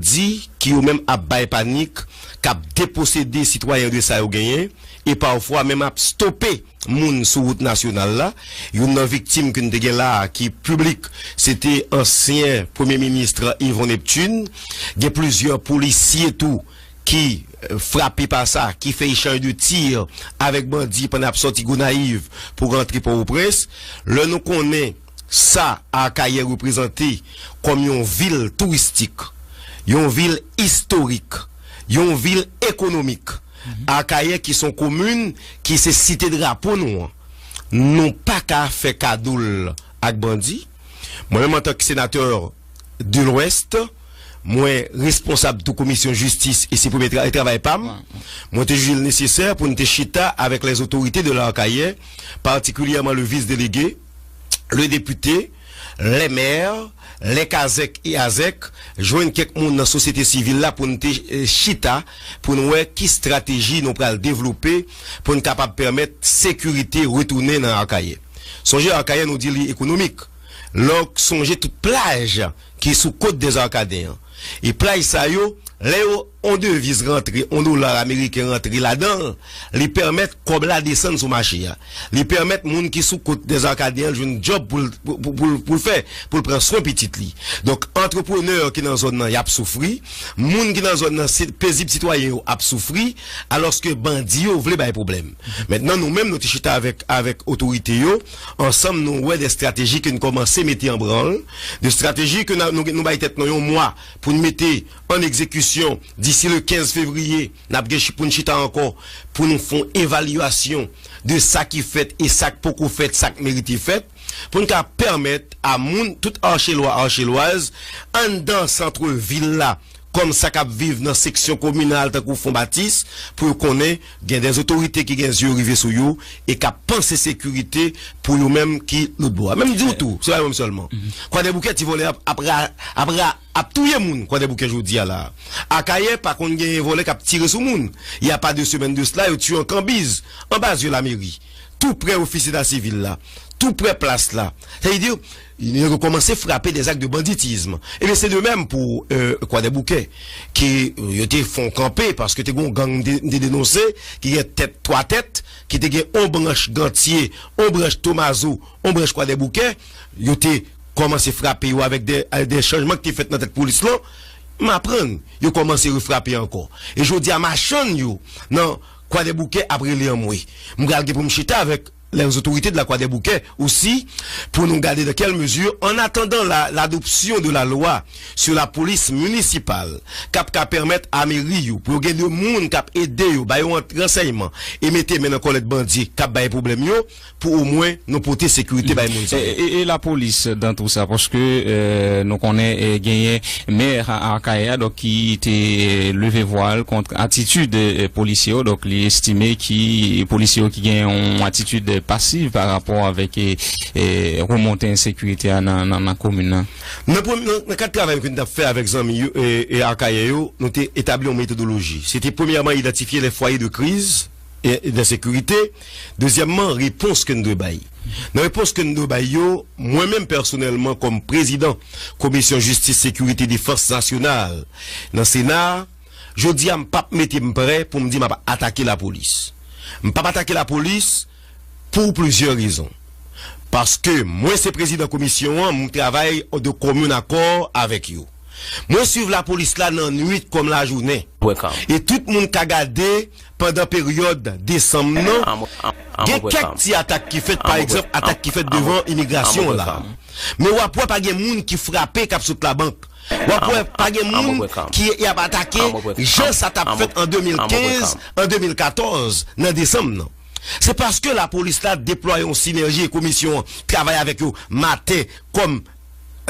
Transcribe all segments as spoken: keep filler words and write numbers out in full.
di ki yo menm ap bay panik, k ap deposede sitwayen yo de sa yo genyen, e pafwa menm ap stope moun sou wout nasyonal la. Youn nan viktim ke n te gen la a, ki piblik, se te ansyen premye minis Yvon Neptune. Gen plizyè polisye tou ki, eh, frape pa sa, ki fè echanj de tir avèk bandi pandan y ap sòti Gonayiv pou rantre Pòtoprens. Lè nou konnen sa Akayè reprezante kòm yon vil touristik, yon vil istorik, yon vil ekonomik. Akayè ki se yon komin ki se site drapo nou an, nou pa ka fè kado l ak bandi. Mwen menm, antanke senatè de Lwès, mwen responsab tou komisyon jistis e se premye tra- travay pa m. Mwen te jije l nesesè pou n te chita avèk lèzotorite de Akayè, patikilyèman le vis delege, le depite, lè mè, lè kazèk e azèk, jwenn kèk moun nan sosyete sivil la pou n te, eh, chita, pou n wè ki estrateji nou pral devlope pou n kapab pèmèt sekirite retounen nan Akayè. Sonje Akayè, nou di li ekonomik. Lè w sonje tout plaj ki sou kot dèzarkaden an. E plaj sa yo, lè yo, yon deviz rantre, yon dola ameriken rantre ladan l, li pèmèt kòb la desann sou mache a. Li pèmèt moun ki sou kot dèzarkaden an jwenn djòb pou l, pou, pou, pou, pou l fè, pou l pran swen pitit li. Donk, antreprenè ki nan zòn nan, y ap soufri. Moun ki nan zòn nan, se pezib sitwayen yo ap soufri, alòske bandi yo vle bay pwoblèm. Mentnan, nou menm, nou te chita avèk, avèk otorite yo, ansanm, nou wè de estrateji ke n kòmanse mete an branl, de estrateji ke n a, nou, nou bay tèt nou yon mwa pou n mete an egzekisyon. Disi le kenz fevriye, n ap gen chi- pou n chita ankò, pou nou fè yon evalyasyon de sa ki fèt e sa k poko fèt, sa k merite fèt, pou n ka pèmèt a moun, tout Achelwa, Achelwaz, anndan santrevil la, kòm sa k ap viv nan seksyon kominal tankou Fon Batis, pou yo konnen gen de otorite ki gen zye yo rive sou yo e k ap panse sekirite pou yo menm ki lòt bò a. Menm di w tou, se pa yo menm sèlman. Kwadèboukè, ti vòlè ap, ap, ra- ap, ra- ap touye moun Kwadèboukè jodi a la. Akayè pa konn genyen vòlè k ap tire sou moun. Il y a pas de semaine de cela, yo tiye yon kanbiz anba zye lameri, tou prè ofis eta sivil la, tou prè plas la. Sa vle di, yo kòmanse frape des actes de banditisme. Ebyen, se de menm pou, euh, Kwadèboukè, ki, euh, yo te fè yon kanpe, paske te gen yon gang m te, m te denonse, ki gen tèt, twa tèt, ki te gen yon branch Gantye, yon branch Tomazo, yon branch Kwadèboukè, yo te kòmanse frape yo avèk de, de chanjman ki te fèt nan tèt polis lan. M aprann, yo kòmanse refrape ankò. E jodi a, machann yo nan Kwadèboukè ap rele anmwe. M pral gen pou m chita avèk les autorités de la Kwadèboukè osi, pou nou gade dans quelle mesure, en attendant la, l'adoption de la loi sur la police municipale, k ap ka pèmèt a meri yo, pou yo gen de moun k ap ede yo, ba yo ransèyman, e mete men nan kòlèt bandi k ap bay pwoblèm yo, pou omwen nou pote sekirite bay moun sa yo. E, e, e lapolis dan tou sa, paske, eh, nou konnen, eh, genyen mè a, a Akayè a, donk, ki te, eh, leve vwa l kont atitid, eh, polisye yo, donk, li estime ki polisye yo ki gen yon atitid pasiv pa rapò avèk, eh, eh, remonte ensekirite a nan, nan, nan komin nan. Nan premye, nan, nan kad travay ke n t ap fè avèk zanmi yo, e, e Akayè yo, nou te etabli yon metodoloji. Se te premyèman idantifye les foyers de crise e, e d'insécurité. Dezyèmman, repons ke n dwe bay. Nan repons ke n dwe bay yo, mwen menm pèsonèlman kòm prezidan Komisyon Jistis, Sekirite, Defans Nasyonal nan Sena a, jodi a m p ap mete m prè pou m di m ap atake lapolis. M p ap atake lapolis pou plizyè rezon. Paske mwen se prezidan komisyon an, m travay de commun accord avèk yo. Mwen swiv lapolis la nan nwit kòm lajounen. E tout moun ka gade pandan peryòd desanm nan, gen kèk ti atak ki fèt, pa egzanp, atak ki fèt devan imigrasyon an la. Men w ap wè pa gen moun ki frape k ap sot labank. W ap wè pa gen moun ki y ap atake jan sa t ap fèt an de mil kenz, an de mil katòz, nan desanm nan. Se paske lapolis la deplwaye yon sinèji e komisyon an travay avèk yo maten kòm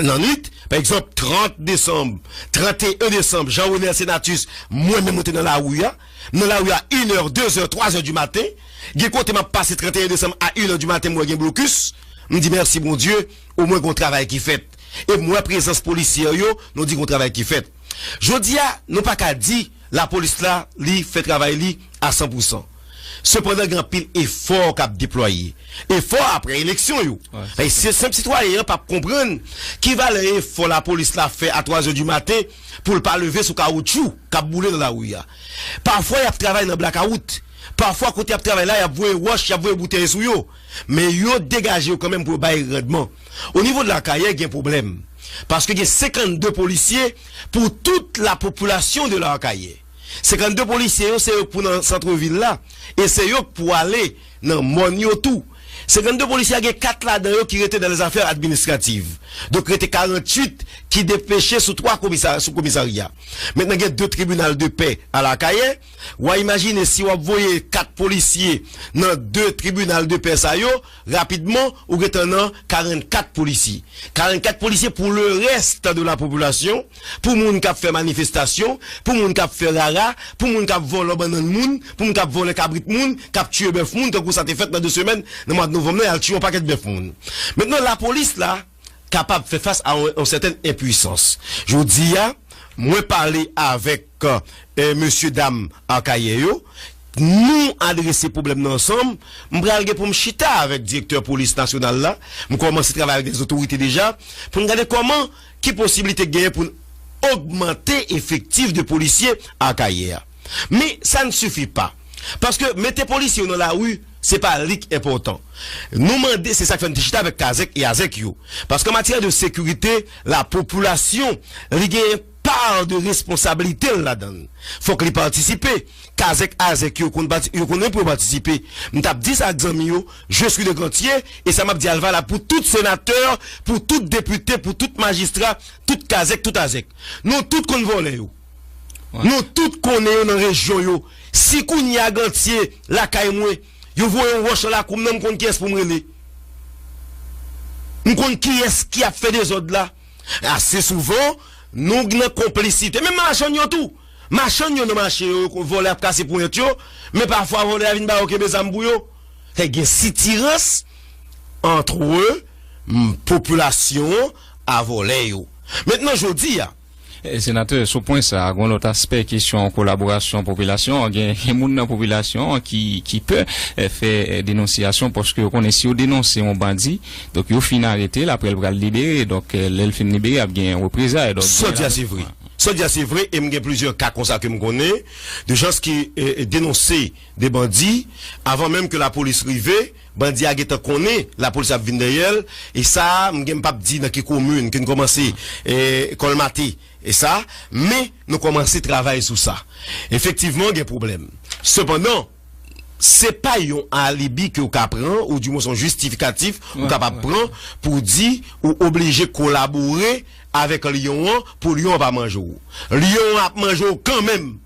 nan nwit. Pa egzanp, trant desanm, tranteyen desanm, Jean Renel Senatus, mwen menm mwen te nan lari a. M nan lari a inè, dezè, twazè di maten. Gen kote m ap pase tranteyen desanm a inè di maten, m wè gen blokis. M di mèsi Bondye, omwen gen yon travay ki fèt. E m wè prezans polisye yo, nou di gen yon travay ki fèt. Jodi a, nou pa ka di lapolis la, li fè travay li a san pou san. Sepandan, gen anpil efò k ap deplwaye. Efò apre eleksyon yo. Paske senp sitwayen an p ap konprann ki valè efò lapolis la fè a twa zè di maten pou l pa leve sou kawoutchou k ap boule nan lari a. Pafwa, y ap travay nan blakawout. Pafwa, kote y ap travay la, y ap voye wòch, y ap voye boutèy sou yo. Men yo degaje yo kanmenm pou yo bay randman. O nivo de Lakayè, gen pwoblèm. Paske gen senkannde polisye pou tout la popilasyon de Lakayè. Senkannde polisye yo, se yo k pou nan santvil la, e se yo k pou ale nan mòn yo tou. Senkannde polisye a, gen kat ladan yo ki rete dans les affaires administratives. Donk, rete karanntuit ki depeche sou twa komisa-, sou komisarya. Mentnan, gen de tribinal de pè a Lakayè. W a imajine si w ap voye kat polisye nan de tribinal de pè sa yo, rapidman, ou gentan nan karannkat polisye. Karannkat polisye pou le reste de la population, pou moun k ap fè manifestasyon, pou moun k ap fè rara, pou moun k ap vòlò bannann moun, pou moun k ap vòlè kabrit moun, k ap tiye bèf moun, tankou sa te fèt nan de semèn, nan mwa de novanm nan, y al tiye yon pakèt bèf moun. Mentnan, lapolis la kapab fè fas a yon, yon sètèn enpwisans. Jodi a, mwen pale avèk, eh, mesye dam Akayè yo, nou adrese pwoblèm nan ansanm. M pral gen pou m chita avèk direktè polis nasyonal la. M kòmanse travay avèk dèzotorite deja pou n gade kòman, ki posiblite genyen pou n ogmante efektif de polisye Akayè a. Men sa n sifi pa. Paske mete polisye yo nan lari, se pa li k enpòtan. Nou mande, se sa k fè n te chita avèk Kazèk e Azèk yo. Paske an matyè de sekirite, lapopilasyon, li gen pa de responsablite l ladan l. Fòk li patisipe. Kazèk, Azèk yo konn pati-, yo konnen pou yo patisipe. M t ap di sa ak zanmi yo, je suis de Gantye, e sa m ap di a valab pou tout senatè, pou tout depite, pou tout majistra, tout Kazèk, tout Azèk. Nou tout konn vòlè yo. Nou tout konnen yo nan rejyon yo. Si kounye a Gantye, lakay mwen, yo voye yon wòch nan lakou m nan, m konn kiyès pou m rele. M konn kiyès ki ap fè dezòd la. Ase souvan, nou nan konplisite. Menm machann yo tou. Machann yo nan mache yo, vòlè ap kase ponyèt yo, men pafwa vòlè a vin ba yo kenbe zam pou yo. Fè gen sitirans antre, m, popilasyon an a vòlè yo. Mentnan, jodi a, E, Senatè, sou pwen sa a, gen yon lòt aspè kesyon kolaborasyon popilasyon an. Gen, gen moun nan popilasyon an ki, ki pè, e, fè, e, denonsiyasyon, paske yo konnen si yo denonse yon bandi, donk yo fin arete l, apre l pral libere, donk, e, lè l fin libere, ap gen reprezay. Donk, sa w di a se vre. Sa w di a se vre, e m gen plizyè ka konsa ke m konnen, de jan ki, e, e, denonse de bandi, avan menm ke lapolis rive, bandi a gentan konnen lapolis ap vin dèyè l, e sa a, m gen, m p ap di nan ki komin ke n kòmanse, e, kòlmate, e sa, men nou kòmanse travay sou sa. Efektivman, gen pwoblèm. Sepandan, se pa yon alibi ke w ka pran, ou di mwen se yon jistifikatif ou kapab pran pou di ou oblije kolabore avèk lyon an pou lyon an pa manje w. Lyon an ap manje w kanmenm.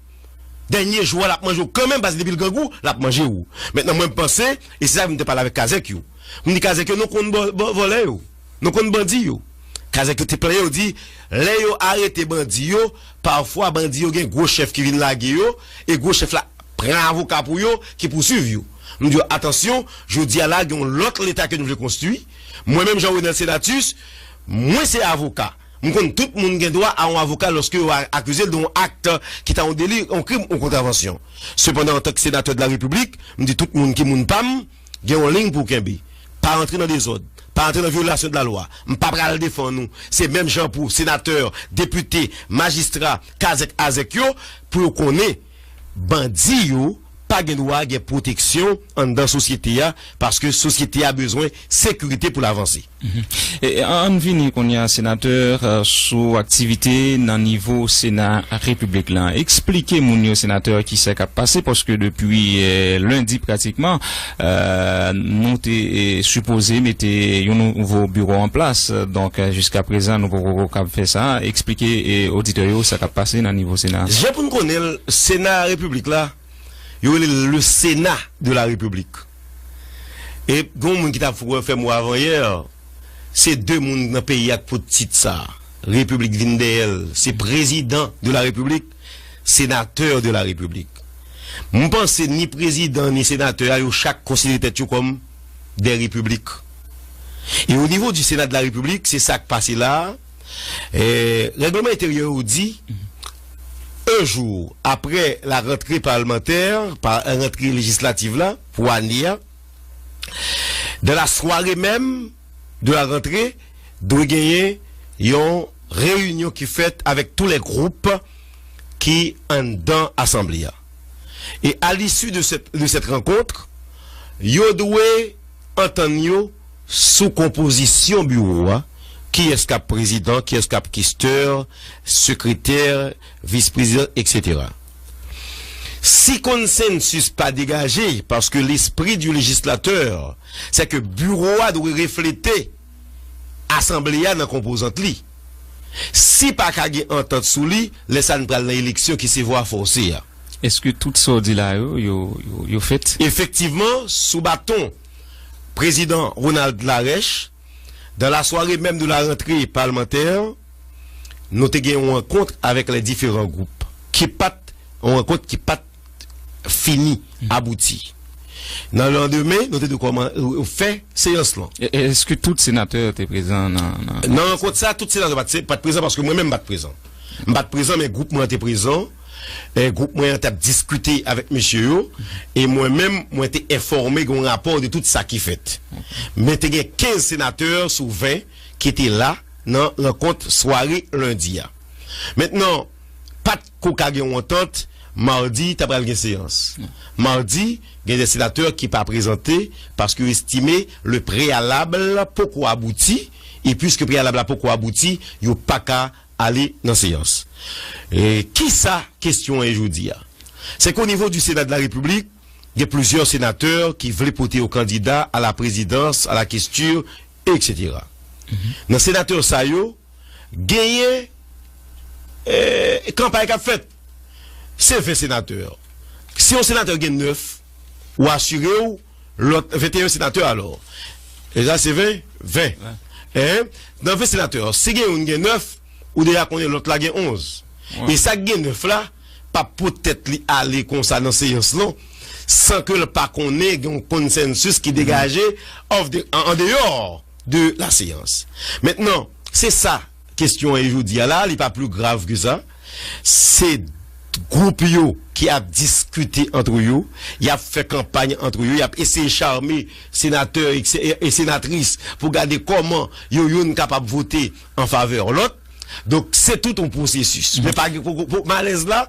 Dènye jou a, l ap manje w kanmenm, paske depi l grangou, l ap manje w. Mentnan, mwen, m panse, e se sa m te pale avèk kazèk yo. M di kazèk yo, nou konn bò-, bò-, vòlè yo. Nou konn bandi yo. Kazèk yo te plenyen, yo di, lè yo arete bandi yo, pafwa bandi yo gen gwo chèf ki vin lage yo, e gwo chèf la pran avoka pou yo, ki pouswiv yo. M di yo, atansyon, jodi a la, gen yon lòt Leta ke nou vle konstwi. Mwen menm, Jean Renel Senatus, mwen se avoka. M konn tout moun gen dwa a yon avoka lòske yo a-, akize l de yon akt ki ta yon deli, yon krim, yon kontravansyon. Sepandan, antanke senatè de la Repiblik, m di tout moun ki moun pa m, gen yon liy pou w kenbe. Pa rantre nan dezòd, pa rantre nan vyolasyon de la lwa. M pa pral defann ou. Se menm jan pou senatè, depite, majistra, kazèk, azèk yo, pou yo konnen bandi yo pa gen dwa gen pwoteksyon anndan sosyete a, paske sosyete a bezwen sekirite pou l avanse. Mhm. E, e, ann vini kounye a, senatè, e, sou aktivite nan nivo Sena Repiblik la. Eksplike moun yo, senatè, kisa k ap pase, paske depi, e, lendi pratikman, e, nou te, e, sipoze mete yon nouvo biwo an plas. Donk, e, jiska prezan, nou poko kab fè sa. Eksplike, e, oditè yo sa k ap pase nan nivo Sena. Jan pou n konnen l, Sena Repiblik la, yo rele l le Sénat de la République. E gen yon moun ki t ap fè m wè avanyè, se de moun nan peyi a k pot tit sa. Repiblik vin dèyè l. Se prezidan de la Repiblik, senatè de la Repiblik. M panse ni prezidan ni senatè a, yo chak konsidere tèt yo kòm de repiblik. E o nivo di Sena de la Repiblik, se sa k pase la a. E, règleman enteryè yo di, un jour après la rentrée parlementaire, pa, rantre lejislativ la, pou ane a, dans la soirée même de la rentrée, dwe genyen yon reyinyon ki fèt avèk tous les groupes ki anndan asanble a. E à l'issue de cette, de cette rencontre, yo dwe antann yo sou konpozisyon biwo a, kiyès k ap prezidan, kiyès k ap kestè, sekretè, vis prezidan, et cetera. Si konsensis pa degaje, paske l'esprit du législateur, c'est que biwo a dwe reflete asanble a nan konpozant li. Si pa ka gen antant sou li, lè sa a n pral nan eleksyon ki se vwa fòse a. Èske tout sa w di la yo, yo, yo, yo fèt? Efektivman, sou baton prezidan Ronald Larèche, dans la soirée même de la rentrée parlementaire, nou te gen yon rankont avèk les différents groupes, ki pa t, yon rankont ki pa t fini, abouti. Nan landemen, nou te dwe kòman, euh, fè seyans lan. E, e, èske tout senatè te prezan nan, nan... Nan rankont sa, tout senatè pa t, pa t prezan paske mwen menm m pa t prezan. M pa t prezan, men gwoup mwen an te prezan. E, gwoup mwen an t ap diskite avèk mesye yo. E mwen menm, mwen te enfòme gen yon rapò de tout sa ki fèt. Men te gen kenz senatè sou ven ki te la nan rankont sware lendi a. Mentnan, pa t ko ka gen yon antant, madi, ta pral gen seyans. Madi, gen de senatè ki pa prezante paske yo estime le préalable poko abouti, e piske preyalab la poko abouti, yo pa ka ale nan seyans. E kisa kesyon an ye jodi a? Se ke o nivo di Sena de la Repiblik, gen plizyè senatè ki vle pote yo kandida a la prezidans, a la kestè, et cetera. Nan senatè sa yo, genyen, eh, kanpay k ap fèt. Se ven senatè. Si yon senatè gen nèf, ou asire w lòt venteyen senatè alò. E sa se ven? Ven. Hein? Nan ven senatè, si gen youn gen nèf, ou deja konnen lòt la gen onz. E sa k gen nèf la, p ap pot tèt li ale konsa nan seyans lan, san ke l pa konnen gen yon konsensis ki degaje off the, an, an deyò de la seyans. Mentnan, se sa kesyon an ye jodi a la, li pa pli grav ke sa. Se gwoup yo ki ap diskite antre yo, y ap fè kanpay antre yo, y ap eseye chame senatè e, e senatris pou gade kòman yo youn kapab vote an favè lòt. Donk, se tout yon pwosesis. Men pa gen, poko, po-, malèz la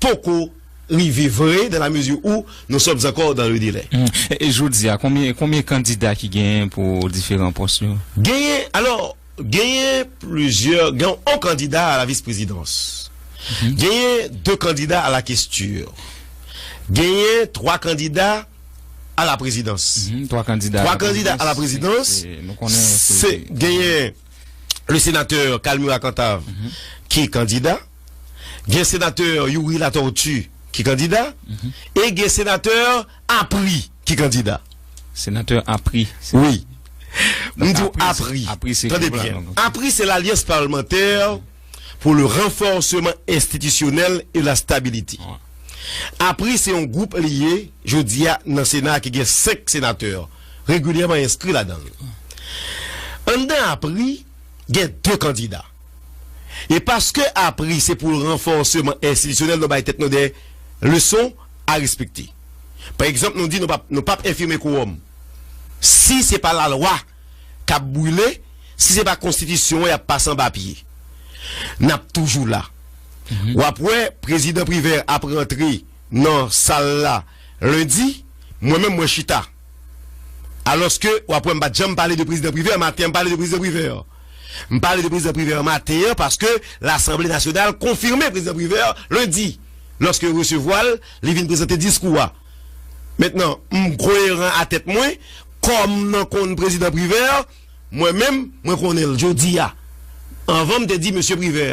poko rive vre dans la mesure où nous sommes encore dans le délai. E, e jodi a, konbyen, konbyen kandida ki genyen pou diferan pòs yo? Genyen, alò, genyen plizyè, gen yon kandida a la vis prezidans. Genyen de kandida a la kestè. Genyen twa kandida a la prezidans. Twa kandida a la prezidans, se, se, nou konnen se, se genyen le senatè Calmur à Cantave ki kandida, gen senatè Youri Latortue ki kandida, e gen senatè Apri ki kandida. Senatè Apri. Wi. M di w Apri. Tande byen. Apri se l'Alliance parlementaire pour le renforcement institutionnel et la stabilité. Apri se yon gwoup li ye, jodi a nan Sena a ki gen senk senatè regilyèman enskri ladan l. Anndan Apri, gen de kandida. E paske Apri se pou ranfòseman enstitisyonèl, nou bay tèt nou de leson a respekte. Pa egzanp, nou di nou p ap, nou p ap enfime kowòm. Si se pa lalwa k ap brile, si se pa konstitisyon an y ap pase anba pye, n ap toujou la. W ap wè prezidan Privè ap rantre nan sal la lendi, mwen menm mwen chita. Alòske, w ap wè m pa t janm pale de prezidan Privè, maten an m pale de prezidan Privè. M pale de prezidan Privè maten an paske Lasanble Nasyonal konfime prezidan Privè lendi. Lòske yo resevwa l, li vin prezante diskou a. Mentnan, m koyeran a tèt mwen, kòm nan konn prezidan Privè, mwen menm, mwen konnen l jodi a. Anvan m te di mesye Privè.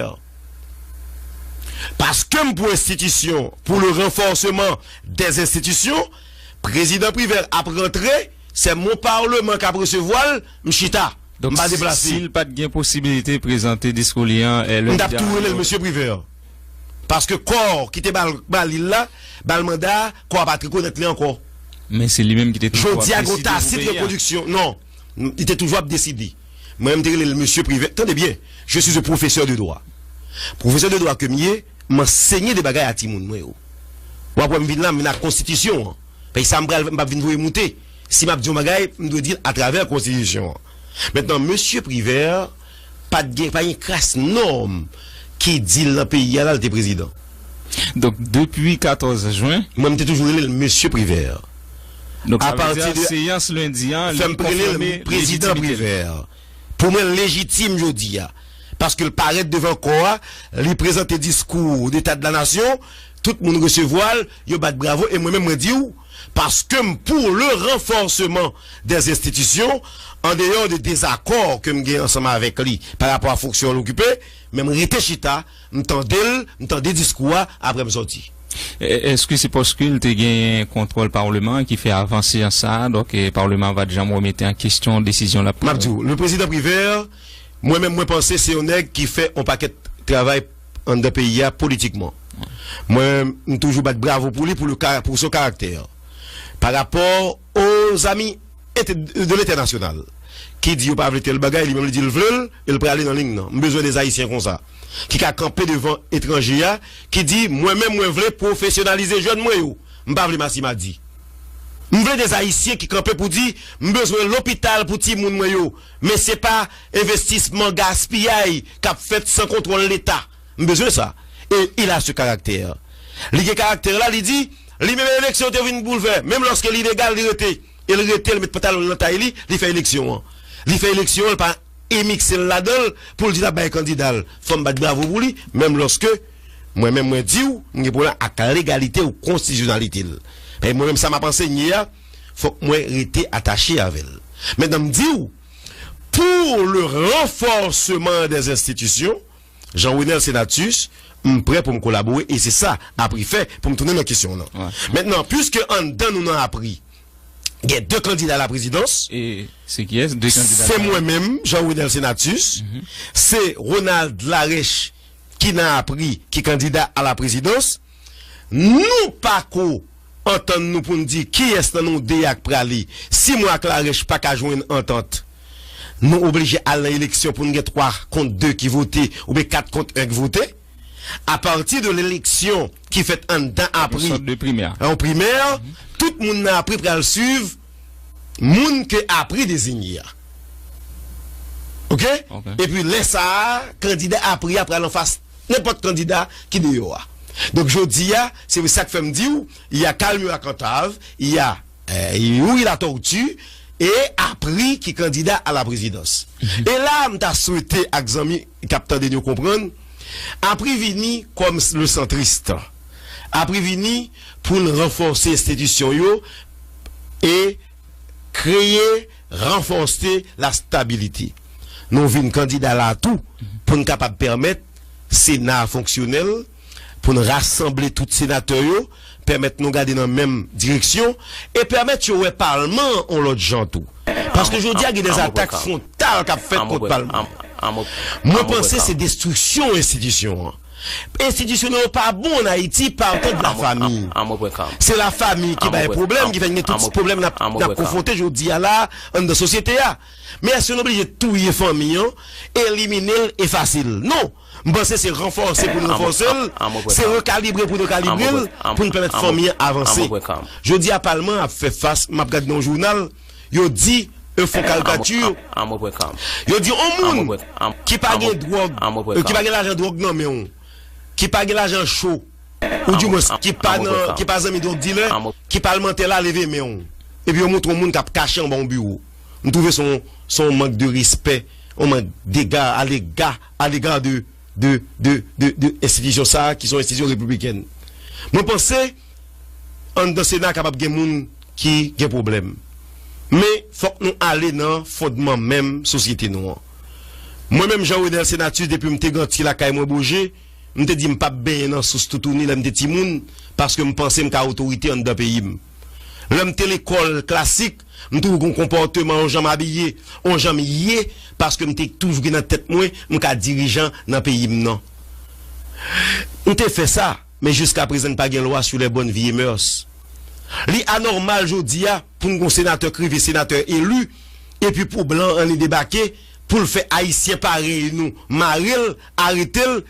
Paske m pou enstitisyon, pour le renforcement des institutions, prezidan Privè ap rantre, se mon parleman k ap resevwa l, m chita. Donk, m pa deplase. Si l pa t gen posibilite prezante diskou li an, eh, lendi a, m t ap tou rele l mesye Privè. Paske kò ki te ba l, ba li l la, ba l manda a, kò a pa t rekonèt li ankò. Men se li menm ki te toujou ap deside pou peyi a. Jodi a, gen yon tasit repwodiksyon. Non, li te toujou ap deside. Mwen, m te rele l mesye Privè. Tande byen, je suis un professeur de droit. Pwofesè de dwa ke m ye, m ansenye de bagay a timoun mwen yo. W ap wè m vin la, m vin ak konstitisyon an. Paske sa m pral, m p ap vin voye moute. Si m ap di yon bagay, m dwe di l atravè konstitisyon an. Mentnan, mesye Privert, pa t gen, pa gen kras nòm ki di l nan peyi a la, l te prezidan. Donk, depi katòz jen. Mwen, m te toujou rele l mesye Privert. Donk, sa vle di, seyans lendi an, li konfime lejitimite l. Fè m rele l prezidan Privert. Pou mwen, l lejitim jodi a. Paske l parèt devan kò a, li prezante diskou deta de la nasyon, tout moun resevwa l, yo bat bravo, e mwen menm mwen di w, paske m pou le renforcement des institutions, an deyò de dezakò ke m gen ansanm avèk li pa rapò a fonksyon l okipe, men m rete chita, m tande l, m tande diskou a, apre m sòti. E-, èske se paske l te genyen kontwòl palman an ki fè avan seyans sa a, donk, e, palman an pa t janm remete an kesyon desizyon l ap pran? M ap di w, le prezidan Privert, mwen menm, mwen panse se yon nèg ki fè yon pakèt travay anndan peyi a politikman. Mwen, m toujou bat bravo pou li, pou le ka-, pou son karaktè. Pa rapò aux amis ente-, de l'international, ki di yo pa vle tèl bagay, li menm li di l vle l, e l prale nan liy nan. M bezwen de Ayisyen konsa, ki ka kanpe devan etranje a, ki di, mwen menm, mwen vle pwofesyonalize jèn mwen yo. M pa vle masimadi. M vle de Ayisyen ki kanpe pou di, m bezwen lopital pou timoun mwen yo. Men se pa envestisman gaspiyay k ap fèt san kontwòl Leta. M bezwen sa. E il a ce caractère. Li gen karaktè la, li di, li menm eleksyon te vin pou l fè. Menm lòske li ilegal, li rete. E l rete, l met pantalon l nan tay li, li fè eleksyon an. Li fè eleksyon an, l pa emikse l ladan l pou l di l ap bay kandida l. Fò m bat bravo pou li, menm lòske mwen menm mwen di w, m gen pwoblèm ak legalite ou konstitisyonalite l. Men mwen menm sa m ap ansenye a, fòk mwen rete atache avè l. Mentnan m di w, pour le renforcement des institutions, Jean Renel Senatus, m prè pou m kolabore e se sa APRI fè pou m tounen nan kesyon w lan. Mentnan, piske anndan nou nan APRI, gen de kandida a la prezidans. E se kiyès? De kandida. Se mwen menm, Jean Renel Senatus, se Ronald Larèche ki nan APRI ki kandida a la prezidans. Nou pako antann nou pou n di kiyès nan nou de a k prale. Si mwen ak Larèche pa ka jwenn antant, nou oblije al nan eleksyon pou n gen twa kont de ki vote oubyen kat kont en ki vote. Apati de eleksyon ki fèt anndan APRI, yon sòt de primè, yon primè, tout moun nan APRI pral swiv moun ke APRI deziye a. Oke? Epi lè sa a, kandida APRI a pral anfas nenpòt kandida ki deyò a. Donk, jodi a, se sa k fè m di w, il y a Calmur à Cantave, il y a, euh, Youri Latortue, e APRI ki kandida a la prezidans. E la, m ta swete ak zanmi k ap tande n yo konprann, APRI vini kòm le centriste. APRI vini pou l ranfòse enstitisyon yo e kreye, ranfòse la stabilite. Nou vin kandida la tou pou n kapab pèmèt Sena a fonksyonèl, pou n rasanble tout senatè yo, pèmèt nou gade nan menm direksyon e pèmèt yo wè palman an yon lòt jan tou. Paske jodi a gen de atak fwontal k ap fèt kont palman. Mwen panse se destriksyon enstitisyon an. Enstitisyon yo pa bon an Ayiti, partant de la fami. Se la fami ki bay pwoblèm, ki fè n gen tout ti pwoblèm n ap, n ap konfwonte jodi a la anndan sosyete a. Men èske nou oblije touye fanmi an, elimine l, efase l? Non. M panse se ranfòse pou n ranfòse l, se rekalibre pou n rekalibre l, pou n pèmèt fanmi an avanse. Jodi a, palman an ap fè fas, m ap gade nan yon jounal, yo di, un fonds caricature, yo di yon moun ki pa gen dwòg, ki pa gen lajan dwòg nan men w, ki pa gen lajan cho, ou di mwens ki pa nan, ki pa zanmi dwòg dilè, ki palmantè la, leve men w. Epi yo montre yon moun k ap kache anba yon biwo. M twouve se yon, se yon mank de respè, yon mank dega, alega, alega de, de, de, de, de enstitisyon sa a ki se yon enstitisyon repiblikèn. Mwen panse, anndan Sena a kapab gen moun ki gen pwoblèm. Men, fòk nou ale nan fondman menm sosyete nou an. Mwen menm, Jean Renel Senatus, depi m te ganti lakay mwen Boje, m te di m p ap benyen nan sous toutouni lè m te timoun, paske m panse m ka otorite anndan peyi m. Lè m te lekòl klasik, m toujou gen yon konpòteman, yon jan m abiye, yon jan m ye, paske m te toujou gen nan tèt mwen, m ka dirijan nan peyi m nan. M te fè sa, men jiskaprezan n pa gen lwa sur les bonnes vies et mœurs. Li anòmal jodi a pou n gen yon senatè k rive senatè eli, epi pou blan an li debake, pou l fè Ayisyen parèy nou mare l, arete l,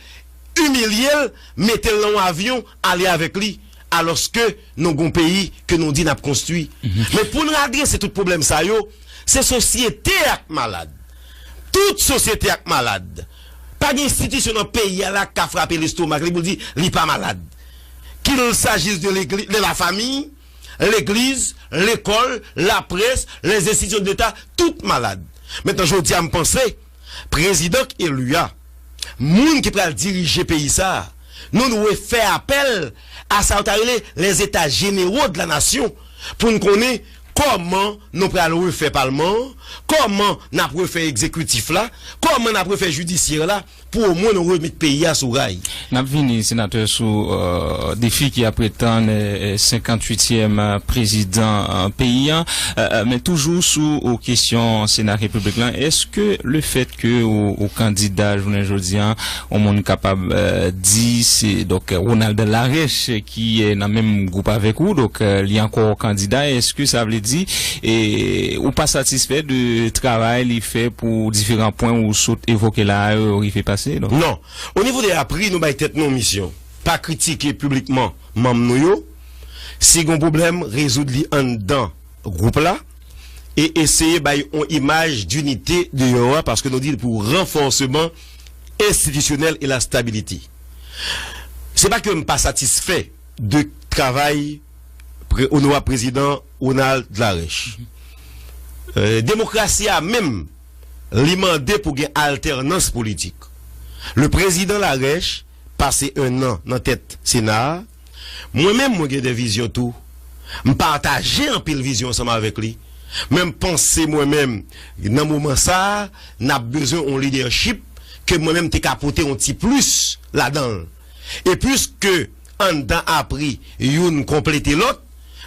imilye l, mete l nan yon avyon, ale avèk li, alòske nou gon peyi ke nou di n ap konstwi. Men pou n adrese tout pwoblèm sa yo, se sosyete a k malad. Tout sosyete a k malad. Pa gen enstitisyon nan peyi a la k ka frape lestomak li pou l di li pa malad. Qu'il s'agisse de l'église, de la famille, legliz, lekòl, laprès, les institutions de l'État, tout malad. Mentnan, jodi a, m panse, prezidan k eli a, moun ki pral dirije peyi sa a, nou dwe fè apèl a sa yo ta rele les états généraux de la nation pou n konnen kòman nou pral refè palman an, kòman n ap refè egzekitif la, kòman n ap refè jidisyè la, pou omwen nou remet peyi a sou ray. N ap vini, senatè, sou, euh, defi ki ap ret tann, euh, senkantuityèm, euh, prezidan, euh, peyi a. Euh, euh, men toujou sou, euh, kesyon Sena Repiblik la, èske lefèt ke ou, ou kandida jounen jodi a, yon moun kapab, euh, di se, donk, Ronald Larèche ki, euh, nan menm gwoup avèk ou, donk, euh, li ankò kandida, èske sa vle di, e, ou pa satisfè de travay li fè pou diferan pwen ou sot evoke la a yo rive pase, donk? Non. O nivo de APRI, nou bay tèt nou yon misyon. Pa kritike piblikman manm nou yo. Si gon pwoblèm, rezoud li anndan gwoup la e eseye bay yon imaj dinite deyò a, paske nou di l pou ranfòseman enstitisyonèl e lastabilite. Se pa ke m pa satisfè de travay pre-, onorab prezidan Ronald Larèche. Euh, demokrasi a menm, li mande pou gen altènans politik. Le prezidan Larèche pase ennan nan tèt Sena a. Mwen menm, mwen gen de vizyon tou. M pataje anpil vizyon ansanm avèk li. Men m panse mwen menm, nan moman sa a, n ap bezwen yon lidèchip ke mwen menm te ka pote yon ti plis ladan l. E piske anndan APRI, youn konplete lòt,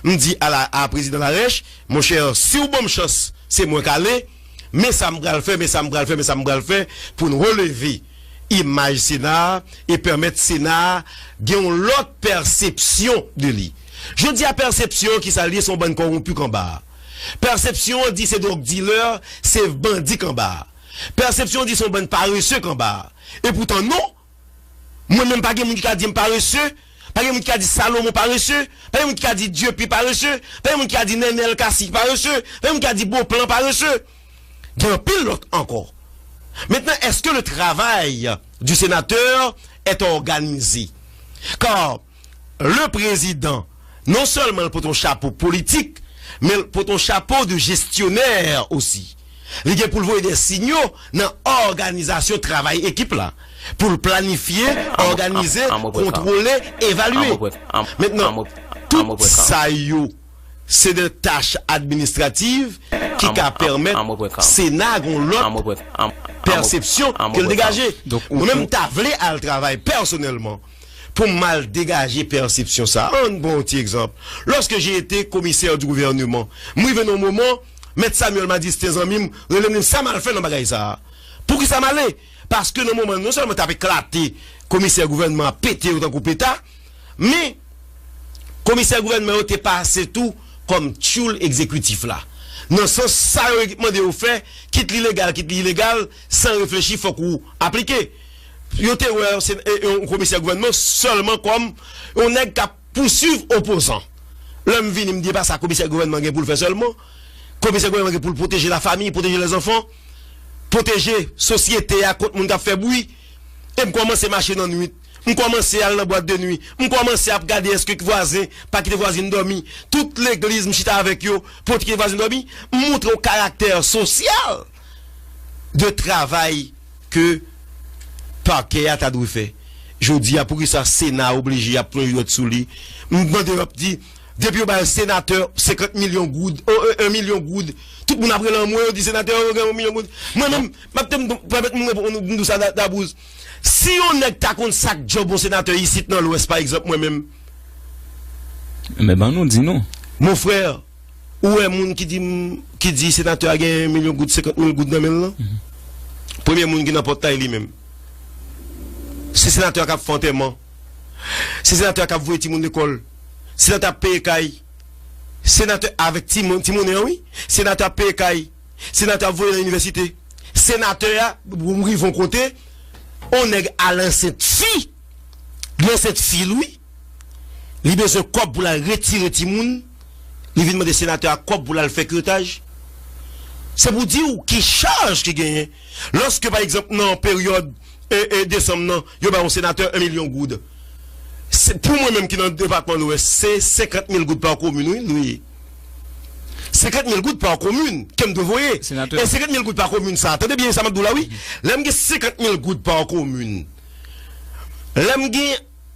m di a la, a prezidan Larèche, monchè, si w ban m chans, se mwen k ale, men sa m pral fè, men sa m pral fè, men sa m pral fè, pou n releve imaj Sena a e pèmèt Sena a gen yon lòt pèsepsyon de li. Jodi a, pèsepsyon ki sa l ye, se yon bann kòwonpi k anba a. Pèsepsyon an di se dwòg dilè, se bandi k anba a. Pèsepsyon an di se yon bann parese k anba a. Epoutan, non, mwen menm, pa gen moun ki ka di m parese, pa gen moun ki ka di Salomon parese, pa gen moun ki ka di Dieupie parese, pa gen moun ki ka di Nènèl Cassy parese, pa gen moun ki ka di Beauplan parese. Gen anpil lòt ankò. Maintenant, est-ce que le travail du sénateur est organisé? Car le président, non seulement l pote yon chapo politik, men l pote yon chapo de jesyonè osi. Li gen pou l voye de sinyo nan òganizasyon travay ekip la, pou l planifye, òganize, kontwole, evalye. Mentnan, tout sa yo, se de tach administrativ ki ka pèmèt Sena gon lòt pèsepsyon ke l degaje. Mwen menm, m ta vle al travay pèsonèlman pou m al degaje pèsepsyon sa. Ann pran yon ti egzanp. Lorsque j'ai été commissaire du gouvernement, m rive nan yon moman, Mèt Samuel Madistin, zanmi m, rele m, li di m, "Sa m al fè nan bagay sa a?" Poukisa m ale? Paske nan moman, non sèlman t ap eklate komisè gouvènman an, pete yo tankou peta, men komisè gouvènman yo te pase tou kòm tchoul egzekitif la. Nan sans sa yo mande yo fè, kit li legal, kit li ilegal, san reflechi, fòk ou aplike. Yo te wè se, e, yon komisè gouvènman sèlman kòm yon nèg k ap pouswiv opozan. Lè m vini, m di, "E pa sa komisè gouvènman gen pou l fè sèlman. Komisè gouvènman gen pou l pwoteje lafanmi, pwoteje lèzanfan, pwoteje sosyete a kont moun k ap fè bri." E m kòmanse mache nan nwit. M kòmanse al nan bwat de nwi. M kòmanse ap gade èske vwazen pa kite vwazin dòmi. Tout legliz, m chita avèk yo pou yo te kite vwazin dòmi. M montre yon karaktè sosyal de travay ke pakè a ta dwe fè. Jodi a, poukisa Sena oblije y ap plonje dwèt sou li? M tande y ap di, depi yo bay senatè senkant milyon goud, o, e, en milyon goud, tout moun ap rele anmwe, yo di senatè yo gen yon milyon goud. Mwen menm, m ap te m pèmèt m reponn, m di w sa da-, dabouz. Si yon nèg ta konn sa k djòb yon senatè isit nan Lwès, pa egzanp, mwen menm. Men ban nou di nou. Mon frè, ou wè moun ki di m, ki di senatè a gen milyon goud, senkant mil goud nan men l lan? Premye moun ki nan pòtay li menm. Se senatè a k ap fè antèman. Se senatè a k ap voye timoun lekòl. Senatè a ap peye kay. Senatè avèk timoun, timoun an, wi. Senatè a ap peye kay. Senatè a ap voye nan inivèsite. Senatè a, pou m rive yon kote, on nèg al ansent fi Li ansent fi l, wi. Li bezwen kòb pou l al retire timoun. Li vin mande senatè a kòb pou l al fè kiretaj. Se pou di w ki chaj ki genyen. Lòske, pa egzanp, nan peryòd e, e, desanm nan, yo bay yon senatè yon milyon goud. Se, pou mwen menm ki nan depatman Lwès, se senkant mil goud pa komin, wi, li ye. Senkant mil goud pa komin, ke m dwe voye. Senatè. E senkant mil goud pa komin sa, tande byen sa m ap di w la, wi. Lè m gen senkant mil goud pa komin, lè m gen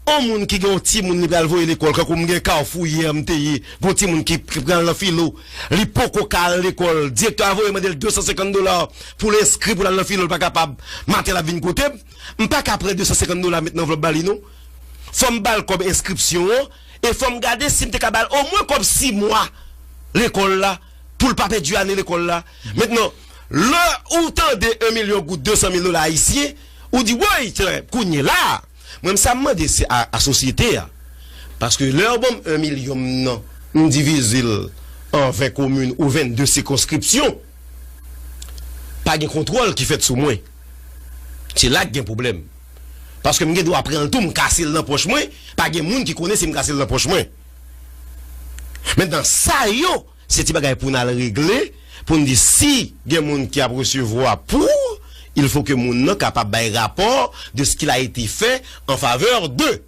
yon moun ki gen yon timoun li pral voye lekòl, kankou m gen Kafou yè m te ye, gen yon timoun ki, ki pral nan filo, li poko ka al lekòl, direktè a voye mande l de san senkant dola pou l enskri pou l al nan filo, l pa kapab, maten l ap vin kote m, m pa ka pran de san senkant dola met nan anvlòp ba li non. Fò m ba l kòb enskripsyon an, e fò m gade si m te ka ba l omwen kòb sis mwa lekòl la, pou l pa pèdi ane lekòl la. Mentnan, lè ou tande yon milyon goud, de san mil dola ayisyen, ou di, woy, kounye la, mwen, sa m mande se a, a sosyete a. Paske lè yo ban m yon milyon m nan, m divize l an ven komin ou vennde sikonskripsyon, pa gen kontwòl ki fèt sou mwen. Se la k gen pwoblèm. Paske m gen dwa pran l tou, m kase l nan pòch mwen, pa gen moun ki konnen si m kase l nan pòch mwen. Mentnan, sa yo, se ti bagay pou n al regle, pou n di si gen moun ki ap resevwa pou, il faut que moun nan kapab bay rapò de ce qu'il a été fait en faveur de.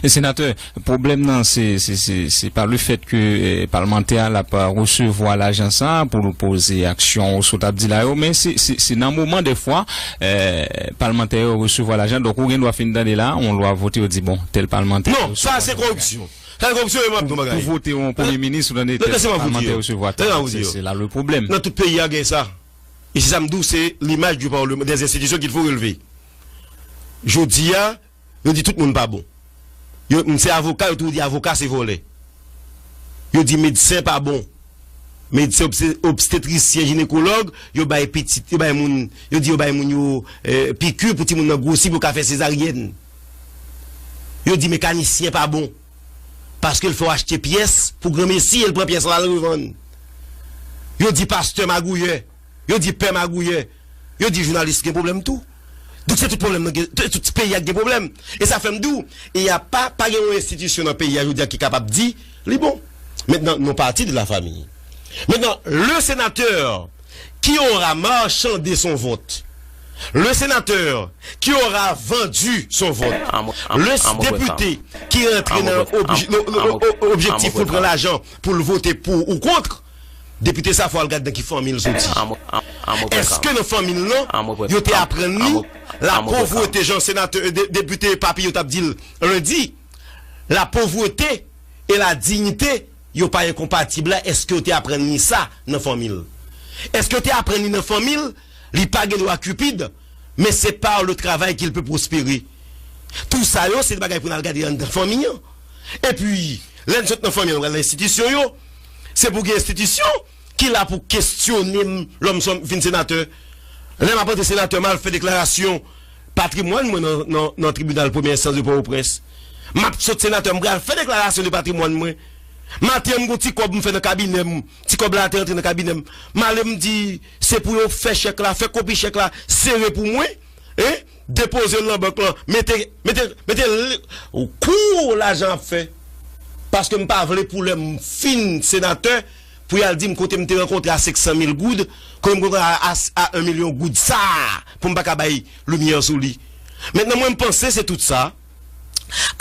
E senatè, pwoblèm nan, se, se, se, se pa le fèt ke, eh, palmantè a l ap resevwa lajan sa a pou l poze aksyon oswa t ap di la yo, men se, se, se nan moman dèfwa, eh, palmantè yo resevwa lajan, donk ou gen dwa fin tande la, yon lwa vote, yo di, bon, tèl palmantè Non, sa se koripsyon. Sa se koripsyon, e m ap di yon bagay. Pou vote yon premye minis, ou tande, tèl palmantè resevwa tèl, se, se la le problème. Nan tout peyi a gen sa. E se sa m di w, se l'image du Parlement, des institutions qu'il faut relever. Jodi a, yo di tout moun pa bon. Yo, m se avoka, yo toujou di avoka se vòlè. Yo di medsen pa bon. Medsen obstetrisyen, jinekològ, yo bay pitit, yo bay moun, yo di yo bay moun yo, eh, piki pou timoun nan gwosi pou yo ka fè sezaryèn. Yo di mekanisyen pa bon. Paske l fè w achte pyès pou granmesi e l pran pyès la al revann. Yo di pastè magouyè. Yo di pè magouyè. Yo di jounalis gen pwoblèm tou. Donk se tout pwoblèm nan gen, tout, tout peyi a gen pwoblèm. E sa fè m di w, e a pa, pa gen yon enstitisyon nan peyi a jodi a ki kapab di li bon. Maintenant, nous parti de la famille. Maintenant, le sénateur qui aura marchandé son vote, le sénateur qui aura vendu son vote, le député qui rentre nan objektif pou l pran lajan pou l vote pou ou kont, depite sa fò al gad nan ki fanmi l soti. Èske nan fanmi l lan, yo te aprann li la pauvreté, jan senatè, de, depite Papillon t ap di l lendi, la pauvreté et la dignité, yo pa enkonpatib la, èske yo te aprann li sa nan fanmi l? Èske yo te aprann li nan fanmi l, li pa gen dwa cupide, mais c'est par le travail qu'il peut prospérer? Tout sa yo, se bagay pou n al gade anndan fanmi an. Epi, lè n sot nan fanmi an, nou pral nan enstitisyon yo, se pou gen enstitisyon ki la pou kesyone m lè m fin senatè. Lè m ap antre senatè, m al fè deklarasyon patrimwàn mwen nan, nan, nan tribinal premyè enstans de Pòtoprens. M ap sot senatè, m pral fè deklarasyon de patrimwàn mwen. Maten an, m gon ti kòb m fè nan kabinè m, ti kòb la te rantre nan kabinè m. M ale, m di, se pou yo fè chèk la, fè kopi chèk la, sere pou mwen, en, depoze l nan bank lan, mete, mete, mete l, kou lajan ap fè. Paske m pa vle pou lè m fin senatè, pou y al di m kote m te rankontre a senk san mil goud, kote m rankontre a, a, a yon milyon goud sa a, pou m pa ka bay limyè sou li. Mentnan, mwen, m panse se tout sa.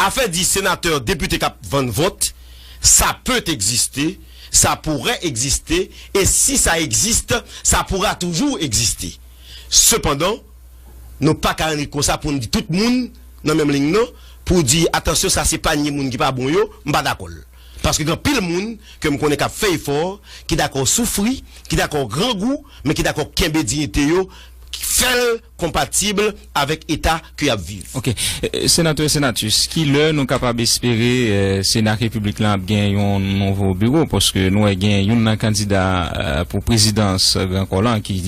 Afè di senatè, depite k ap vann vòt, ça peut exister, ça pourrait exister, et si ça existe, ça pourra toujours exister. Sepandan, nou pa ka rann rit konsa pou n di tout moun nan menm liy nan, pou di, atansyon, sa se panye moun ki pa bon yo, m pa dakò l. Paske gen anpil moun ke m konnen k ap fè efò, ki dakò soufri, ki dakò grangou, men ki dakò kenbe diyite yo, ki fè l konpatib avèk eta ke y ap viv. Ok. Eh, senatè Senatus, kilè nou kapab espere, eh, Sena Repiblik la ap gen yon nouvo biwo? Paske nou wè gen youn nan kandida, eh, pou prezidans Gran Kò lan ki,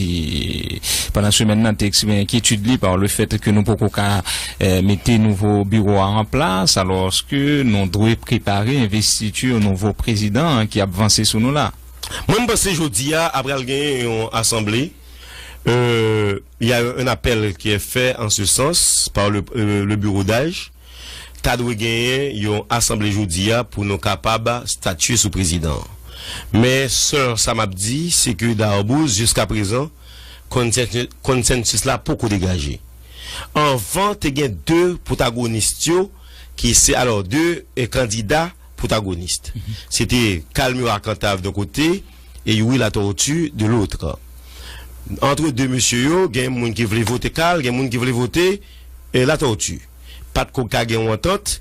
pandan semèn nan, te eksprime enkyetid li pa le fèt ke nou poko ka, eh, mete nouvo biwo a an plas, alòske nou dwe prepare envestiti nouvo prezidan an ki ap vanse sou nou la. Mwen, m panse jodi a, apral genyen yon asanble, euh, il y a un appel qui est fait en ce sens par le, euh, le bureau d'âge. ta dwe genyen yon asanble jodi a pou nou kapab statye sou prezidan an. Men sèl sa m ap di, se ke Darbouz, jiskaprezan, konsèn-, konsènsis la poko degaje. Anvan, te gen de pwotagonis yo, ki se, alò, de, eh, kandida pwotagonis. Se te Carl Murat Cantave d'un côté et Youri Latortue de l'autre. Entre de mesye yo, gen moun ki vle vote Carl, gen moun ki vle vote, eh, Latortue. Pa t ko ka gen yon antant,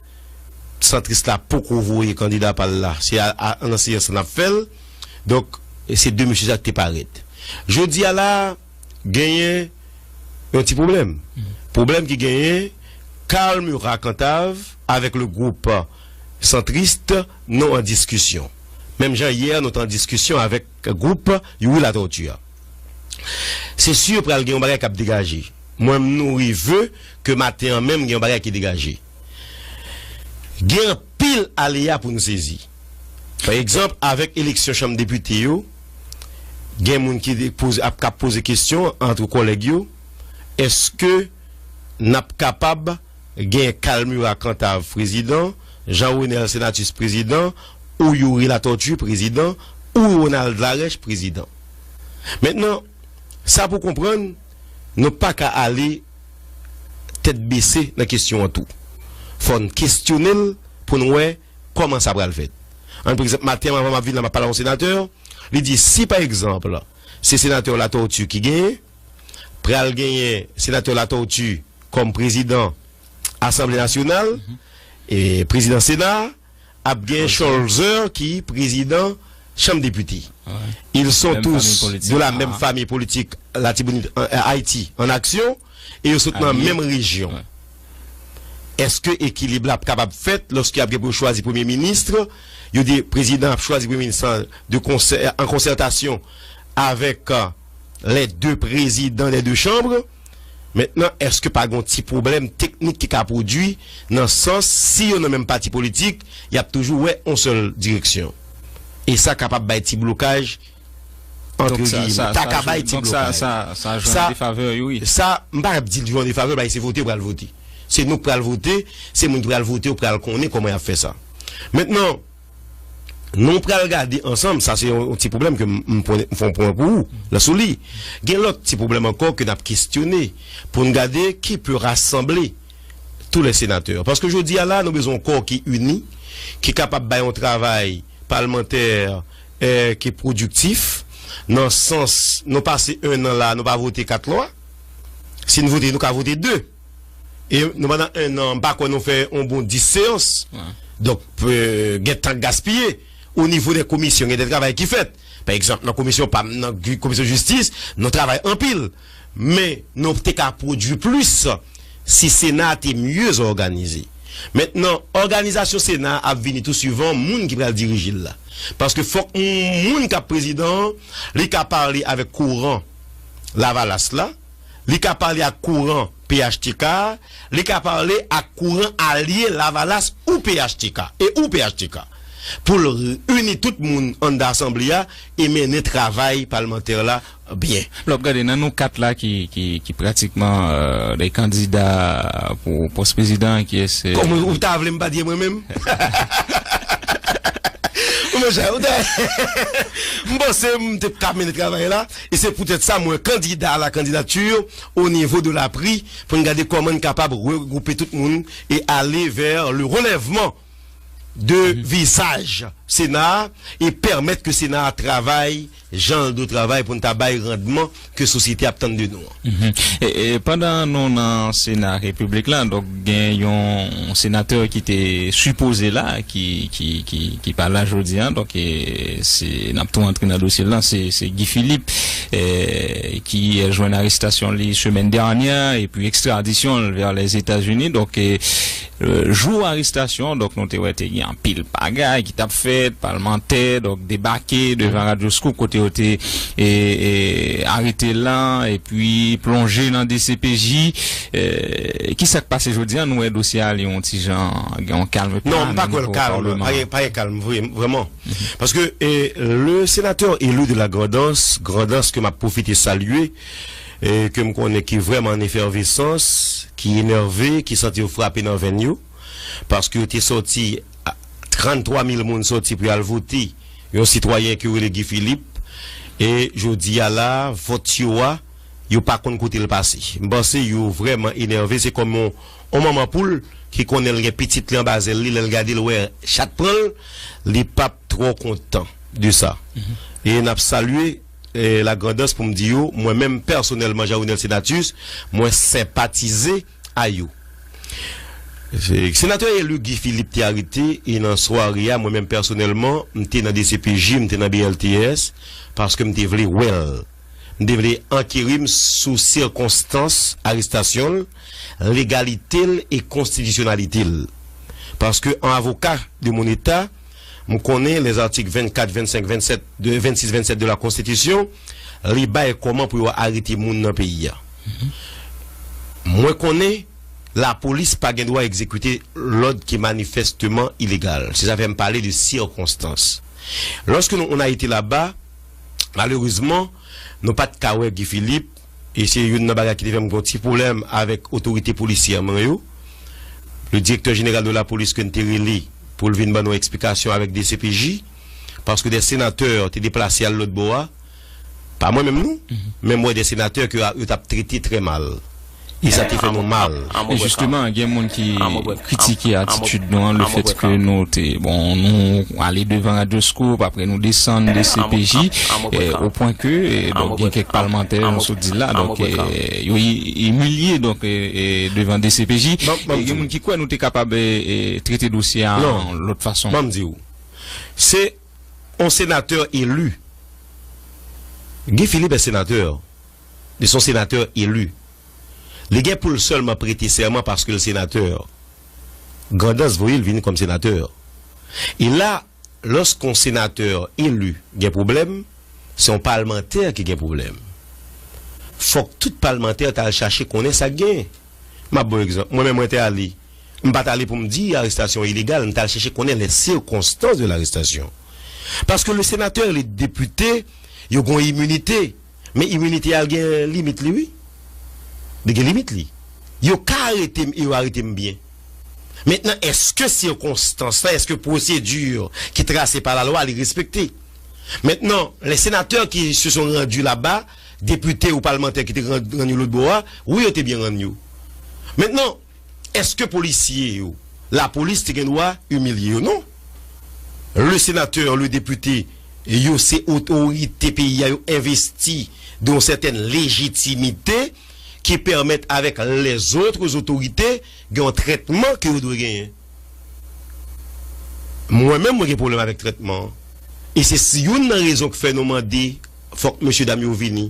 santris la poko voye kandida pa l la. Se a, a, nan seyans n ap fè l. Donk, e se de mesye sa ki te parèt. Jodi a la, genyen yon ti pwoblèm. Pwoblèm ki genyen, Carl Murat Cantave avèk le groupe centriste, nou an diskisyon. Menm jan yè, nou t an diskisyon avèk gwoup Youri Latortue a. Se si pral gen yon bagay k ap degaje. Mwen, m nouri ve ke maten an menm gen yon bagay ki degaje. Gen anpil aleya pou n sezi. Pa egzanp, avèk eleksyon chanm depite yo, gen moun ki te poze, ap, k ap poze kesyon ant kòlèg yo, èske n ap kapab gen Carl Murat Cantave prezidan, Jean Renel Senatus prezidan, ou Youri Latortue prezidan, ou Ronald Larèche prezidan. Mentnan, sa pou konprann, nou pa ka ale tèt bese nan kesyon an tou. Fò n kesyone l pou n wè kòman sa pral fèt. Ann, pa egzanp, maten an, anvan m ap vin la, m ap pale a yon senatè, li di, si, pa egzanp, se senatè Latortue ki genyen, pral genyen senatè Latortue kòm prezidan Asanble Nasyonal, e prezidan Sena, ap gen Cholzer ki prezidan Chanm Depite. Ils sont tous de la même famille politique, Latibonit, euh, Haïti en action, e yo sot nan menm rejyon. Èske ekilib la ap kapab fèt lòske y ap gen pou yo chwazi premye minis? Yo di prezidan ap chwazi premye minis lan de konsè, an konsètasyon avèk, euh, les deux présidents des deux chambres. Mentnan, èske pa gen yon ti pwoblèm teknik ki ka pwodui nan sans si yo nan menm pati politik, y ap toujou wè yon sèl direksyon? E sa kapab bay ti blokaj, antre giyime. Ta ka bay ti blokaj. Sa, sa, sa jwe an defavè yo, wi. Sa, m pa ap di l jwe an defavè, bay se vote yo pral vote. Se nou k pral vote, se moun ki pral vote yo pral konnen kòman y ap fè sa. Mentnan, nou pral gade ansanm, sa se yon, yon ti pwoblèm ke m, m pran, m fè yon pwen pou ou, la sou li. Gen lòt ti pwoblèm ankò ke n ap kesyone pou n gade qui peut rassembler tous les sénateurs. Paske jodi a la, nou bezwen yon kò ki ini, ki kapab bay yon travay palmantè, eh, ki pwodiktif, nan sans, nou pase en an la, nou pa vote kat lwa. Si n vote, nou ka vote de. E nou pandan en an, m pa kwè nou fè yon bon dis seyans. Donk, eh, gen tan k gaspiye. O nivo dè komisyon, gen de travay ki fèt. Pa egzanp, nan komisyon pa m, nan gi-, komisyon jistis, nou travay anpil. Men, nou te ka pwodui plis si Sena a te mye òganize. Mentnan, òganizasyon Sena a ap vini tou suivan moun ki pral dirije l la. Paske fòk moun k ap prezidan an, li ka pale avèk kouran Lavalas la, li ka pale ak kouran P H T K, li ka pale ak kouran alye Lavalas ou P H T K, e ou P H T K, pou l ini tout moun anndan asanble a e mennen travay palmantè la byen. Lè w ap gade nan nou kat la ki, ki, ki pratikman, euh, de kandida pou pòs prezidan, kiyès, euh, kòman ou ta vle m pa di mwen menm? Monchè, ou ta, m panse m te ka mennen travay la, e se poutèt sa mwen kandida a la kandidatè o nivo de la pri pou n gade kòman n kapab regwoupe tout moun e ale vè le relèvman de vizaj Sena a e pèmèt ke Sena a travay jan l dwe travay pou n ta bay randman ke sosyete ap tann de nou an. Mhm. E, e pandan nou nan Sena Repiblik la, donk gen yon senatè ki te sipoze la, ki, ki, ki, ki pa la jodi a, donk, e, se, n ap tou antre nan dosye l lan, se, se Guy Philippe, e, ki jwenn arestasyon li semèn dènyè, epi ekstradisyon l vè Lèzetazini. Donk, e, jou arestasyon, donk, nou te wè te gen anpil bagay ki t ap fèt, palmantè, donk, debake devan Radyo Scoop, kote yo te, e, e, arete l lan, epi plonje nan D C P J. E, kisa k pase jodi a? Nou wè dosye a, li yon ti jan, gen yon kalm. Non, m pa kwè l kalm. Pa gen, pa gen kalm, vre, vrèman. Paske, e, le sénateur élu de la Grand'Anse, Grandans ke m ap pwofite salye, e, ke m konnen ki vrèman an efèvesans, ki enève, ki santi yo frape nan venn yo, paske yo te sòti, a, tranntwa mil moun sòti pou y al vote yon sitwayen ki rele Guy Philippe, e jodi a la, vòt yo a, yo pa konn kote l pase. M panse yo vrèman enève, se kòm yon, yon manman poul ki konnen l gen pitit li anba zèl li, lè l gade l wè chat pran l, li p ap twò kontan de sa. E n ap salye, eh, Lagrandans pou m di yo, mwen menm pèsonèlman, Jean Renel Senatus, mwen senpatize a yo. Se-, senatè eli Guy Philippe te arete, e nan sware a, mwen menm pèsonèlman, m te nan D C P J, m te nan B L T S, paske m te vle wè l. M te vle ankeri m sou sikonstans arestasyon l, legalite l e konstitisyonalite l. Paske an avoka de mon eta, m konnen les articles vennkat, vennsenk, vennsèt, de, vennsis, vennsèt de la Konstitisyon, li bay kòman pou yo arete moun nan peyi a. Mwen konnen lapolis pa gen dwa egzekite lòd ki manifèsteman ilegal. Se sa fè m pale de sikonstans. Lorsque nous, on a été là-bas, malerezman, nou pa t ka wè Guy Philippe, e se youn nan bagay ki te fè m gen yon ti pwoblèm avèk otorite polisyè mwen yo. Le directeur général de la police ke n te rele pou l vin ban nou eksplikasyon avèk D C P J, paske de senatè te deplase al lòt bò a, pa mwen menm non, men m wè de senatè ke a, yo t ap trete trè mal. E sa te fè nou mal. E jisteman, gen moun ki kritike atitid nou an, le fèt ke nou te, bon, nou ale devan Radyo Scoop, apre nou desann D C P J, eh, o pwen ke, eh, donk, gen kèk palmantè, nou sot di la, donk, eh, yo i-, imilye, donk, eh, eh, devan D C P J. E gen moun ki kwè nou te kapab, eh, eh, trete dosye a yon lòt fason. Ban m di w, se yon senatè eli. Guy Philippe est sénateur. Li se yon senatè eli. Li gen pou l sèlman prete sèman paske l senatè. Grandans voye l vini kòm senatè. E la, lòske yon senatè eli gen pwoblèm, se yon palmantè ki gen pwoblèm. Fòk tout palmantè ta al chache konnen sa k genyen. M ap ba w egzanp. Mwen menm, mwen te ale. M pa t ale pou m di arestasyon ilegal, m t al chèche konnen les circonstances de l'arrestation. Paske le senatè, le depite, yo gen iminite. Men iminite a gen limit li, wi. Li gen limit li. Yo ka arete m e yo arete m byen. Mentnan, èske sikonstans la, èske pwosedi ki trase pa lalwa, li respekte? Mentnan, les senatè ki se son randi laba, depite ou palmantè ki te ran-, rann yo lòt bò a, wi, yo te byen rann yo. Mentnan, èske polisye yo, lapolis te gen dwa imilye yo? Non. Le senatè, le depite, yo se otorite peyi a, yo envesti de yon sètèn lejitimite ki pèmèt avèk lèzòt otorite gen yon trètman ke yo dwe genyen. Mwen menm, mwen gen pwoblèm avèk trètman an. E se s-, youn nan rezon k fè nou mande fòk mesye dam yo vini.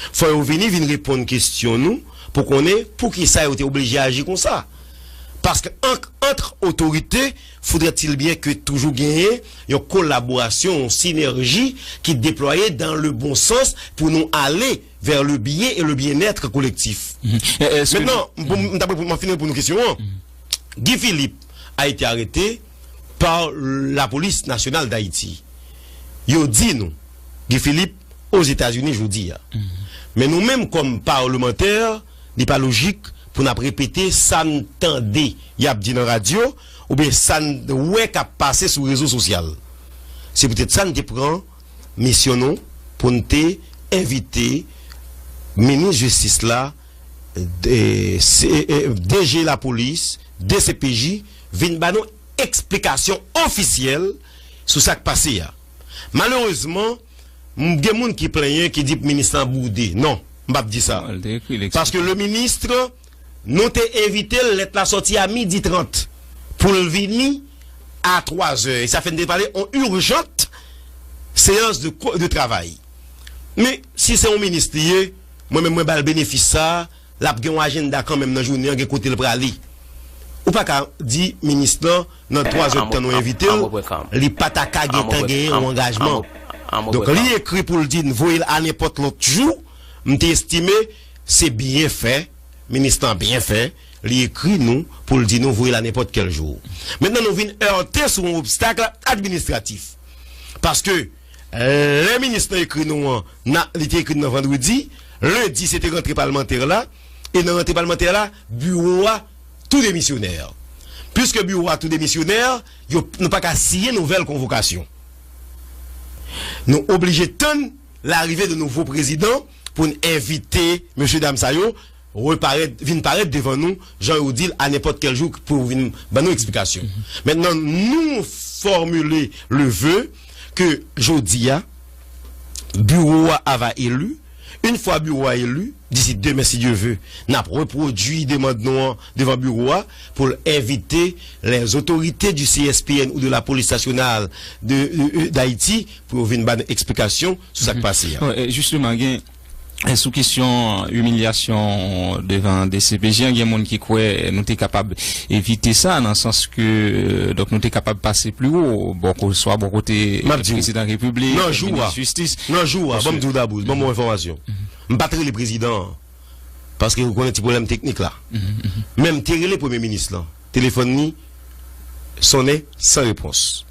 Fò yo vini, vin reponn kesyon nou pou konnen poukisa yo te oblije aji konsa. Paske ant, ant otorite, faudrait-il bien que toujou genyen yon kolaborasyon, yon sinèji ki deplwaye dans le bon sens pou nou ale vers le bien et le bien-être collectif. Mentnan, m, m, m ta pou m fini pou nou kesyon an. Guy Philippe a été arrêté par la Police Nationale d'Haïti. Yo di nou, Guy Philippe Ozetazini jodi a. Men nou menm kòm palmantè, li pa lojik pou n ap repete sa n tande y ap di nan radyo, oubyen sa n wè k ap pase sou rezo sosyal. Se poutèt sa n te pran misyon nou pou n te envite minis jistis la, de, se, e, D G lapolis, D C P J, vin ba nou eksplikasyon ofisyèl sou sa k pase a. Malerezman, m, gen moun ki plenyen, ki di minis lan boude. Non, m p ap di sa. Paske le ministre, nou te envite l, lèt la sòti a midi trant pou l vini a twa zè. E sa fè n te pale on urgente séance de co-, de travail. Men, si se yon minis li ye, mwen menm mwen ba l benefis sa, l ap gen yon ajanda kanmenm nan jounen an, gen kote l prale. Ou pa ka di minis lan, nan twa zè tan nou envite l, li pa ta ka gentan genyen yon angajman. Donk, li ekri pou l di n voye l a nenpòt lòt jou, m te estime se byen fè, minis lan byen fè, li ekri nou pou l di nou voye l a nenpòt kèl jou. Mentnan, nou vin ète sou yon obstak administratif. Paske, lè minis lan ekri nou an, na, li te ekri n nan vandredi, lendi, se te rantre palmantè la, e nan rantre palmantè la, biwo a tou demisyonè. Piske biwo a tou demisyonè, yo, nou pa ka siyen nouvèl konvokasyon. Nou oblije tann larive de nouvo prezidan pou n envite mesye dam sa yo reparèt, vin parèt devan nou, jan yo di l, a nenpòt kèl jou pou yo vin ban nou eksplikasyon. Mentnan, nou fòmile le ve ke jodi a, biwo a ava eli. Une fois biwo a eli, d'ici demain, si Dieu veut, n ap repwodui demann nou an devan biwo a pou l envite les autorités du C S P N ou de la police nationale de, de, d'Haïti pou yo vin ban nou eksplikasyon sou sa k pase a. Bon, e, jisteman, gen, e, sou kesyon imilyasyon devan D C P J an, gen moun ki kwè nou te kapab evite sa, nan sans ke, e, donk, nou te kapab pase pli wo, bò ko-, swa bò kote M ap di w, prezidan repiblik, nan jou a, minis jistis, nan jou a, ban m di w, Dabous, ban m yon enfòmasyon. M pa t rele prezidan an, paske ou konnen ti pwoblèm teknik la. Men m te rele premye minis lan. Telefòn li sonnen san repons.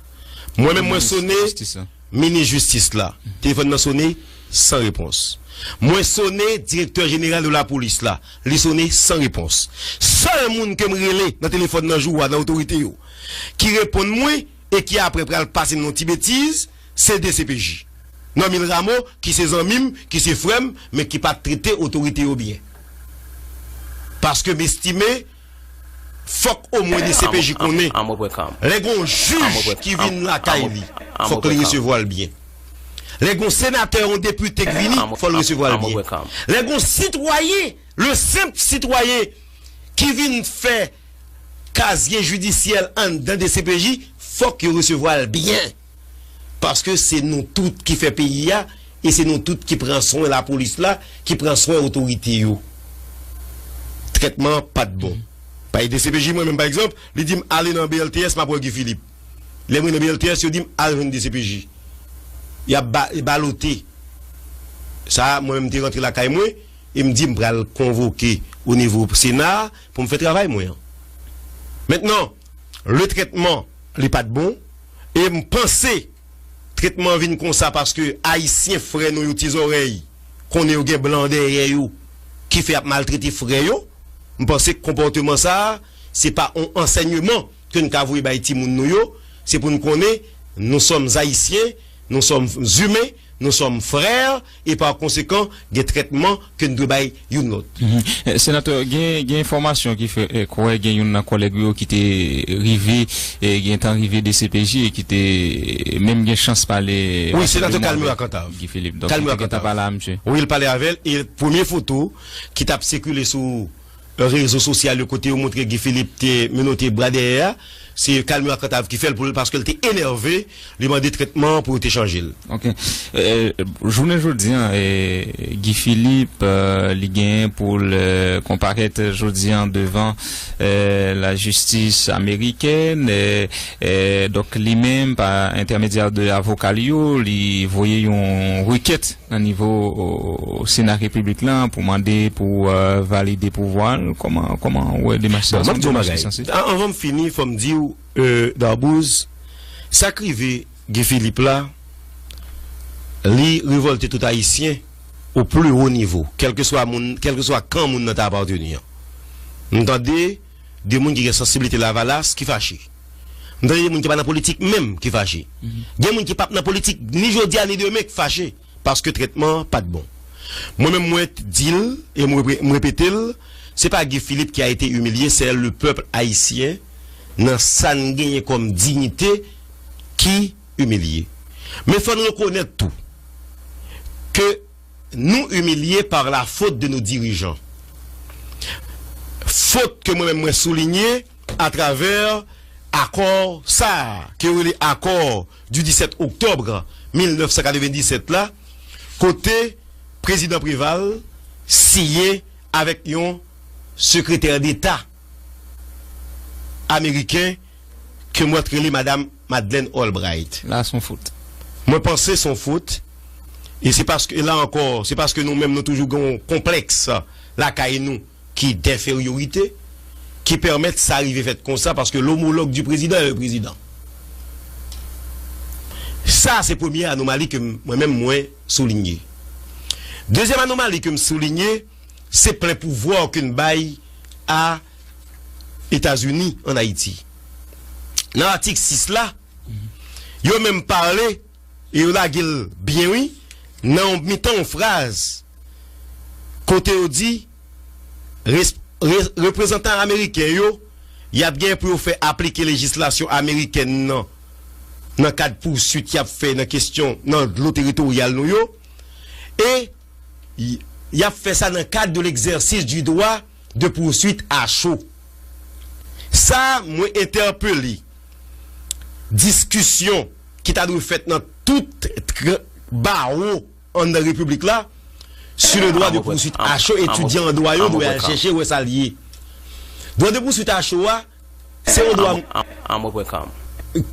Mwen menm, mwen sonnen minis jistis la. Telefòn nan sonnen san repons. Mwen sonnen direktè jeneral de lapolis la. Li sonnen san repons. Sèl moun ke m rele nan telefòn nan jou a, nan otorite yo, ki reponn mwen e ki apre pral pase m yon ti betiz, se D C P J. Normil Rameau, ki se zanmi m, ki se frè m, men ki pa t trete otorite yo byen. Paske m estime, fòk omwen D C P J konnen, lè gen yon jij ki vin lakay li, fòk li resevwa l byen. Lè gen yon senatè, yon depite k vini, fò l resevwa l byen. Lè gen yon sitwayen, le senp sitwayen ki vin fè kazye jidisyè l anndan D C P J, fòk yo resevwa l byen. Paske se nou tout ki fè peyi a, e se nou tout ki pran swen lapolis la, ki pran swen otorite yo. Trètman an pa t bon. Paske D C P J, mwen menm, pa egzanp, li di m ale nan B L T S, m ap wè Guy Philippe. Lè mwen nan B L T S, yo di m al jwenn D C P J. Y ap ba-, balote. Sa a, mwen menm, m te rantre lakay mwen, e m di m pral konvoke o nivo Sena a pou m fè travay mwen an. Mentnan, le trètman, li pa t bon, e m panse trètman an vin konsa paske Ayisyen frè nou yo ti zòrèy, konnen yo gen blan dèyè yo, ki fè y ap maltrete frè yo. M panse konpòteman sa a, se pa yon ansèyman ke n ka voye bay timoun nou yo, se pou n konnen, nous sommes Haïtiens, nous sommes humains, nous sommes frères, e pa konsekan, gen trètman ke n dwe bay youn lòt. Mhm. Eh, senatè, gen, gen enfòmasyon ki fè, eh, kwè gen youn nan kòlèg ou yo ki te rive, eh, gen tan rive D C P J e ki te menm gen chans pale, wi, senatè Calmur à Cantave. Guy Philippe. Donk, li te gentan pale a misye. Wi, l pale avè l, e premye foto ki t ap sikile sou rezo sosyal yo kote yo montre Guy Philippe te menote bra dèyè a, se Calmur à Cantave ki fè l pou l, paske l te enève, li mande trètman pou yo te chanje l. Ok. Eh, jounen jodi a, eh, Guy Philippe, eh, li genyen pou l, eh, konparèt jodi a devan, eh, lajistis amerikèn, eh, eh, donk li menm, pa entèmedyè de avoka li yo, li voye yon rekèt nan nivo, o, Sena Repiblik la pou mande pou, eh, valide pouvwa l. Kòman, kòman ou wè demach sa? Bon, m ap di yon bagay. An-, anvan m fini, fò m di w, eh, Darbouze, sa k rive Guy Philippe la, li revòlte tout Ayisyen o pli wo nivo, kèlkeswa moun, kèlkeswa kan moun nan ta apateni an. M tande de moun ki gen sansiblite lavalas ki fache. M tande de moun ki pa nan politik menm ki fache. Gen moun ki p ap nan politik ni jodi a ni demen ki fache paske trètman an pa t bon. Mwen menm, mwen t di l e m repre-, m repete l, c'est pas Guy Philippe qui a été humilié, c'est le peuple haïtien nan sa n genyen kòm diyite ki imilye. Men fò n rekonèt tou ke nou imilye par la faute de nos dirigeants. Fot ke mwen menm mwen soulinye atravè akò sa a, ke yo rele accord du dix-sept octobre mil nèf san katrevenndisèt la, kote prezidan Préval siyen avèk yon sekretè deta ameriken ke mwen t rele madam Madeleine Albright. La, se yon fot. Mwen panse se yon fot. E se paske, e la ankò, se paske nou menm nou toujou gen yon konplèks lakay nou ki denferyorite, ki pèmèt sa rive fèt konsa, paske l'homologue du président est le président. Sa, se premye anomali ke m-, mwen menm mwen soulinye. Dezyèm anomali ke m soulinye, se plen pouvwa ke n bay a Etazini ann Ayiti. nan atik sis la, yo menm pale, e yo lage l byen, wi, nan yon mitan yon fraz, kote yo di, res- re- reprezantan ameriken yo, y ap gen pou yo fè aplike lejislasyon amerikèn nan, nan kad pouswit y ap fè nan kesyon nan dlo teritoryal nou yo, e y- y ap fè sa nan kad de l'exercice du droit de poursuite à chaud. Sa, mwen entèpele diskisyon ki ta dwe fèt nan tout tr- bawo anndan repiblik la, sur le droit de poursuite à chaud, etidyan an dwa yo dwe al chèche wè sa l ye. Dwa de poursuite à chaud a, se yon dwa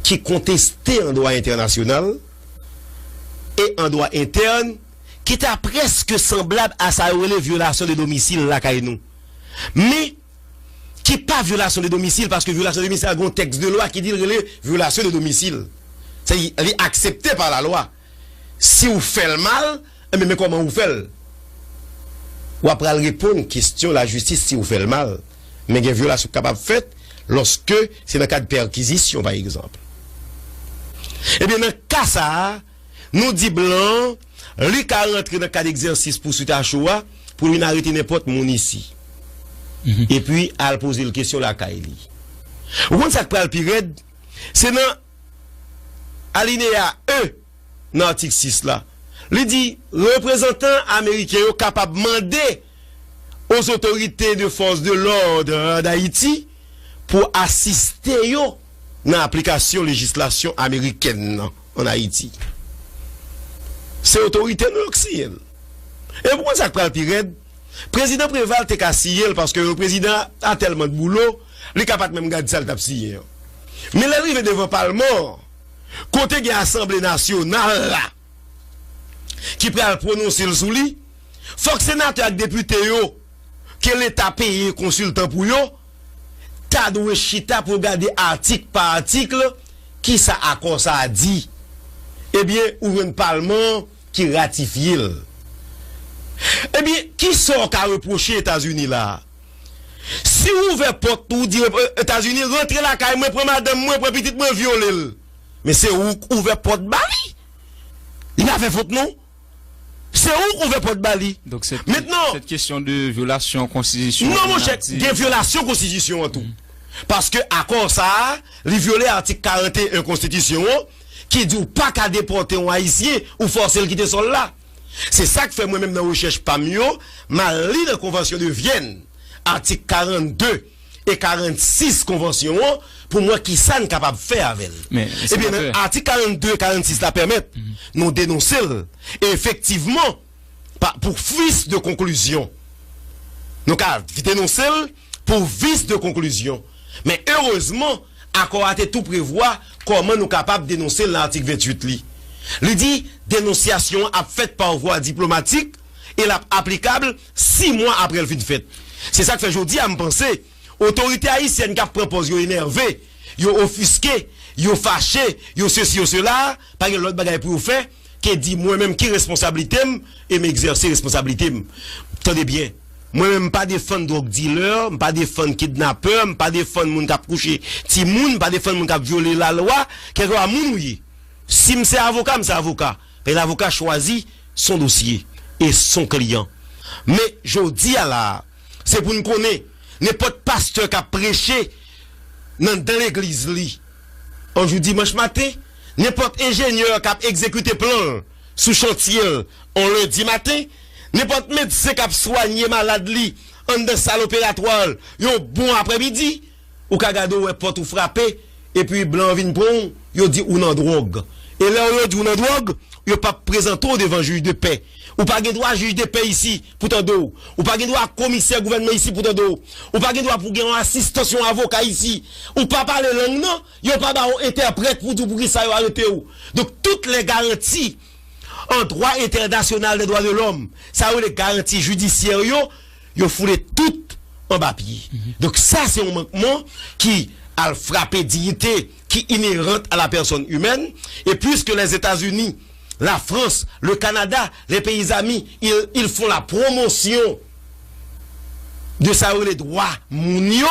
ki konteste an dwa entènasyonal e an dwa entèn, ki ta prèske sanblab a sa yo rele vyolasyon de domisil lakay nou. Men, ki pa vyolasyon de domisil, paske vyolasyon de domisil la gen yon tèks de lwa ki di l rele vyolasyon de domisil. Sètadi, li aksepte pa lalwa. Si w fè l mal, enben, men kòman ou fè l. W ap pral reponn kesyon lajistis si w fè l mal. Men gen vyolasyon k kapab fèt lòske se nan kad pèkizisyon, pa egzanp. Ebyen, nan ka sa a, nou di blan an, li ka rantre nan kad egzèsis pouswit a cho a pou l vin arete nenpòt moun isi. Epi al poze l kesyon lakay li. Ou konn sa k pral pi rèd? Se nan alineya E nan atik sis la. Li di, reprezantan ameriken yo kapab mande aux autorités de force de l'ordre d'Haïti pou asiste yo nan aplikasyon lejislasyon amerikèn nan ann Ayiti. Se otorite nou yo k siyen l. E pou konn sa k pral pi rèd, prezidan Preval te ka siyen l paske yon prezidan a tèlman de boulo, li ka pa t menm gad sa l t ap siyen an. Men lè l rive devan palman an, kote gen Asanble Nasyonal la, ki pral pwononse l sou li, fòk senatè ak depite yo, ke Leta peye konsiltan pou yo, ta dwe chita pou yo gade atik pa atik kisa akò sa a di. Ebyen, ou jwenn palman an ki ratifye l. Ebyen, kisa w ka repwoche Etazini la a? Si w ouvè pòt ou, ou di, eh, Etazini, rantre lakay mwen, pran madanm mwen, pran pitit mwen, vyole l. Men se ou k ouvè pòt ba li. Li pa fè fot non. Se ou k ouvè pòt ba li. Donk, cette, cette question de violation constitution, non, monchè, gen vyolasyon konstitisyon an tou. Paske akò sa a, li vyole atik karant e en konstitisyon an, ki di w pa ka depòte yon Ayisyen ou fòse l kite sòl la. Se sa k fè mwen menm nan rechèch pa m yo, m al li nan Konvansyon de Vyèn, atik karant de e karant sis konvansyon an, pou m wè kisa n kapab fè avè l. Ebyen, nan atik karant de e karant sis la pèmèt nou denonse l. E efektivman, pa, pou vis de konklizyon. Nou ka denonse l pou vis de konklizyon. Men erezman, akò a te tou prevwa kòman nou kapab denonse l nan atik venntuit li. Li di, denonsyasyon an ap fèt pa vwa diplomatik e l ap aplikab sis mwa apre l fin fèt. Se sa k fè jodi a, m panse, otorite ayisyèn k ap pran pòz yo enève, yo ofiske, yo fache, yo sesi, yo sela, pa gen lòt bagay pou yo fè ke di mwen menm ki responsablite m e m egzèse responsablite m. Tande byen, mwen menm m pa defann drug dealer, m pa defann kidnapè, m pa defann moun k ap kouche timoun, m pa defann moun k ap vyole lalwa, kèlkeswa moun ou ye. Si m se avoka, m se avoka. Paske lavoka chwazi son dosye e son kliyan. Men jodi a la a, se pou n konnen, nenpòt pastè k ap preche nan, nan legliz li, yon jou dimanch maten, nenpòt enjenyè k ap egzekite plan l sou chantye l yon lendi maten, nenpòt medsen k ap swanye malad li anndan sal operatwa l yon bon aprèmidi, ou ka gade w wè pòt ou frape, epi blan an vin pran w, yo di ou nan dwòg. E lè yo di ou nan dwòg, yo p ap prezante w devan jij de pè. Ou pa gen dwa jij de pè isi pou tande w. Ou pa gen dwa komisè gouvènman isi pou tande w. Ou pa gen dwa pou gen yon asistans yon avoka isi. Ou pa pale lang nan, yo pa ba w entèprèt pou di w poukisa yo arete w. Donk, tout lè garanti an dwa entènasyonal de dwa de lòm, sa yo rele garanti jidisyè yo, yo foule tout anba pye. Donk sa se yon mankman ki al frape diyite ki inhérente à la personne humaine, et puisque les États-Unis, la France, le Canada, les pays amis, ils, ils font la promotion de sa yo rele dwa moun yo,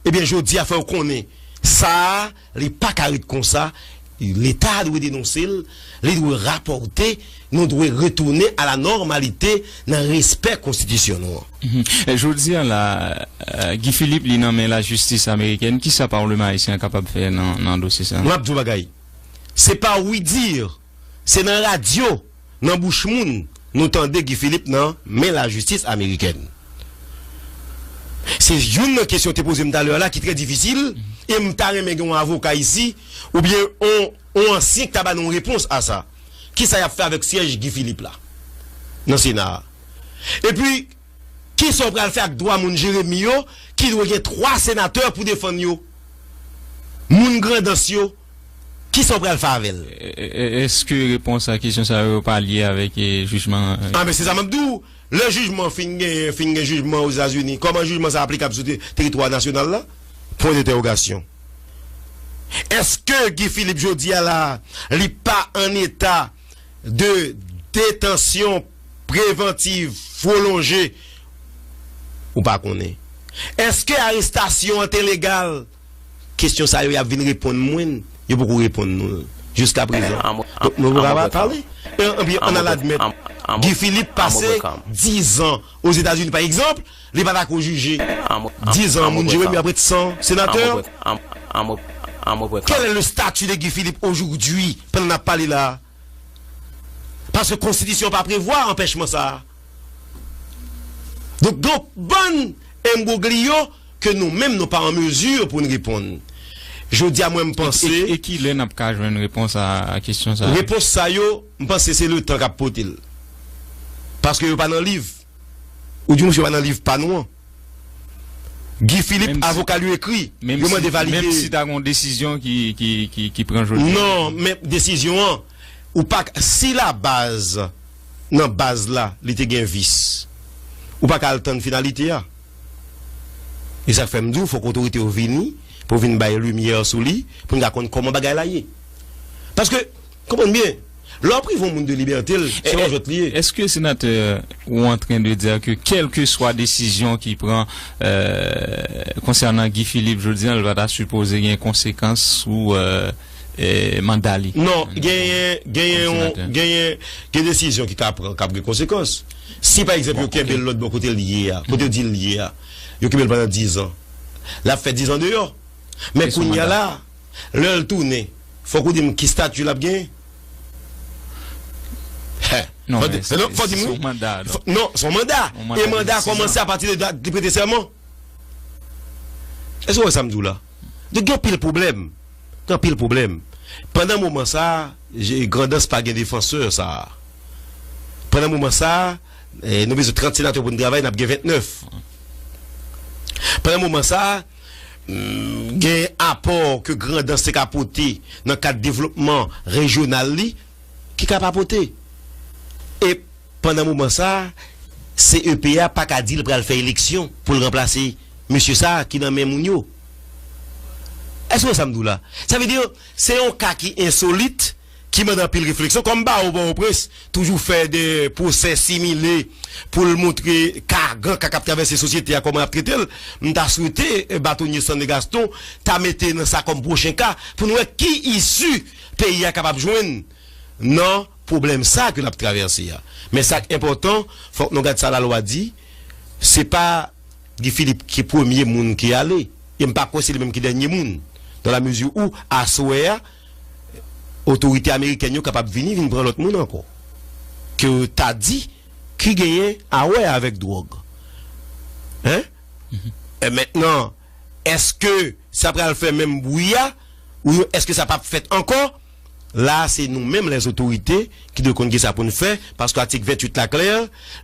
ebyen, jodi a fè w konnen, Sa a, li pa ka ret konsa. Leta a dwe denonse l, li dwe rapòte, nou dwe retounen a la nòmalite nan respè konstitisyon nou an. Mhm. E jodi a la, eh, Guy Philippe, li nan men lajistis amerikèn, kisa Palman ayisyen an kapab fè nan, nan dosye sa a? M ap di w bagay. Se pa wi dir, se nan radyo, nan bouch moun, nou tande Guy Philippe nan men lajistis amerikèn. Se youn nan kesyon te poze m talè a la ki trè difisil, e m ta renmen gen yon avoka isi, oubyen yon, yon ansyen ki ta ba nou yon repons a sa. Kisa y ap fè avèk syèj Guy Philippe la, nan Sena a? Epi, kisa w pral fè ak dwa moun Jeremi yo, ki dwe gen twa senatè pou defann yo? Moun Grandans yo, kisa w pral fè avè l? E, e, e, èske repons a kesyon sa yo pa lye avèk, e, jijman, e? A, men se sa m ap di w. Lè jijman fin gen, fin gen jijman Ozetazini, kòman jijman sa aplikab sou te-, teritwa nasyonal la? Pwen dentèwogasyon. Èske Guy Philippe jodi a la, li pa an eta de detansyon prevantiv pwolonje? Ou pa konnen. Èske arestasyon an te legal? Kesyon sa yo, y ap vin reponn mwen, yo poko reponn nou l jiska prezan. Donk, nou pa ka pale. E, anpi, ann al admèt, Guy Philippe pase diz an Ozetazini, pa egzanp, li pa ta ko jije. Diz an, moun Jeremi ap ret san senatè. Quel est le statut de Guy Philippe aujourd'hui, pandan n ap pale la a? Paske konstitisyon pa prevwa anpèchman sa a. Donk, gen yon bann embwogliyo ke nou menm nou pa an mezi pou n reponn. Jodi a, mwen, m panse. E, e, e kilè n ap ka jwenn repons a, a kesyon sa a? Repons sa yo, m panse se letan k ap pote l. Paske yo pa nan liv. Ou di, monchè, yo pa nan liv pa nou an. Guy Philippe, avoka li yo ekri, yo mande valide. Menm si ta gen yon desizyon ki, ki, ki, ki pran jodi a. Non, men desizyon an, ou pa k-, si la baz, nan baz la, li te gen vis, ou pa ka al tann finalite a. E sa k fè m di w, fòk otorite yo vini, pou vin bay limyè sou li, pou n ka konn kòman bagay la ye. Paske, konprann byen, lè w prive yon moun de libète l, se yon jwèt li ye. Èske, senatè, ou antren de dire ke kèlkeswa desizyon ki pran, euh, konsènan Guy Philippe jodi a, l pa ta sipoze gen konsekans sou, euh, euh, manda li? Non, genyen, genyen yon, genyen, gen desizyon ki ka pran, k ap gen konsekans. Si, pa egzanp, yo kenbe l lòt bò kote l ye a, kote yo di l ye a, yo kenbe l pandan diz an, l ap fè diz an deyò. Men kounye a la, lè l tounen, fòk ou di m ki stati l ap genyen. Fò di m, non, fò di m wi. Non, se yon manda. E manda a kòmanse apati de dat li prete sèman. Èske w wè sa m di w la? Donk, gen anpil pwoblèm. Gen anpil pwoblèm. Pandan moman sa a, Grandans pa gen defansè sa a. Pandan moman sa a, eh, nou bezwen trant senatè pou n travay, n ap gen ventnèf. Pandan moman sa a, mm, gen apò ke Grandans te ka pote nan kad devlopman rejyonal li, ki ka pa pote. E pandan moman sa a, C E P a pa ka di l pral fè eleksyon pou l ranplase mesye sa a ki nan men moun yo. Èske w wè sa m di w la? Sa vle di, se yon ka ki ensolit, ki mande anpil refleksyon. Kòm bawo Pòtoprens toujou fè de pwosè simile pou l montre ka, gran ka k ap travèse sosyete a, kòman y ap trete l, m ta swete, eh, batonye Stanley Gaston ta mete nan sa kòm pwochen ka pou n wè ki isi peyi a kapab jwenn nan pwoblèm sa ke l ap travèse a. Men sa k enpòtan, fòk nou gad sa lalwa di, se pa Guy Philippe ki premye moun ki ale, e m pa kwè se li menm ki dènye moun, dans la mesure où, aswè a, otorite amerikèn yo kapab vini, vin pran lòt moun ankò, ke yo ta di ki genyen a wè avèk dwòg. Hein? E mentnan, èske sa pral fè menm bri a, ou èske sa p ap fèt ankò? La, se nou menm, lèzotorite, ki dwe konn kisa pou n fè, paske atik venntuit la klè,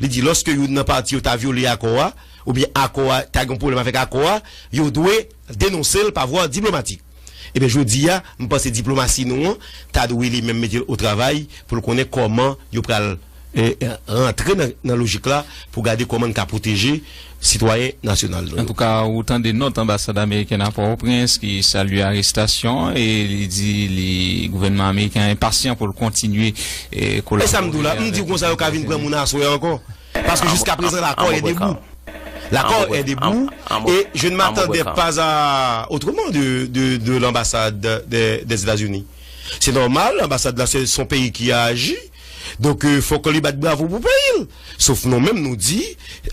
li di, lòske youn nan pati yo ta vyole akò a, oubyen akò a, ta gen pwoblèm avèk akò a, yo dwe denonse l pa vwa diplomatik. Ebyen, jodi a, m panse diplomasi nou an ta dwe li menm mete l o travay pou l konnen kòman yo pral, eh, eh, rantre nan, nan lojik la pou gade kòman n ka pwoteje sitwayen nasyonal nou yo. Antouka, ou tande nòt anbasad amerikèn a Pòtoprens ki salye arestasyon an e li di li, gouvènman ameriken an enpasyan pou l kontinye, eh, kolabore avèk. E sa m di w la, m di w konsa yo ka vin pran moun aswè ankò. Paske jiska prezan, lakò e debou. L'accord est debout et je ne m'attendais pas à autrement de, de, de l'ambassade de- des États-Unis. C'est normal, l'ambassade là, c'est son pays qui a agi. Donk, euh, fòk li bat bravo pou peyi l. Sof nou menm, nou di,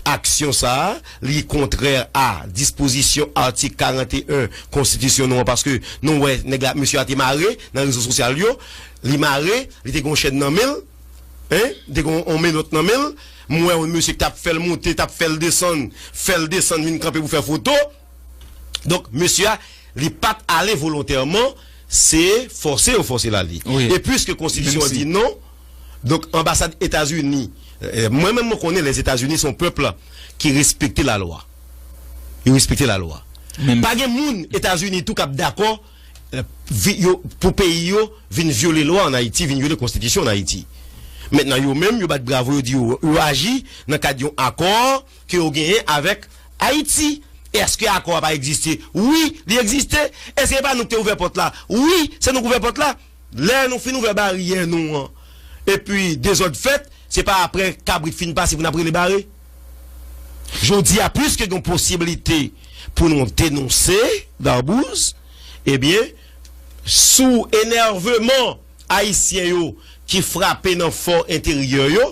aksyon sa a, li kontrè a dispozisyon atik karant e en konstitisyon nou an, paske nou wè nèg la, mesye a te mare nan rezo sosyal yo, li mare, li te gen yon chèn nan men l, hein, li te gen yon menòt nan men l, m wè yon mesye ki t ap fè l monte, t ap fè l desann, fè l desann, vin kanpe pou fè foto. Donk, mesye a, li pa t ale volontèman, se fòse yo fòse l ale. E piske konstitisyon an di non, donk, anbasad Etazini, eh, mwen menm, mwen konnen Lèzetazini se yon pèp ki respekte lalwa. Yo respekte lalwa. Pa gen moun Etazini tou k ap dakò, eh, vi- yo, pou peyi yo vin vyole lwa ann Ayiti, vin vyole konstitisyon ann Ayiti. Mentnan, yo menm, yo bat bravo, yo di yo, yo aji nan kad yon akò ke yo genyen avèk Ayiti. Èske akò a pa egziste? Wi, li egziste. Èske se pa nou ki te ouvè pòt la? Wi, se nou ki ouvè pòt la. Lè nou fin ouvè baryè nou an, epi dezòd fèt, se pa apre kabrit fin pase pou n ap rele bare. Jodi a, pliske gen posiblite pou nou denonse Darbouz, ebyen, sou enèveman ayisyen yo ki frape nan fò enteryè yo,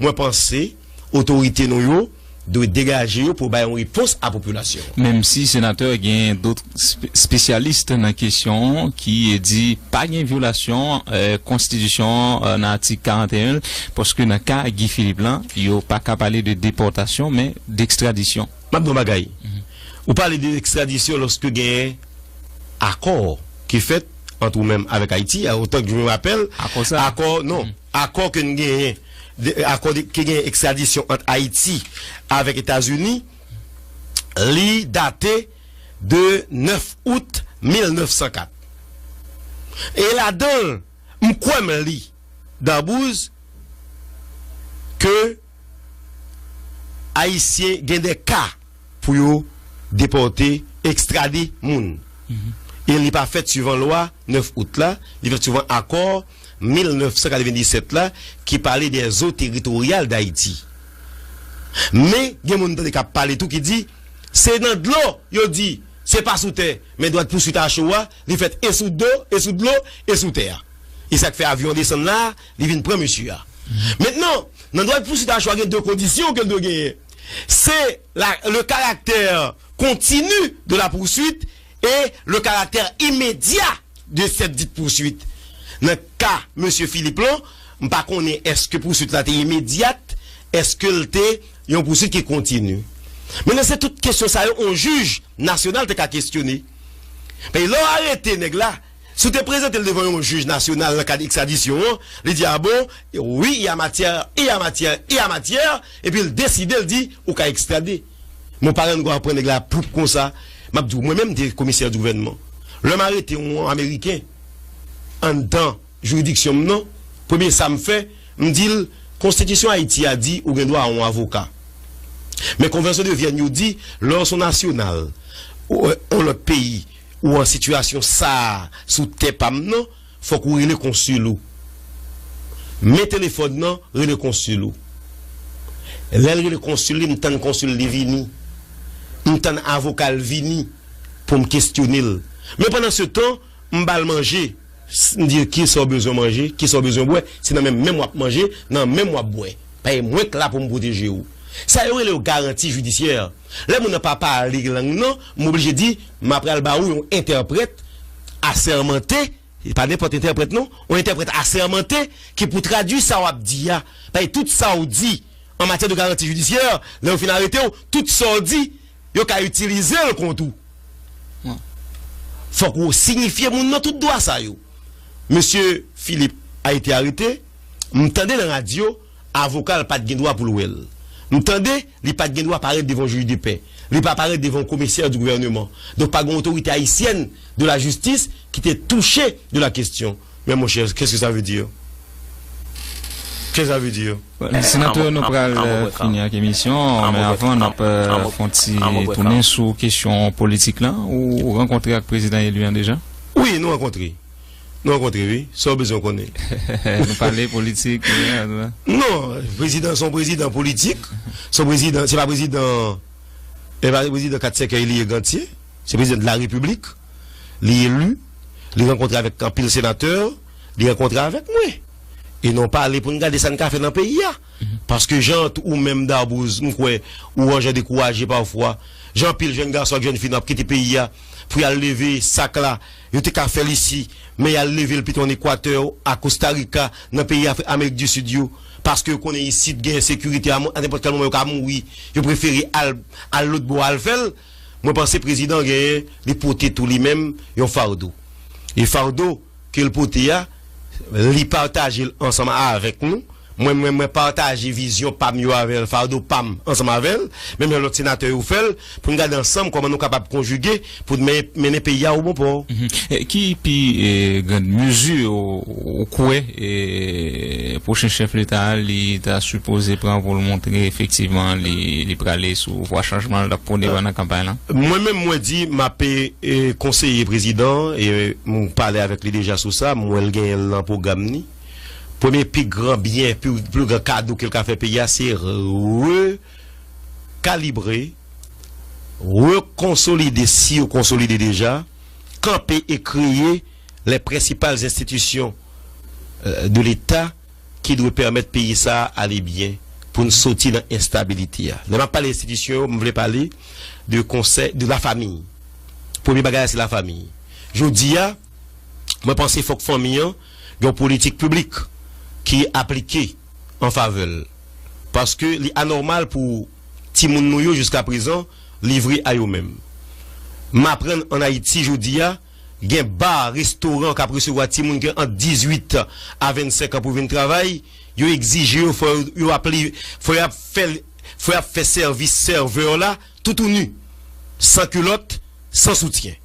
mwen panse otorite nou yo dwe degaje yo pou bay yon repons a popilasyon an. Menm si senatè gen dòt spe- spesyalis nan kesyon ki di pa gen vyolasyon, eh, konstitisyon, eh, nan atik karant e en, paske nan ka Guy Philippe lan, yo pa ka pale de depòtasyon, men dekstradisyon. M ap di yon bagay. Ou pale de ekstradisyon lòske gen akò ki fèt ant ou menm avèk Ayiti, a otan ke je me rappelle, akò sa, akò, non, akò ke n genyen, de- akò de- ke gen ekstradisyon ant Ayiti avèk Etazini, li date de nèf out mil nèf san kat. E ladan l, m kwè m li, Darbouz, ke Ayisyen gen de ka pou yo depòte, ekstrade moun. E li pa fèt swivan lwa nèf out la, li fèt swivan akò mil nèf san katrevenndisèt la ki pale dè zo teritoryal d Ayiti. Men, gen moun tande k ap pale tou ki di, se nan dlo, yo di, se pa sou tè, men dwa de pouswit a cho a, li fèt e sou do, e sou dlo, e sou tè a. E sa k fè avyon an desann la, li vin pran mesye a. Mentnan, nan dwa de pouswit a cho a, gen de kondisyon ke l dwe genyen. Se la, le caractère continu de la poursuite et le caractère immédiat de cette dite poursuite. Nan ka mesye Philippe lan, m pa konnen èske pouswit la te imedyat, èske l te yon pouswit ki kontini. Mentnan, se tout kesyon sa yo, yon jij nasyonal te ka kestyone. Paske lè w arete nèg la, si w te prezante l devan yon jij nasyonal nan kad ekstradisyon an, li di, a bon, wi, il y a matière, il y a matière, il y a matière, epi l deside, l di, ou ka ekstrade. Men w pa rann gwa pran nèg la pwoup konsa. M ap di w, mwen menm, m te komisè di gouvènman. Lè m arete yon Ameriken anndan jiridiksyon m nan, premye sa m fè, m di l, konstitisyon Ayiti a di ou gen dwa a yon avoka. Men konvansyon de Vyèn yo di, lè w se yon nasyonal, ou, yon lòt peyi, ou an sitiyasyon sa a sou tè pa m nan, fòk ou rele konsil ou. Men telefòn nan, rele konsil ou. Lè l rele konsil li, m tann konsil li vini. M tann avoka l vini pou m kestyone l. Men pandan se tan, m ba l manje. S- M di, kisa w bezwen manje, kisa w bezwen bwè, se nan men m menm w ap manje, nan men m w ap bwè. Paske mwen k la pou m pwoteje w. Sa yo rele yo garanti jidisyè. Lè moun nan pa pale lang nan, m oblije di, m ap pral ba ou yon entèprèt asèmante, e pa nenpòt entèprèt non, yon entèprèt asèmante ki pou tradui sa w ap di a. Paske tout sa w di an matyè de garanti jidisyè, lè yo fin arete w, tout sa w di, yo ka itilize l kont ou. Fòk ou siyifye moun nan tout dwa sa yo. Mesye Philippe a été arrêté, m tande nan radyo, avoka l pa t gen dwa pou l wè l. M tande, li pa t gen dwa parèt devan jij de pè. Li pa parèt devan komisè di gouvèneman. Donk, pa gen otorite ayisyèn de la jistis ki te touche de la kesyon. Men monchè, qu'est-ce que ça veut dire? Qu'est-ce que ça veut dire? Senatè, nou pral fini ak emisyon, men avan, n ap fè yon ti tounen sou kesyon politik la. Ou rankontre ak prezidan eli an deja? Wi, nou rankontre. Nou rankontre, wi. Sa w bezwen konnen? Nou pale politik. Non, prezidan se yon prezidan politik. Se yon prezidan, se pa prezidan E pa prezidan kat sèkèy li ye, Gantye. Se prezidan de la repiblik. Li eli. Li rankontre avèk anpil senatè. Li rankontre avèk mwen. E nou pale pou n gade sa n ka fè nan peyi a. Paske jan ou menm Dabouz, m kwè, ou an jan dekouraje pafwa. Jan anpil jèn gason ak jèn fi nou ap kite peyi a pou y al leve sak la. Yo te ka fè l isi, men y al leve l pito ann Ekwatè, a Kosta Rika, nan peyi Afri-, Amerik di Sid yo. Paske yo konnen isit gen ensekirite, a nenpòt kèl moman yo ka mouri. Yo prefere al, al lòt bò al fè l. Mwen panse prezidan genyen, li pote tou li menm yon fado. E fado ke l pote a, li pataje l ansanm avèk nou. Mwen, mwen, mwen pataje vizyon pa m yo avè l, fado pa m ansanm avè l, menm jan lòt senatè yo fè l, pou n gade ansanm kòman nou kapab konjige pou n men-, mennen peyi a o bon pò. Mhm. E ki pi, e, grand mezi ou, ou kwè, e, pwochen chèf leta a, li ta sipoze pran pou l montre efektivman li, li prale sou vwa chanjman l t ap pwone pandan kanpay lan? Mwen menm, mwen di, m ap, e, konseye prezidan, e m pale avèk li deja sou sa, m wè l genyen l nan pwogram li. Premye pi gran byen, pi, pi gran kado ke l ka fè peyi a, se rekalibre, rekonsolide, si yo konsolide deja, kanpe e kreye les principales institutions, euh, de l'État ki dwe pèmèt peyi sa a ale byen pou n soti nan enstabilite a. Lè m ap pale enstitisyon yo, m vle pale de konsèy, de lafanmi. Premye bagay la, se lafanmi. Jodi a, mwen panse fòk fanmi an gen yon politik piblik ki aplike an favè l. Paske li anòmal pou timoun nou yo jiska prezan livre a yo menm. M aprann ann Ayiti jodi a, gen ba, restoran k ap resevwa timoun ki ant dizuit a vennsenk an pou vin travay, yo egzije yo fò yo, yo ap li, fò y ap fè, fò y ap fè sèvis sèvè la toutouni, san kilòt, san soutyen.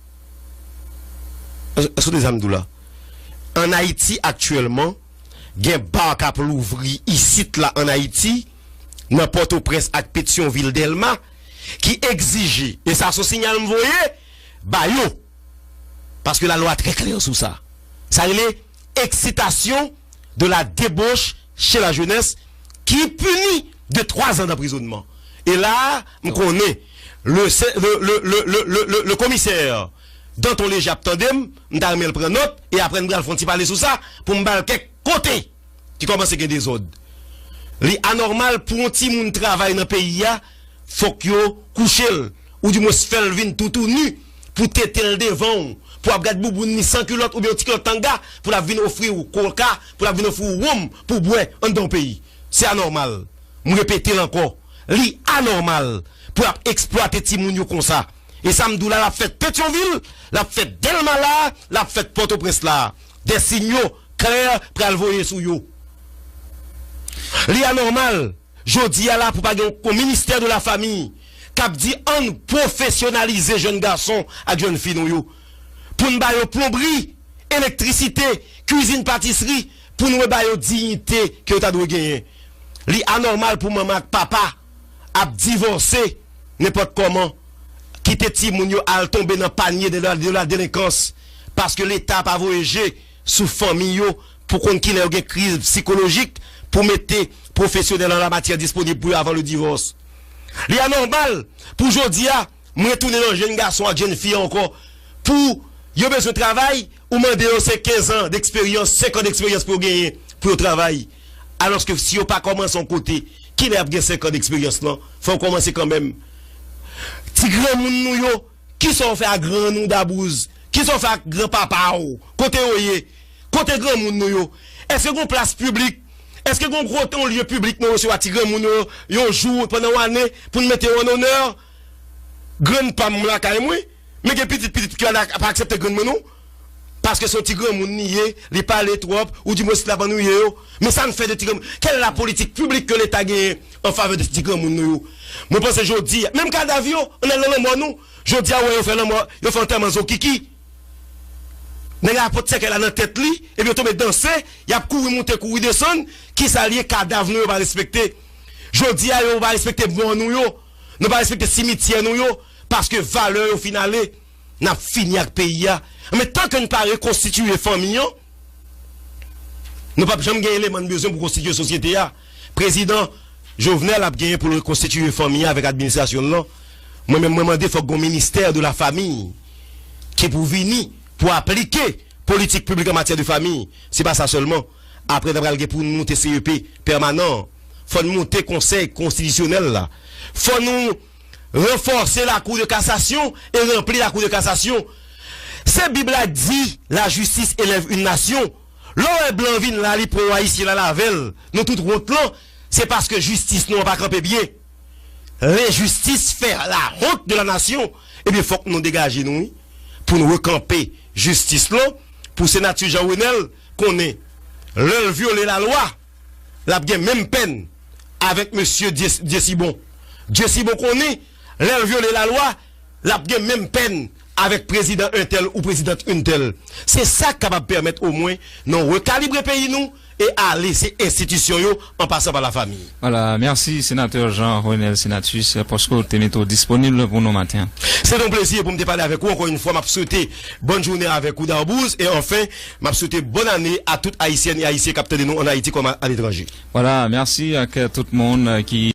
Èske w tande sa m di w la? Ann Ayiti aktyèlman, gen ba k ap louvri isit la ann Ayiti, nan Pòtoprens ak Petyonvil, Dèlma, ki egzije, e sa se yon siyal m voye ba yo, paske lalwa trè klè sou sa. Sa rele excitation de la débauche chez la jeunesse, ki pini de twa zan d'emprisonnement. E la a, m konnen le, se- le, le, le, le, le, le, le komisè Danton Leje ap tande m, m ta renmen l pran nòt, e apre n pral fè yon ti pale sou sa, pou m ba l kèk kote ki kòmanse gen dezòd. Li anòmal pou yon timoun travay nan peyi a, fòk yo kouche l, oudimwens fè l vin toutouni, pou tete l devan w, pou ap gad bouboun li san kilòt oubyen yon ti kilòt tanga, pou l ap vin ofri w koka, pou l ap vin ofri w wonm pou w bwè anndan yon peyi. Se anòmal. M repete l ankò. Li anòmal pou l ap eksplwate timoun yo konsa. E sa m di w la, l ap fèt Petyonvil, l ap fèt Dèlma la, l ap fèt Pòtoprens la. Des signaux clairs pral voye sou yo. Li anòmal, jodi a la, pou pa gen yon ministè de la fami k ap di ann pwofesyonalize jèn gason ak jèn fi nou yo. Pou n ba yo plonbri, elektrisite, kwizin, patisri, pou n reba yo diyite ke yo ta dwe genyen. Li anòmal pou manman ak papa ap divòse nenpòt kòman, kite timoun yo al tonbe nan panye de la, de la delenkans, paske Leta pa voye je sou fanmi yo pou konn kilè yo gen kriz sikolojik, pou mete pwofesyonèl an la matyè disponib pou yo avan le divòs. Li anòmal pou jodi a, m retounen nan jèn gason ak jèn fi ankò, pou yo bezwen travay, ou mande yo se kenz an deksperyans, senk an deksperyans pou yo genyen, pou yo travay. Alòske si yo pa kòmanse yon kote, kilè y ap gen senk an deksperyans lan? Fò yo kòmanse kanmenm. Ti granmoun nou yo, kisa w fè ak grann ou Dabouz? Kisa w fè ak granpapa w? Kote yo ye? Kote granmoun nou yo? Èske gen yon plas piblik? Èske gen yon kote, yon lye piblik nou resevwa ti granmoun yo, yon jou pandan yon ane, pou n mete yo an onè? Grann pa m lakay mwen, men gen pitit pitit ki pa, pa aksepte grann mwen non. Paske se yon ti granmoun li ye, li pale twòp, oudimwens l ap annuiye yo. Men sa n fè de ti granmoun? Kèl la politik piblik ke Leta genyen an favè de ti granmoun nou yo? Mwen panse jodi a, menm kadav yo, ann al nan lanmò nou, jodi a, ou wè yo fè lanmò, yo fè antèman zokiki. Nèg la pot sèkèy la nan tèt li, epi yo tonbe danse, y ap kouri moute, kouri desann, kisa l ye? Kadav nou yo pa respekte. Jodi a, yo pa respekte mò nou yo, nou pa respekte simityè nou yo, paske valè yo fin ale. N ap fini ak peyi a. Men tan ke n pa rekonstitiye fanmi an, nou p ap janm gen eleman n bezwen pou konstitiye sosyete a. Prezidan Jovenel ap genyen pou l rekonstitiye fanmi an avèk administrasyon l lan. Mwen menm, mwen mande fòk gon ministè de la famiy ki pou vini pou aplike politik piblik an matyè de famiy. Se pa sa sèlman. Apre, n pral gen pou nou monte C E P pèmanan. Fò n monte Konsèy Konstitisyonèl la. Fò nou ranfòse Lakou de Kasasyon e ranpli Lakou de Kasasyon. Se Bib la k di, la justice élève une nation. Lè w wè blan vin la, li pran yon Ayisyen, l al avè l, nou tout wont lan, se paske jistis nou an pa kanpe byen. Lenjistis fè la honte de la nation. Ebyen, fòk nou degaje nou, wi, pou n rekanpe jistis lan, pou Senatè Jean Renel konnen, lè l vyole lalwa, l ap gen menm pèn avèk mesye Dye-, Dyesibon. Dyesibon konnen, lè l vyole lalwa, l ap gen menm pèn avèk prezidan entèl ou prezidant entèl. Se sa k kapab pèmèt omwen nou rekalibre peyi nou e ale se enstitisyon yo an pasan pa lafami. Vwala, mèsi, Senatè Jean Renel Senatus, paske w te mete w disponib pou nou maten an. Se yon plezi pou m te pale avèk ou ankò yon fwa. M ap swete bòn jounen avèk ou, Darbouz, e anfen, m ap swete bòn ane a tout Ayisyèn e Ayisyen k ap tande nou ann Ayiti kòm a, aletranje. Vwala, mèsi ak tout moun ki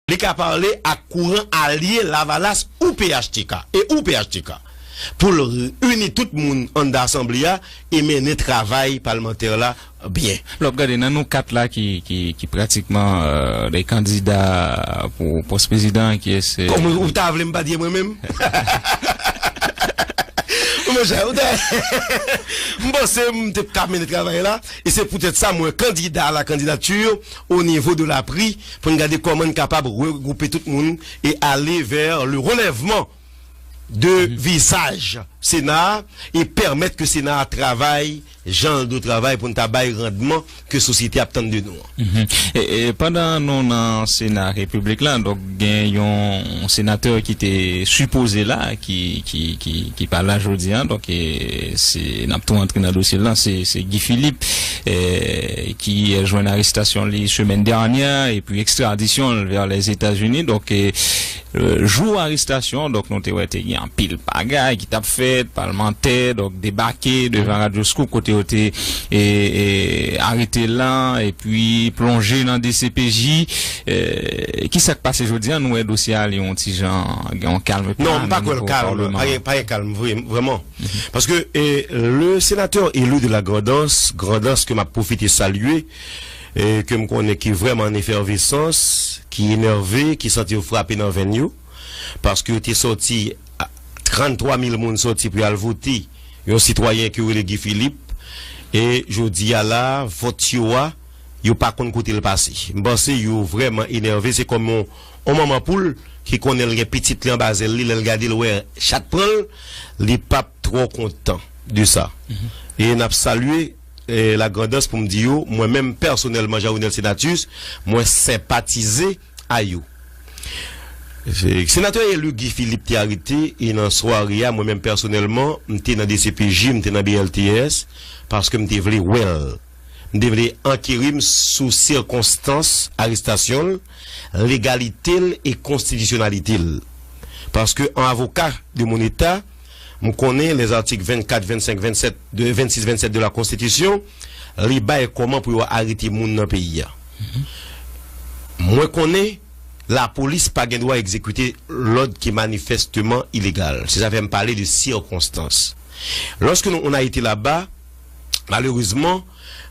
Li ka pale ak kouran alye Lavalas ou P H T K, e ou P H T K, pou l ini tout moun anndan asanble a e mennen travay palmantè la byen. Lè w ap gade nan nou kat la ki, ki, ki pratikman, euh, de kandida pou pòs prezidan, ki se Kòm ou ta vle m pa di mwen menm? Monchè, ou ta, m panse m te ka mennen travay la, e se poutèt sa mwen kandida a la candidature au niveau de la pri pou n gade kòman n kapab regwoupe tout moun e ale vers le relèvement de visaj Sena a e pèmèt ke Sena a travay jan l dwe travay pou n ta bay randman ke sosyete ap tann de nou an. Mhm. E, e pandan nou nan Sena Repiblik la, donk gen yon senatè ki te sipoze la, ki, ki, ki, ki pa la jodi a, donk, e, se, n ap tou antre nan dosye l lan, se, se Guy Philippe, e, ki jwenn arestasyon li semèn dènyè, epi ekstradisyon l vè Lèzetazini. Donk, e, euh, jou arestasyon, donk, nou te wè te gen anpil bagay ki t ap fèt, palmantè, donk, debake devan Radyo Scoop, kote yo te, e, e, arete l lan, epi plonje nan D C P J. E, ki sa k pase jodi a? Nou wè dosye a, li yon ti jan, gen yon kalm. Non, m pa kwè l kalm. Pa gen, pa gen kalm, vre, vrèman. Paske, e, le sénateur élu de la Grandans, Grandans ke m ap pwofite salye, e, ke m konnen ki vrèman an efèvesans, ki enève, ki santi yo frape nan venn yo, paske yo te sòti, a, tranntwa mil moun sòti pou y al vote yon sitwayen ke yo rele Guy Philippe, e jodi a la, vòt yo a, yo pa konn kote l pase. M panse yo vrèman enève, se kòm yon, yon manman poul ki konnen l gen pitit li anba zèl li, lè l gade l wè chat pran l, li p ap twò kontan de sa. Mhm. E n ap salye, e, Lagrandans pou m di yo, mwen menm pèsonèlman, Jean Renel Senatus, mwen senpatize a yo. Se, senatè eli Guy Philippe te arete, e nan sware a, mwen menm pèsonèlman, m te nan D C P J, m te nan B L T S, paske m te vle wè l. M te vle ankeri m sou sikonstans arestasyon l, legalite l e konstitisyonalite l. Paske an avoka de mon eta, m konnen les articles vennkat, vennsenk, vennsèt, de, vennsis, vennsèt de la Konstitisyon, li bay kòman pou yo arete moun nan peyi a. Mwen konnen lapolis pa gen dwa egzekite lòd ki manifèsteman ilegal. Se sa fè m pale de sikonstans. Lorsque nous, on a été là-bas, malerezman,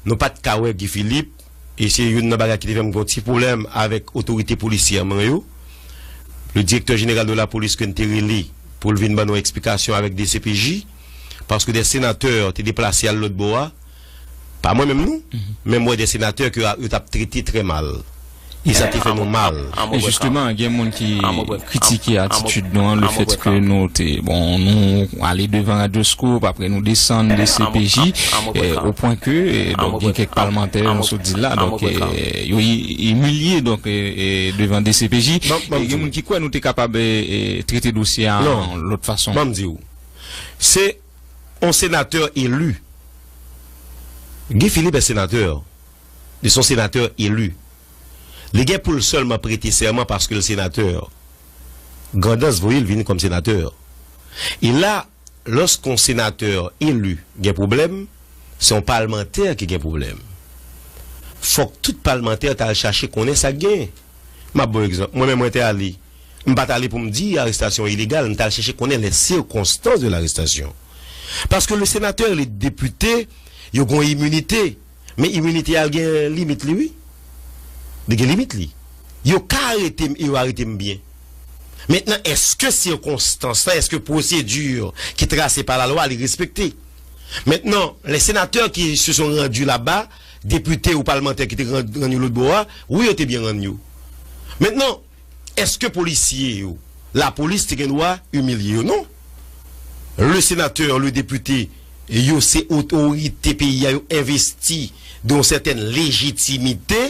nou pa t ka wè Guy Philippe, e se youn nan bagay ki te fè m gen yon ti pwoblèm avèk otorite polisyè mwen yo. Le directeur général de la police ke n te rele pou l vin ban nou eksplikasyon avèk D C P J, paske de senatè te deplase al lòt bò a, pa mwen menm non, men m wè de senatè ke a, yo t ap trete trè mal. E sa te fè nou mal. E jisteman, gen moun ki kritike atitid nou an, le fèt ke nou te, bon, nou ale devan Radyo Scoop, apre nou desann D C P J, e, o pwen ke, e, donk, gen kèk palmantè, nou sot di la, donk, e, yo i-, imilye, donk, e, e, devan D C P J. E gen moun ki kwè nou te kapab, e, e, trete dosye a yon lòt fason. Ban m di w, se yon senatè eli. Guy Philippe est sénateur. Li se yon senatè eli. Li gen pou l sèlman prete sèman paske l senatè. Grandans voye l vin kòm senatè. E la, lòske yon senatè eli gen pwoblèm, se yon palmantè ki gen pwoblèm. Fòk tout palmantè ta al chache konnen sa k genyen. M ap ba w egzanp. Mwen menm, mwen te ale. M pa t ale pou m di arestasyon an ilegal, m t al chèche konnen les circonstances de l'arrestation. Paske le sénateur, le député, yo gen iminite. Men iminite a gen limit li, wi. Li gen limit li. Yo ka arete m e yo arete m byen. Mentnan, èske sikonstans la, èske pwosedi ki trase pa lalwa, li respekte? Mentnan, les sénateurs qui se sont rendus là-bas, depite ou palmantè ki te rann, rann yo lòt bò a, wi, yo te byen rann yo. Mentnan, èske polisye yo, lapolis te gen dwa imilye yo? Non. Le sénateur, le député, yo se otorite peyi a, yo envesti de yon sètèn lejitimite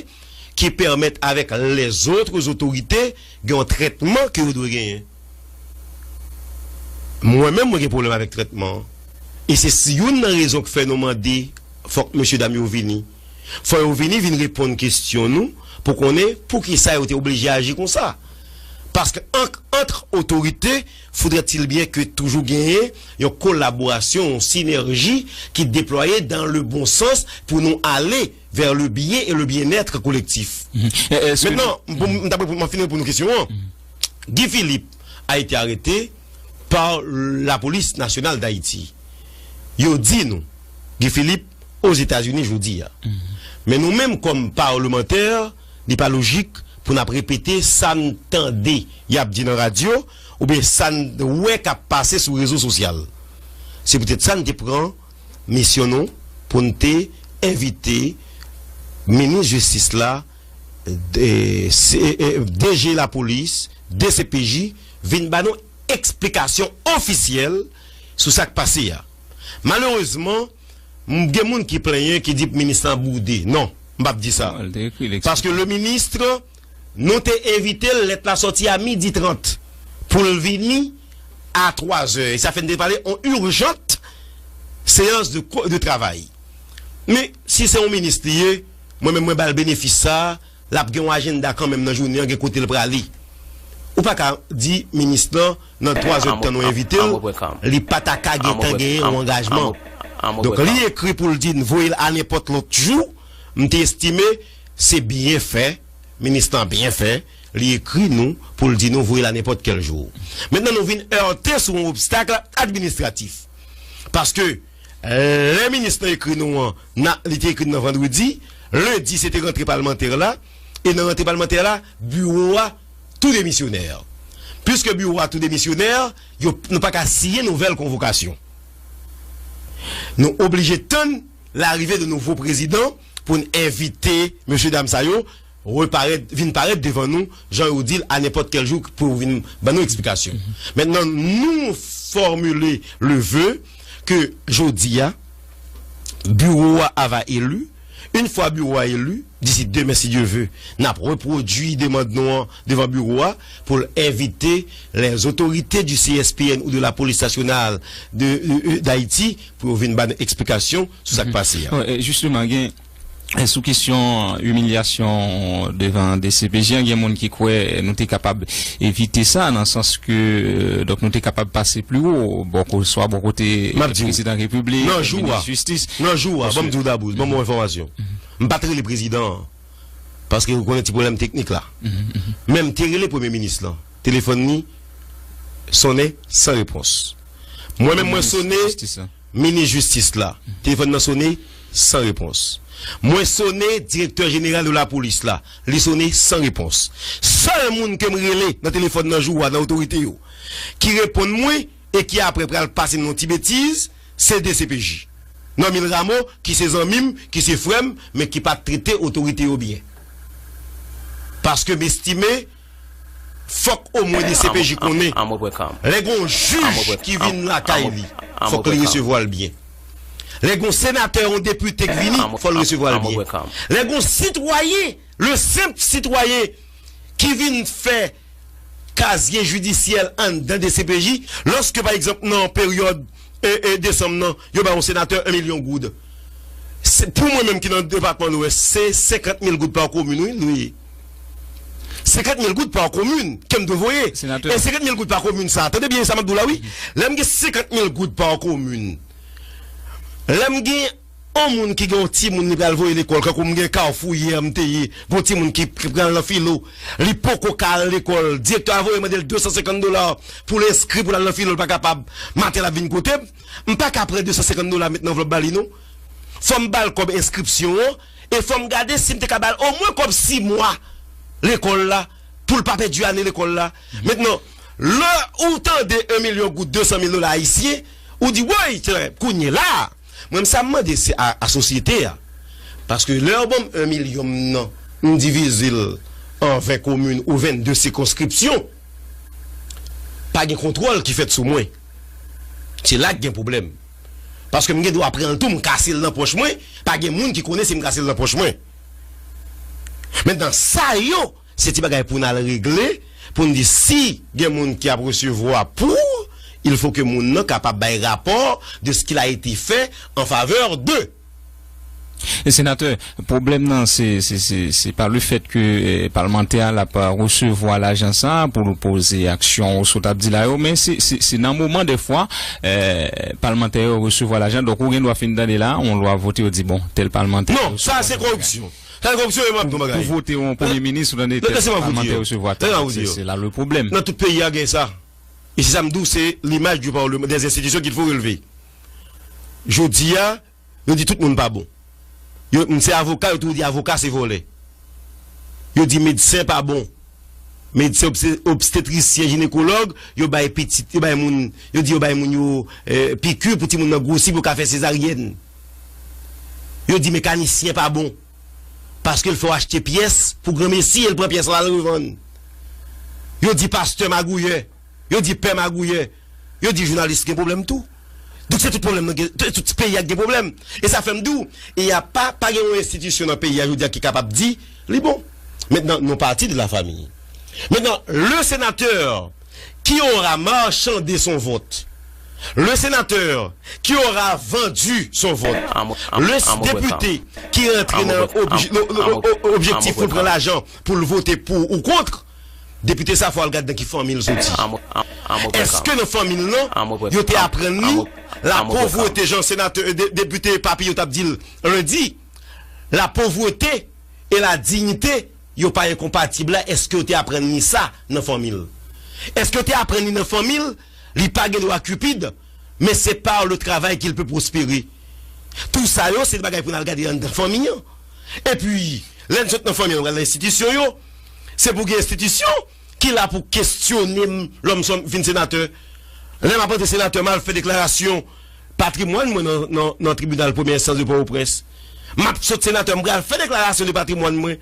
ki pèmèt avèk lèzòt otorite gen yon trètman ke yo dwe genyen. Mwen menm, mwen gen pwoblèm avèk trètman an. E se s-, youn nan rezon k fè nou mande fòk mesye dam yo vini. Fò yo vini, vin reponn kesyon nou pou konnen poukisa yo te oblije aji konsa. Paske ant, ant otorite, faudrait-il bien que toujou genyen yon kolaborasyon, yon sinèji ki deplwaye dans le bon sens pou nou ale vers le bien et le bien-être collectif. Mhm. E, èske Mentnan, m, m, m t ap reponn, m ap fin reponn nou kesyon an. Guy Philippe a été arrêté par la police nationale d'Haïti. Yo di nou, Guy Philippe Ozetazini jodi a. Mhm. Men nou menm kòm palmantè, li pa lojik pou n ap repete sa n tande y ap di nan radyo, oubyen sa n wè k ap pase sou rezo sosyal. Se poutèt sa n te pran misyon nou pou n te envite minis jistis la, de, se, e, D G lapolis, D C P J, vin ba nou eksplikasyon ofisyèl sou sa k pase a. Malerezman, m, gen moun ki plenyen, ki di minis lan boude. Non, m p ap di sa. Non, l te ekri l eksprè. Paske le ministre, nou te envite l, lèt la sòti a midi trant, pou l vini a twa zè. E sa fè n te pale on urgente séance de co-, de travail. Men, si se yon minis li ye, mwen menm mwen ba l benefis sa, l ap gen yon ajanda kanmenm nan jounen an, gen kote l prale. Ou pa ka di minis lan, nan twa zè tan nou envite l, li pa ta ka gentan genyen yon angajman. Donk, li ekri pou l di n voye l a nenpòt lòt jou, m te estime se byen fè, minis lan byen fè, li ekri nou pou l di nou voye l a nenpòt kèl jou. Mentnan, nou vin ète sou yon obstak administratif. Paske, lè minis lan ekri nou an, na, li te ekri n nan vandredi, lendi se te rantre palmantè la, e nan rantre palmantè la, biwo a tou demisyonè. Piske biwo a tou demisyonè, yo, nou pa ka siyen nouvèl konvokasyon. Nou oblije tann larive de nouvo prezidan pou n envite mesye dam sa yo reparèt, vin parèt devan nou, jan yo di l, a nenpòt kèl jou pou yo vin ban nou eksplikasyon. Mentnan, nou fòmile le ve ke jodi a, biwo a va eli. Une fois biwo a eli, d'ici demain, si Dieu veut, n ap repwodui demann nou an devan biwo a pou l envite les autorités du C S P N ou de la police nationale de, de, de, d'Haïti pou yo vin ban nou eksplikasyon sou sa k pase a. Bon, e, jisteman, gen, e, sou kesyon imilyasyon devan D C P J an, gen moun ki kwè nou te kapab evite sa, nan sans ke, e, donk, nou te kapab pase pi wo, bò ko-, swa bò kote prezidan repiblik, minis jistis. Nan jou a, ban m di w dabò, ban m yon enfòmasyon. M pa t rele prezidan an, paske ou konnen ti pwoblèm teknik la. Men m te rele premye minis lan. Telefòn li sonnen san repons. Mwen menm, mwen sonnen minis jistis la. Telefòn nan sonnen san repons. Mwen sonnen direktè jeneral de lapolis la. Li sonnen san repons. Sèl moun ke m rele nan telefòn nan jou a, nan otorite yo, ki reponn mwen e ki apre pral pase m yon ti betiz, se D C P J. Normil Rameau, ki se zanmi m, ki se frè m, men ki pa t trete otorite yo byen. Paske m estime, fòk omwen D C P J konnen. Lè gon jij ki vin lakay li, fòk li resevwa l byen. Lè gon senatè, yon depite k vini, fò l resevwa l byen. Lè gon sitwayen, le senp sitwayen ki vin fè kazye jidisyè l anndan D C P J, lòske, pa egzanp, nan peryòd, e, e, desanm nan, yo bay yon senatè yon milyon goud. Se, pou mwen menm ki nan depatman Lwès, se senkant mil goud pa komin, wi, li ye. Senkant mil goud pa komin, ke m dwe voye. E senkant mil goud pa komin sa, tande byen sa m ap di w la, wi. Lè m gen senkant mil goud pa komin, lè m gen yon moun ki gen yon timoun li pral voye lekòl, kankou m gen Kafou yè m te ye, gen yon timoun ki, ki pral nan filo, li poko ka al lekòl, direktè a voye mande l de san senkant dola pou l enskri pou l al nan filo, l pa kapab, maten l ap vin kote m, m pa ka pran de san senkant dola met nan anvlòp ba li non. Fò m ba l kòb enskripsyon an, e fò m gade si m te ka ba l omwen kòb sis mwa lekòl la, pou l pa pèdi ane lekòl la. Mentnan, lè ou tande yon milyon goud, de san mil dola ayisyen, ou di, woy, kounye la, mwen, sa m mande se a, a sosyete a. Paske lè yo ban m yon milyon m nan, m divize l an ven komin ou vennde sikonskripsyon, pa gen kontwòl ki fèt sou mwen. Se la k gen pwoblèm. Paske m gen dwa pran l tou, m kase l nan pòch mwen, pa gen moun ki konnen si m kase l nan pòch mwen. Mentnan, sa yo, se ti bagay pou n al regle, pou n di si gen moun ki ap resevwa pou, il faut que moun nan kapab bay rapò de ce qu'il a été fait en faveur de. E senatè, pwoblèm nan, se, se, se, se pa le fèt ke eh, palmantè a l ap resevwa lajan sa a pou l poze aksyon ou sot ap di la yo, men se, se, se nan moman dèfwa eh, palmantè yo resevwa lajan, donk ou gen dwa fin tande la, yon lwa vote, yo di, bon, tèl palmantè Non, sa se koripsyon. Sa se koripsyon, e m ap di yon bagay. Pou vote yon premye minis, ou tande tèl palmantè resevwa tèl. Se la le pwoblèm. Nan tout peyi a gen sa. E se sa m di w, se l'image du Parlement, des institutions qu'il faut relever. Jodi a, yo di tout moun pa bon. Yo, m se avoka, yo toujou di avoka se vòlè. Yo di medsen pa bon. Medsen obstetrisyen, jinekològ, yo bay pitit, yo bay moun, yo di yo bay moun yo eh, piki pou timoun nan gwosi pou yo ka fè sezaryèn. Yo di mekanisyen pa bon. Paske l fè w achte pyès pou granmesi e l pran pyès la l revann. Yo di pastè magouyè. Yo di pè magouyè. Yo di jounalis gen pwoblèm tou. Donk se tout pwoblèm nan gen, tout peyi a gen pwoblèm. E sa fè m di w, e y a pa, pa gen yon enstitisyon nan peyi a jodi a ki kapab di li bon. Maintenant, nous parti de la famille. Maintenant, le sénateur qui aura marchandé son vote, le sénateur qui aura vendu son vote, le député ki rantre nan objektif pou l pran lajan pou l vote pou ou kont, depite sa fò al gad nan ki fanmi l soti. Èske nan fanmi l lan yo te aprann li la pauvreté, jan senatè, depite Papillon t ap di l lendi, la pauvreté et la dignité yo pa enkonpatib la, èske yo te aprann li sa nan fanmi l? Èske yo te aprann li nan fanmi l li pa gen dwa cupide, mais c'est par le travail qu'il peut prospérer? Tou sa yo se bagay pou n al gade anndan fanmi an. Epi lè n sot nan fanmi an, nou pral nan enstitisyon yo. Se pou gen enstitisyon ki la pou kesyone m lè m vin senatè. Lè m ap antre senatè, m al fè deklarasyon patrimwàn mwen nan, nan, nan tribinal premyè enstans de Pòtoprens. M ap sot senatè, m pral fè deklarasyon de patrimwàn mwen.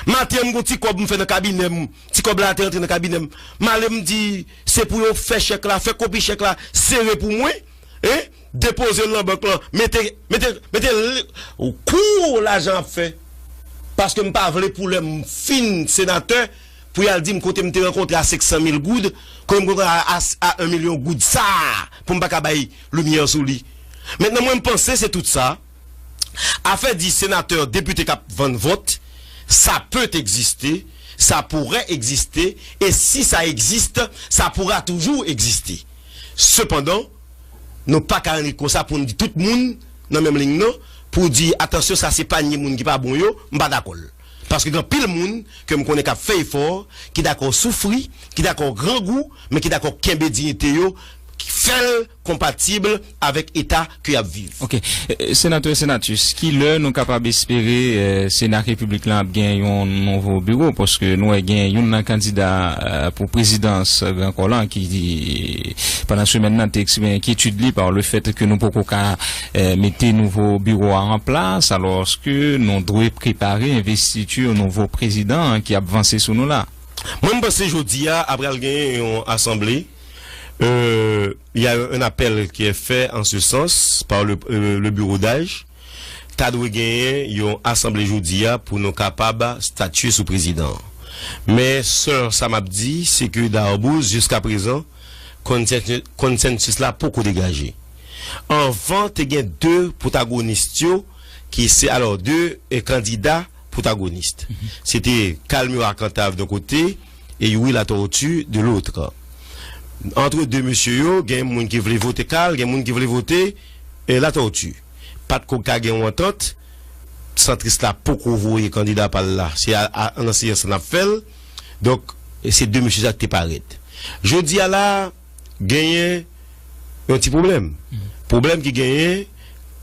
Maten an, m gon ti kòb m fè nan kabinè m. Ti kòb la te antre nan kabinè m. M ale, m di se pou yo fè chèk la, fè kopi chèk la sere pou mwen. Hein? Depoze l nan bank lan, mete, mete, mete kou lajan ap fè. Paske m pa vle pou lè m fin senatè, pou y al di m kote m te rankontre a senk san mil goud, kote m rankontre a, a, a yon milyon goud sa a, pou m pa ka bay limyè sou li. Mentnan, mwen, m panse se tout sa. Afè di senatè, depite k ap vann vòt, ça peut exister, ça pourrait exister, et si ça existe, ça pourra toujours exister. Sepandan, nou pa ka rann li konsa pou n di tout moun nan menm liy nan, pou di, atansyon, sa se panye moun ki pa bon yo, m pa dakò l. Paske gen anpil moun ke m konnen k ap fè efò, ki dakò soufri, ki dakò grangou, men ki dakò kenbe diyite yo, ki fè l konpatib avèk eta ke y ap viv. Ok. Eh, senatè Senatus, kilè nou kapab espere eh, Sena Repiblik la ap gen yon nouvo biwo? Paske nou wè gen youn nan kandida eh, pou prezidans Gran Kò la ki, pandan semèn nan, te eksprime enkyetid li pa le fèt ke nou poko ka eh, mete nouvo biwo a an plas, alòske nou dwe prepare envestiti nouvo prezidan ki ap vanse sou nou la. Mwen, m panse jodi a, apral genyen yon asanble, euh, il y a un appel qui est fait en ce sens par le, euh, le bureau d'âge. Ta dwe genyen yon asanble jodi a pou nou kapab statye sou prezidan an. Men sèl sa m ap di, se ke Darbouze, jiskaprezan, konsèn-, konsènsis la poko degaje. Anvan, te gen de pwotagonis yo, ki se, alò, de eh, kandida pwotagonis. Se te Calmur Arcantave d'un côté et Youri Latortue de l'autre. Entre de mesye yo, gen moun ki vle vote Cal, gen moun ki vle vote eh, Latortue. pa t ko ka gen yon antant, santris la poko voye kandida pa l la. Se a, a, nan seyans n ap fè l. Donk, e se de mesye sa ki te parèt. Jodi a la, genyen yon ti pwoblèm. Pwoblèm ki genyen,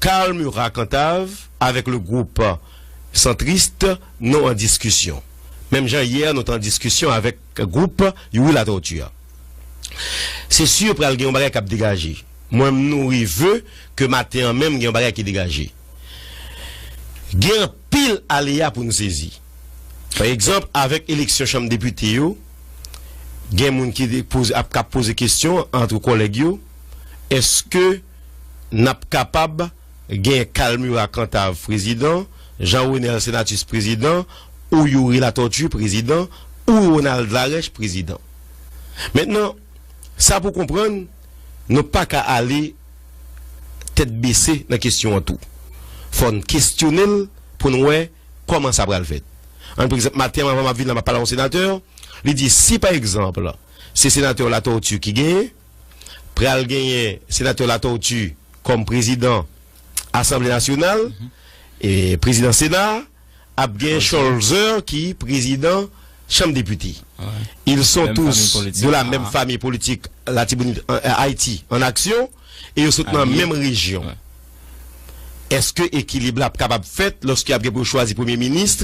Carl Murat Cantave avèk le groupe centriste, nou an diskisyon. Menm jan yè, nou t an diskisyon avèk gwoup Youri Latortue a. Se si pral gen yon bagay k ap degaje. Mwen, m nouri ve ke maten an menm gen yon bagay ki degaje. Gen anpil aleya pou n sezi. Pa egzanp, avèk eleksyon chanm depite yo, gen moun ki te poze, ap, k ap poze kesyon ant kòlèg yo, èske n ap kapab gen Carl Murat Cantave prezidan, Jean Renel Senatus prezidan, ou Youri Latortue prezidan, ou Ronald Larèche prezidan. Mentnan, sa pou konprann, nou pa ka ale tèt bese nan kesyon an tou. Fò n kesyone l pou n wè kòman sa pral fèt. Ann, pa egzanp, maten an, anvan m ap vin la, m ap pale a yon senatè, li di, si, pa egzanp, se senatè Latortue ki genyen, pral genyen senatè Latortue kòm prezidan Asanble Nasyonal, e prezidan Sena, ap gen Cholzer ki prezidan Chanm Depite. Ils sont tous de la même famille politique, Latibonit, euh, Haïti en action, e yo sot nan menm rejyon. Èske ekilib la ap kapab fèt lòske y ap gen pou yo chwazi premye minis?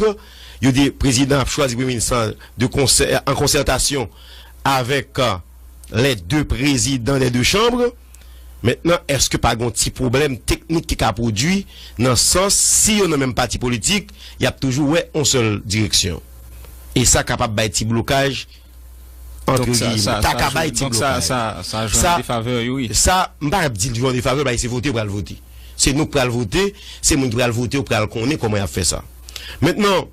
Yo di prezidan ap chwazi premye minis an, de konsè, an konsètasyon avèk, euh, les deux présidents des deux chambres. Mentnan, èske pa gen yon ti pwoblèm teknik ki ka pwodui nan sans si yo nan menm pati politik, y ap toujou wè yon sèl direksyon? E sa kapab bay ti blokaj, antre giyime. Sa ka bay ti blokaj. Sa, sa, sa jwe an defavè Youri. Sa, m pa ap di l jwe an defavè, bay se vote pral vote. Se nou k pral vote, se moun ki pral vote yo pral konnen kòman y ap fè sa. Mentnan,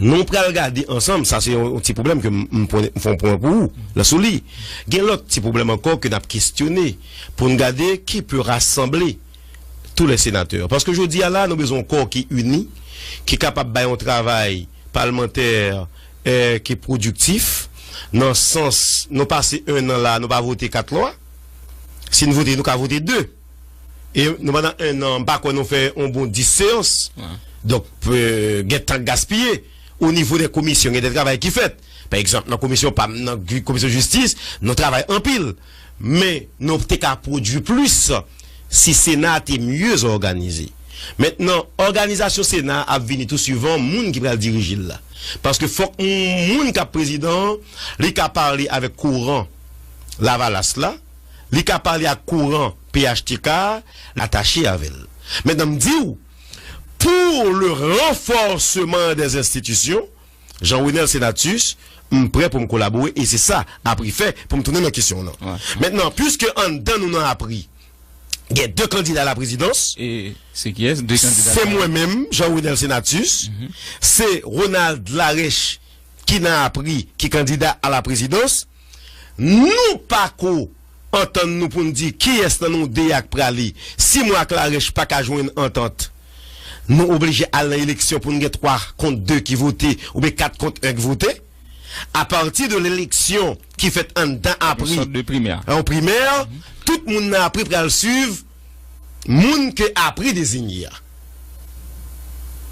nou pral gade ansanm, sa se yon, yon ti pwoblèm ke m, m pran, m fè yon pwen pou ou, la sou li. Gen lòt ti pwoblèm ankò ke n ap kesyone pou n gade qui peut rassembler tous les sénateurs. Paske jodi a la, nou bezwen yon kò ki ini, ki kapab bay yon travay palmantè, eh, ki pwodiktif, nan sans, nou pase en an la, nou pa vote kat lwa. Si n vote, nou ka vote de. E nou pandan en an, m pa kwè nou fè yon bon dis seyans. Donk, eh, gen tan k gaspiye. O nivo dè komisyon, gen de travay ki fèt. Pa egzanp, nan komisyon pa m, nan komisyon jistis, nou travay anpil. Men, nou te ka pwodui plis si Sena a te mye òganize. Mentnan, òganizasyon Sena a ap vini tou swivan moun ki pral dirije l la. Paske fòk moun k ap prezidan an, li ka pale avèk kouran Lavalas la, li ka pale ak kouran P H T K a, l atache avè l. Mentnan, m di w, pour le renforcement des institutions, Jean Renel Senatus, m prè pou m kolabore, e se sa a pri fè pou m tounen nan kesyon w lan. Mentnan, piske anndan nou nan a pri, gen de kandida a la prezidans, se kiyès, de kandida se sa? Mwen menm, Jean Renel Senatus, se Ronald Larèche ki nan a pri, ki kandida a la prezidans. Nou pa ko antann nou pou n di kiyès nan nou de a k prale. Si mwen ak Larèche pa ka jwenn antant, nou oblije al nan eleksyon pou n gen twa kont de ki vote oubyen kat kont en ki vote. Apati de eleksyon ki fèt anndan a pri, yon primè, tout moun nan a pri pral swiv moun ke a pri dezinye a.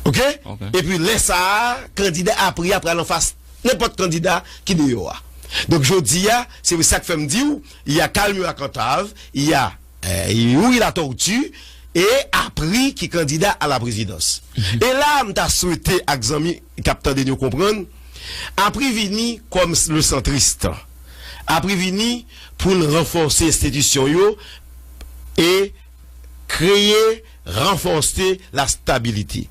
Oke? Epi lè sa a, kandida a pri a pral anfas nenpòt kandida ki deyò a. Donk, jodi a, se sa k fè m di w, y a Carl Murat Cantave, y a, eh, Youri Latortue, e a pri ki kandida a la prezidans. E la, m ta swete ak zanmi k ap tande n yo konprann, a pri vini kòm le centriste. A pri vini pou n ranfòse enstitisyon yo e kreye, ranfòse la stabilité.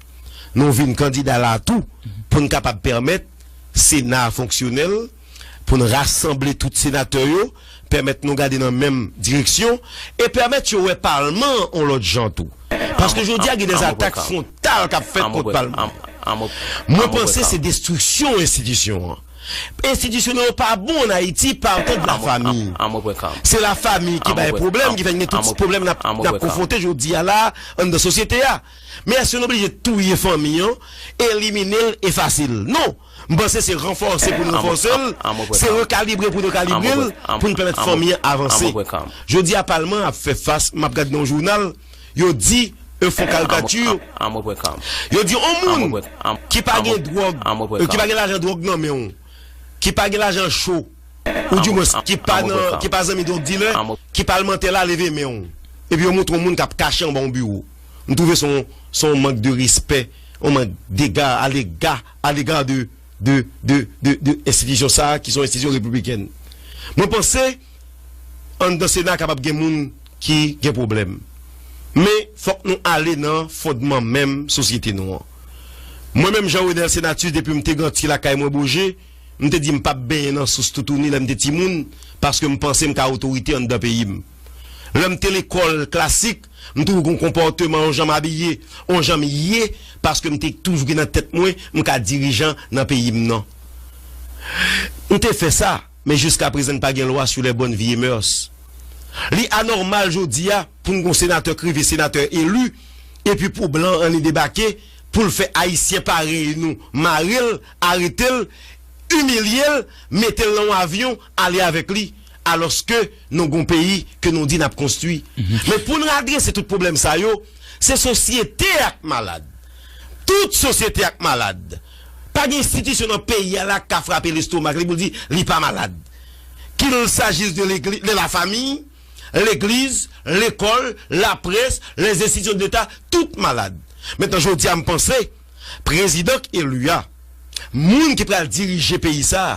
Nou vin kandida la tou pou n kapab pèmèt Sena a fonksyonèl, pou n rasanble tout senatè yo, pèmèt nou gade nan menm direksyon e pèmèt yo wè palman an yon lòt jan tou. Paske jodi a gen de zatak fwontal k ap fèt kont palman. Mwen panse se destriksyon enstitisyon an. Enstitisyon yo pa bon an Ayiti, partant de la famille. Se la famille ki bay pwoblèm, ki fè n gen tout ti pwoblèm n ap, n ap konfwonte jodi a la anndan sosyete a. Men èske nou oblije touye fanmi an, elimine l, efase l? Non. M panse se ranfòse pou n ranfòse l, se rekalibre pou n rekalibre l, pou n pèmèt fanmi an avanse. Jodi a, palman an ap fè fas, m ap gade nan yon jounal, yo di Yo fè karikati. Yo di yon moun ki pa gen dwòg, ki pa gen lajan dwòg nan men w, ki pa gen lajan cho, ou di mwens ki pa nan, ki pa zanmi dwòg dilè, ki palmantè la, leve men w. Epi yo montre yon moun k ap kache anba yon biwo. M twouve se yon, se yon mank de respè, yon mank dega, alega, alega de, de, de, de, de enstitisyon sa a, ki se yon enstitisyon repiblikèn. Mwen panse, anndan Sena kapab gen moun ki gen pwoblèm. Men, fòk nou ale nan fondman menm sosyete nou an. Mwen menm, Jean Renel Senatus, depi m te granti lakay mwen Boje, m te di m p ap benyen nan sous toutouni lè m te timoun, paske m panse m ka otorite anndan peyi m. Lè m te lekòl klasik, m toujou gen yon konpòteman, yon jan m abiye, yon jan m ye, paske m te toujou gen nan tèt mwen, m ka dirijan nan peyi m nan. M te fè sa, men jiskaprezan n pa gen lwa sur les bonnes vies et mœurs. Li anòmal jodi a pou n gen yon senatè k rive senatè eli, epi pou blan an li debake, pou l fè Ayisyen parèy nou mare l, arete l, imilye l, mete l nan yon avyon, ale avèk li, alòske nou gen yon peyi ke nou di n ap konstwi. Men pou n adrese tout pwoblèm sa yo, se sosyete a k malad. Tout sosyete a k malad. Pa gen enstitisyon nan peyi a la k ka frape lestomak li pou l di li pa malad. Qu'il s'agisse de legli-, de la famille, legliz, lekòl, laprès, les institutions de l'État, tout malad. Mentnan, jodi a, m panse, prezidan k eli a, moun ki pral dirije peyi sa a,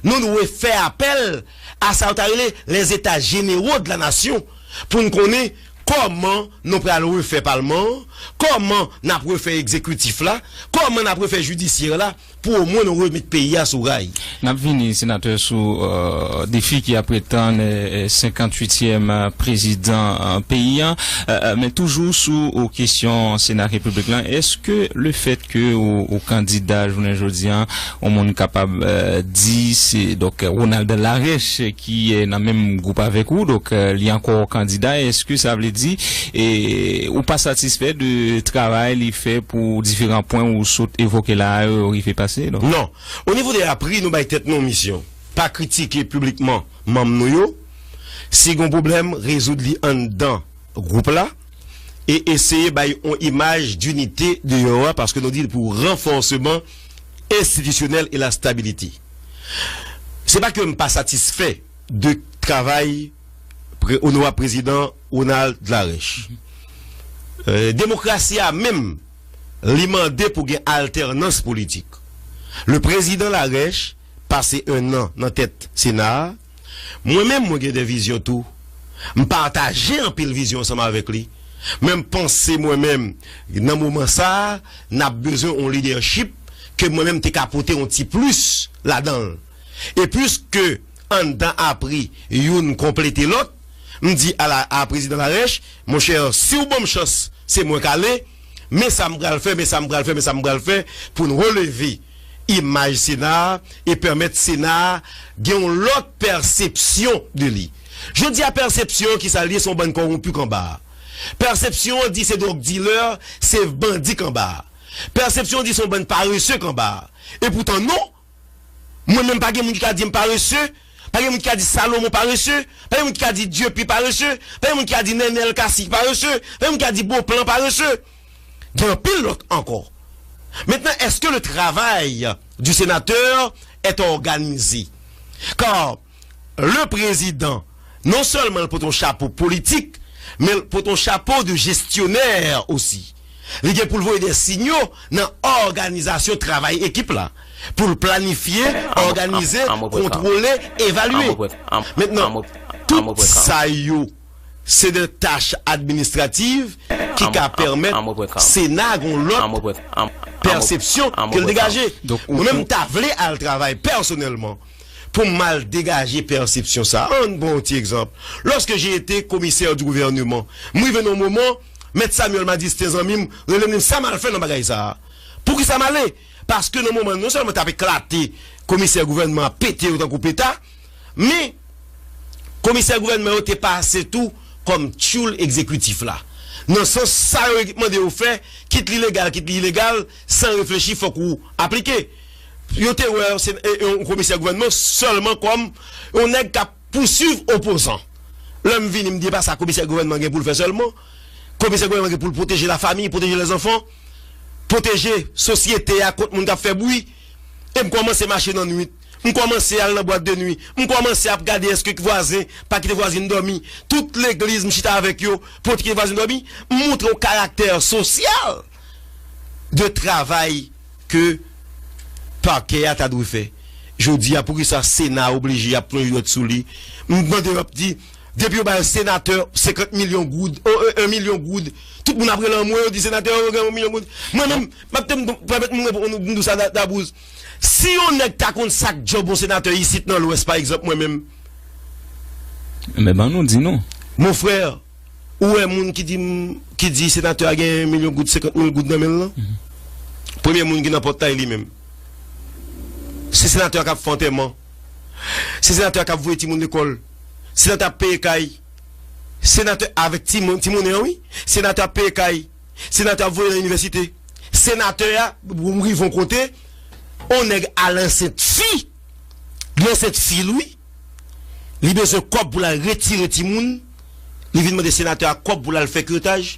nou dwe fè apèl a sa yo ta rele les états généraux de la nation, pou n konnen kòman nou pral refè palman an, kòman n ap refè egzekitif la, kòman n ap refè jidisyè la, pou omwen nou remèt peyi a sou ray. N ap vini, senatè, sou, euh, defi ki ap ret tann, euh, senkantuityèm, euh, prezidan, euh, peyi a. Euh, euh, men toujou sou, euh, kesyon Sena Repiblik la, èske lefèt ke ou, ou kandida jounen jodi a, yon moun kapab, euh, di se, donk, Ronald Larèche ki, euh, nan menm gwoup avèk ou, donk, euh, li ankò kandida, èske sa vle di, e, ou pa satisfè de travay li fè pou diferan pwen ou sot evoke la a yo rive pase, donk? Non. O nivo de APRI, nou bay tèt nou misyon. Pa kritike piblikman manm nou yo. Si gen pwoblèm, rezoud li anndan gwoup la e eseye bay yon imaj dinite deyò a, paske nou di l pou ranfòseman enstitisyonèl e lastabilite. Se pa ke m pa satisfè de travay pre-, onorab prezidan Ronald Larèche. Euh, demokrasi a menm, li mande pou gen altènans politik. Le prezidan Larèche pase en an nan tèt Sena a. Mwen menm, mwen gen de vizyon tou. M pataje anpil vizyon ansanm avèk li. Men m panse mwen menm, nan moman sa a, n ap bezwen yon lidèchip ke mwen menm te ka pote yon ti plis ladan l. E piske anndan APRI, youn konplete lòt, m di a la, a prezidan Larèche, monchè, si w ban m chans, se mwen k ale, men sa m pral fè, men sa m pral fè, men sa m pral fè pou n releve imaj Sena a e pèmèt Sena a gen yon lòt pèsepsyon de li. Jodi a, pèsepsyon an, ki sa l ye? Se yon bann kòwonpi k anba a. Pèsepsyon an di se dwòg dilè, se bandi k anba a. Pèsepsyon an di se yon bann parese k anba a. Epoutan, non! Mwen menm, pa gen moun ki ka di m parese, pa gen moun ki ka di Salomon parese, pa gen moun ki ka di Dieupie parese, pa gen moun ki ka di Nenel Cassy parese, pa gen moun ki ka di Beauplan parese. Gen anpil lòt ankò. Maintenant, est-ce que le travail du sénateur est organisé? Car le président, non seulement il porte un chapeau politique, men l pote yon chapo de jesyonè osi. Li gen pou l voye de sinyo nan òganizasyon travay ekip la, pou l planifye, òganize, kontwole, evalye. Mentnan, tout sa yo, se de tach administrativ ki ka pèmèt Sena gen yon lòt pèsepsyon ke l degaje. Mwen menm, m ta vle al travay pèsonèlman pou m al degaje pèsepsyon sa. Ann pran yon ti egzanp. Lorsque j'ai été commissaire du gouvernement, m rive nan yon moman, Mèt Samuel Madistin, zanmi m, rele m, li di m, "Sa m al fè nan bagay sa a?" Poukisa m ale? Paske nan moman, non sèlman t ap eklate, komisè gouvènman an pete yo tankou peta, men komisè gouvènman yo te pase tou kòm tchoul egzekitif la. Nan sans sa yo mande yo fè, kit li legal, kit li ilegal, san reflechi, fòk ou aplike. Yo te wè se, e, e, yon komisè gouvènman sèlman kòm yon nèg k ap pouswiv opozan. Lè m vini, m di, "E pa sa komisè gouvènman gen pou l fè sèlman." Komisè gouvènman gen pou l pwoteje lafanmi, pwoteje lèzanfan, pwoteje sosyete a kont moun k ap fè bri. E m kòmanse mache nan nwit. M kòmanse al nan bwat de nwi. M kòmanse ap gade èske vwazen pa kite vwazin dòmi. Tout legliz m chita avèk yo pou yo te kite vwazin dòmi. M montre yon karaktè sosyal de travay ke pakè a ta dwe fè. Jodi a, poukisa Sena oblije ap plonje dwèt sou li? M tande yo ap di, depi yo ba yo senatè senkant milyon goud, o, e, en milyon goud, tout moun ap rele anmwe, yo di senatè yo gen yon milyon goud. Mwen menm, m ap te m pèmèt m reponn, m di w sa da- dabous. Si yon nèg ta konn sa k djòb yon senatè isit nan Lwès, pa egzanp, mwen menm, Men ban nou di nou. Mon frè, ou wè moun ki di m, ki di senatè a gen milyon goud, senkant mil goud nan men l lan? Premye moun ki nan pòt la, e li menm. Se senatè a k ap fè antèman. Se senatè a k ap voye timoun lekòl. Senatè a ap peye kay. Senatè avèk timoun, timounen an, wi. Senatè ap peye kay. Senatè ap voye nan inivèsite. Senatè a, pou m rive yon kote, on nèg al ansent fi. Li ansent fi l, wi. Li bezwen kòb pou l al retire timoun. Li vin mande senatè a kòb pou l al fè kiretaj.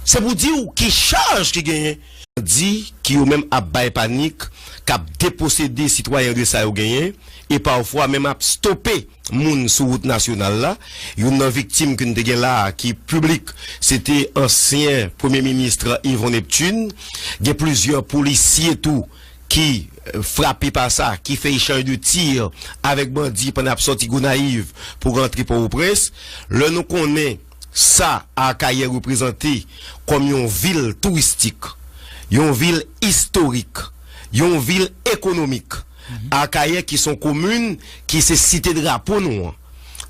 Se pou di w ki chaj ki genyen. Di ki yo menm ap bay panik, k ap deposede sitwayen de sa yo genyen, e pafwa menm ap stope moun sou wout nasyonal la. Youn nan viktim ke n te gen la a ki piblik, se te ansyen premye minis Yvon Neptune. Gen plizyè polisye tou ki frape pa sa, ki fè echanj de tir avèk bandi pandan y ap sòti Gonayiv pou rantre Pòtoprens. Lè nou konnen sa Akayè reprezante kòm yon vil touristik, yon vil istorik, yon vil ekonomik. Akayè ki se yon komin ki se site drapo nou an.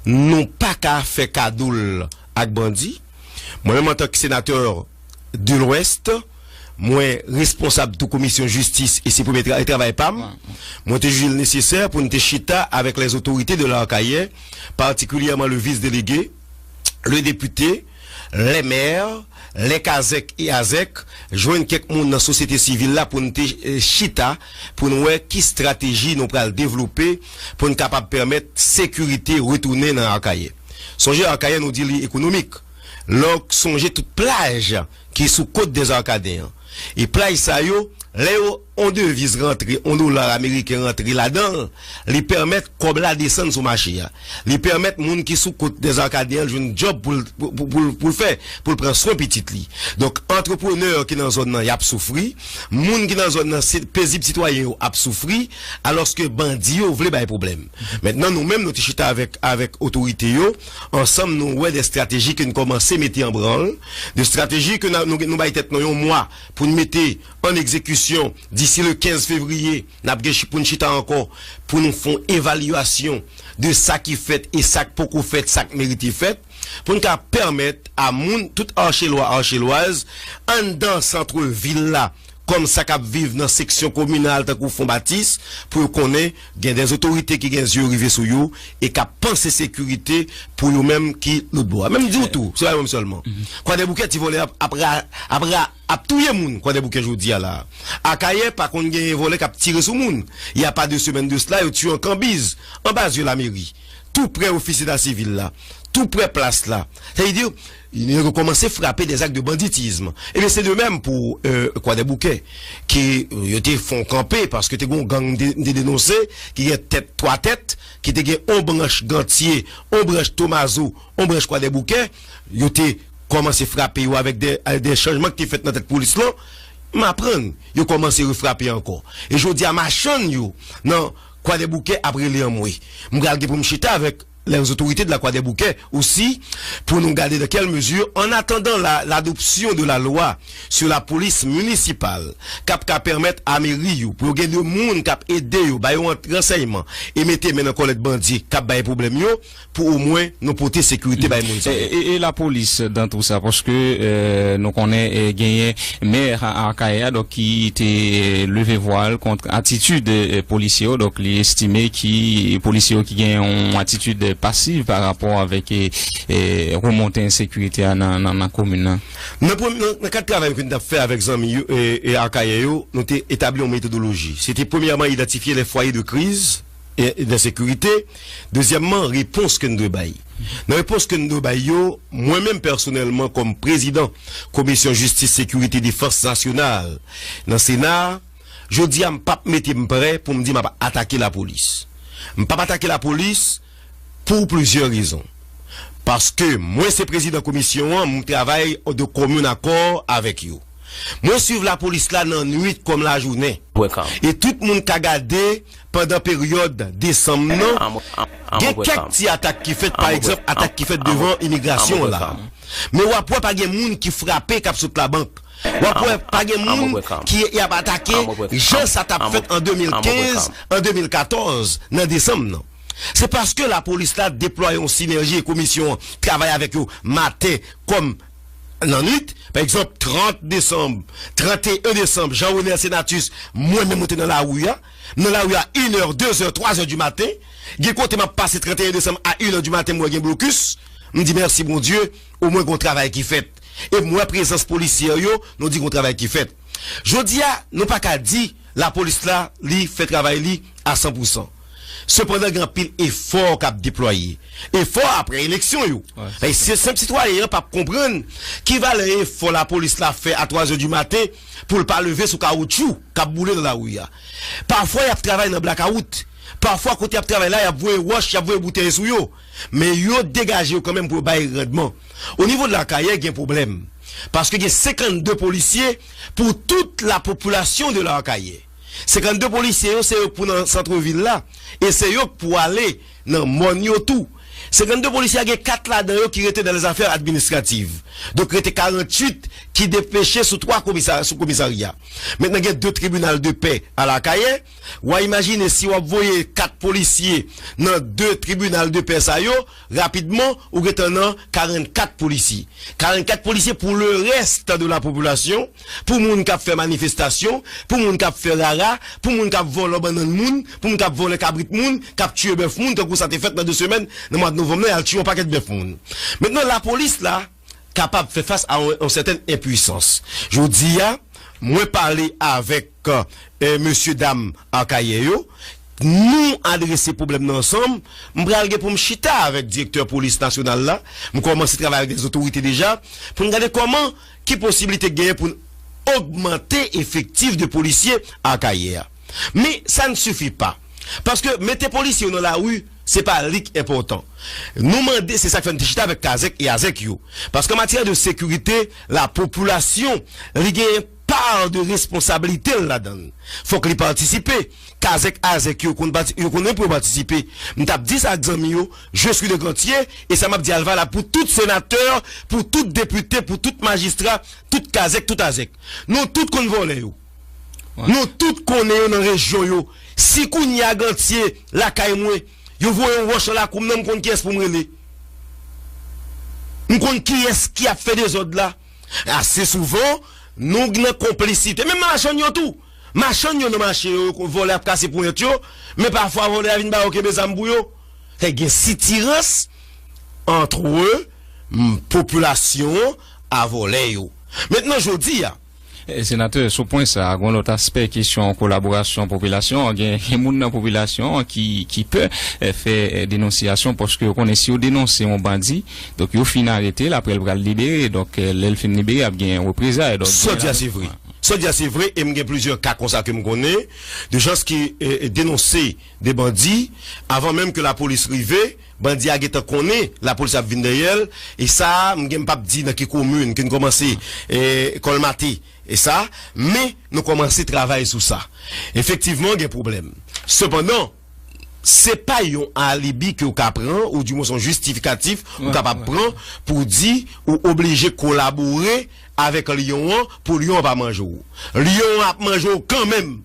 Nou pa ka fè kado l ak bandi. Mwen menm antanke senatè de Lwès, mwen responsab tou komisyon jistis e se premye tra- travay pa m. Mwen te jije l nesesè pou n te chita avèk lèzotorite de Akayè, patikilyèman le vis delege, le depite, lè mè, lè kazèk e azèk, jwenn kèk moun nan sosyete sivil la pou n te eh, chita, pou n wè ki estrateji nou pral devlope pou n kapab pèmèt sekirite retounen nan Akayè. Sonje Akayè nou di li ekonomik. Lè w sonje tout plaj ki sou kot dèzarkaden an. E plaj sa yo, lè yo on deviz rantre, on dola ameriken rantre ladan l, li pèmèt kòb la desann sou mache a. Li pèmèt moun ki sou kot dèzarkaden an jwenn djòb pou l pou, pou, pou, pou l fè, pou l pran swen pitit li. Donk, antreprenè ki nan zòn nan, y ap soufri. Moun ki nan zòn nan, se pezib sitwayen yo ap soufri, alòske bandi yo vle bay pwoblèm. Mentnan, nou menm, nou te chita avèk, avèk otorite yo, ansanm nou wè de estrateji ke n kòmanse mete an branl, de estrateji ke n a- nou, nou bay tèt nou yon mwa pou n mete an egzekisyon disi le kenz fevriye, n ap gen chi- pou n chita ankò, pou nou fè yon evalyasyon de sa ki fèt e sa k poko fèt, sa k merite fèt, pou n ka pèmèt a moun, tout Achelwa, Achelwaz, anndan sant vil la, kòm sa k ap viv nan seksyon kominal tankou Fon Batis, pou yo konnen gen de otorite ki gen zye yo rive sou yo e k ap panse sekirite pou yo menm ki lòt bò a. Men m di w tou, se pa yo menm sèlman. Kwadèboukè, ti vòlè ap, ap, ra- ap, ra- ap touye moun Kwadèboukè jodi a la. Akayè pa konn genyen vòlè k ap tire sou moun. Y a pa de semèn de sila, yo tiye yon kanbiz anba zye lameri, tou prè ofis eta sivil la, tou prè plas la. Sa vle di, yo kòmanse frape des actes de banditisme. Ebyen, se de menm pou euh, Kwadèboukè, ki euh, yo te fè yon kanpe, paske te gen yon gang m te, m te denonse, ki gen tèt, twa tèt, ki te gen on branch Gantye, on branch Tomazo, on branch Kwadèboukè, yo te kòmanse frape yo avèk de, de chanjman ki te fèt nan tèt polis lan. M aprann, yo kòmanse refrape ankò. E jodi a, machann yo nan Kwadèboukè ap rele anmwe. M pral gen pou m chita avèk les autorités de la Kwadèboukè osi, pou nou gade dans quelle mesure, en attendant la, l'adoption de la loi sur la police municipale, k ap ka pèmèt a meri yo, pou yo gen de moun k ap ede yo, ba yo ransèyman, e mete men nan kòlèt bandi k ap bay pwoblèm yo, pou omwen nou pote sekirite bay moun sa yo. E, e, e lapolis dan tou sa, paske euh, nou konnen euh, genyen mè a- Akayè a, donk ki te euh, leve vwa l kont atitid euh, polisye yo, donk li estime ki polisye yo ki gen yon atitid pasiv pa rapò avèk euh, euh, remonte ensekirite a nan, nan, nan komin nan. Nan, premye- nan, nan kad travay ke n t ap fè avèk zanmi yo, e, e Akayè yo, nou te etabli yon metodoloji. Se te premyèman idantifye les foyers de crise, e, e de sekirite. Dezyèmman, repons ke n dwe bay. Nan repons ke n dwe bay yo, mwen menm pèsonèlman kòm prezidan Komisyon Jistis, Sekirite, Defans Nasyonal nan Sena a, jodi a m p ap mete m prè pou m di m ap atake lapolis. M p ap atake lapolis pou plizyè rezon. Paske mwen se prezidan komisyon an, m travay de kòmyon akò avèk yo. Mwen swiv lapolis la nan nwit kòm lajounen. E tout moun ka gade pandan peryòd desanm nan, gen kèk ti atak ki fèt, pa egzanp, atak ki fèt devan imigrasyon la. Men w ap wè pa gen moun ki frape k ap sot labank. W ap wè pa gen moun ki y ap atake jan sa t ap fèt an de mil kenz, an de mil katòz, nan desanm nan. Se paske lapolis la deplwaye yon sinèji e komisyon an travay avèk yo maten kòm nan nwit. Pa egzanp, trant desanm, trant e en desanm, Jean Renel Senatus, mwen menm mwen te nan lari a. M nan lari a inè, dezè, twazè di maten. Gen kote m ap pase trant e en desanm a inè di maten, m wè gen blokis. M di mèsi Bondye, omwen gen yon travay ki fèt. E m wè prezans polisyè yo, nou di gen yon travay ki fèt. Jodi a, nou pa ka di lapolis la, li fè travay li a san pou san. Sepandan, gen anpil efò k ap deplwaye. Efò apre eleksyon yo. Men se senp sitwayen an p ap konprann ki valè efò lapolis la fè a twazè di maten pou l pa leve sou kawoutchou k ap boule nan lari a. Pafwa, y ap travay nan blakawout. Pafwa, kote y ap travay la, y ap voye wòch, y ap voye boutèy sou yo. Men yo degaje yo kanmenm pou yo bay randman. O nivo de Lakayè, gen pwoblèm. Paske gen senkannde polisye pou tout la population de Larcaye. Senkannde polisye yo, se yo k pou nan santvil la. E se yo k pou ale nan mòn yo tou. Senkannde polisye a, gen kat ladan yo ki rete dans les affaires administratives. Donk, rete karanntuit ki depeche sou twa komisa-, sou komisarya. Mentnan, gen de tribinal de pè a Lakayè. W a imajine si w ap voye kat polisye nan de tribinal de pè sa yo, rapidman, ou gentan nan karannkat polisye. Karannkat polisye pou le reste de la population, pou moun k ap fè manifestasyon, pou moun k ap fè rara, pou moun k ap vòlò bannann moun, pou moun k ap vòlè kabrit moun, k ap tiye bèf moun, tankou sa te fèt nan de semèn, nan mwa novanm nan, y al tiye yon pakèt bèf moun. Mentnan, lapolis la, kapab fè fas a yon, yon sètèn enpwisans. Jodi a, mwen pale avèk, e, mesye dam Akayè yo, nou adrese pwoblèm nan ansanm. M pral gen pou m chita avèk direktè polis nasyonal la. M kòmanse travay avèk dèzotorite deja pou n gade kòman, ki posiblite k genyen pou n ogmante efektif de polisye Akayè a. Men sa n sifi pa. Paske mete polisye yo nan lari, se pa li k enpòtan. Nou mande, se sa k fè n te chita avèk Kazèk e Azèk yo. Paske an matyè de sekirite, la popilasyon, li gen pa de responsablite l ladan l. Fòk li patisipe. Kazèk, Azèk yo konn pati-, yo konnen pou yo patisipe. M t ap di sa ak zanmi yo, je suis de Gantye, e sa m ap di a valab pou tout senatè, pou tout depite, pou tout majistra, tout Kazèk, tout Azèk. Nou tout konn vòlè yo. Nou tout konnen yo nan rejyon yo. Si kounye a Gantye, lakay mwen, yo voye yon wòch nan lakou m nan, m konn kiyès pou m rele. M konn kiyès ki ap fè dezòd la. Ase souvan, nou nan konplisite. Menm machann yo tou. Machann yo nan mache yo, vòlè ap kase ponyèt yo, men pafwa vòlè a vin ba yo kenbe zam pou yo. Fè gen sitirans antre, m, popilasyon an a vòlè yo. Mentnan, jodi a, E, senatè, sou pwen sa a, gen yon lòt aspè kesyon kolaborasyon popilasyon an. Gen, gen moun nan popilasyon an ki, ki pè, e, fè, e, denonsiyasyon, paske yo konnen si yo denonse yon bandi, donk yo fin arete l, apre l pral libere, donk, e, lè l fin libere, ap gen reprezay. Donk, sa w di a se vre. Sa w di a se vre, e m gen plizyè ka konsa ke m konnen, de jan ki, e, e, denonse de bandi, avan menm ke lapolis rive, bandi a gentan konnen lapolis ap vin dèyè l, e sa a, m gen, m p ap di nan ki komin ke n kòmanse, e, kòlmate, e sa, men nou kòmanse travay sou sa. Efektivman, gen pwoblèm. Sepandan, se pa yon alibi ke w ka pran, ou di mwen se yon jistifikatif ou kapab pran pou di ou oblije kolabore avèk lyon an pou lyon an pa manje w. Lyon an ap manje w kanmenm.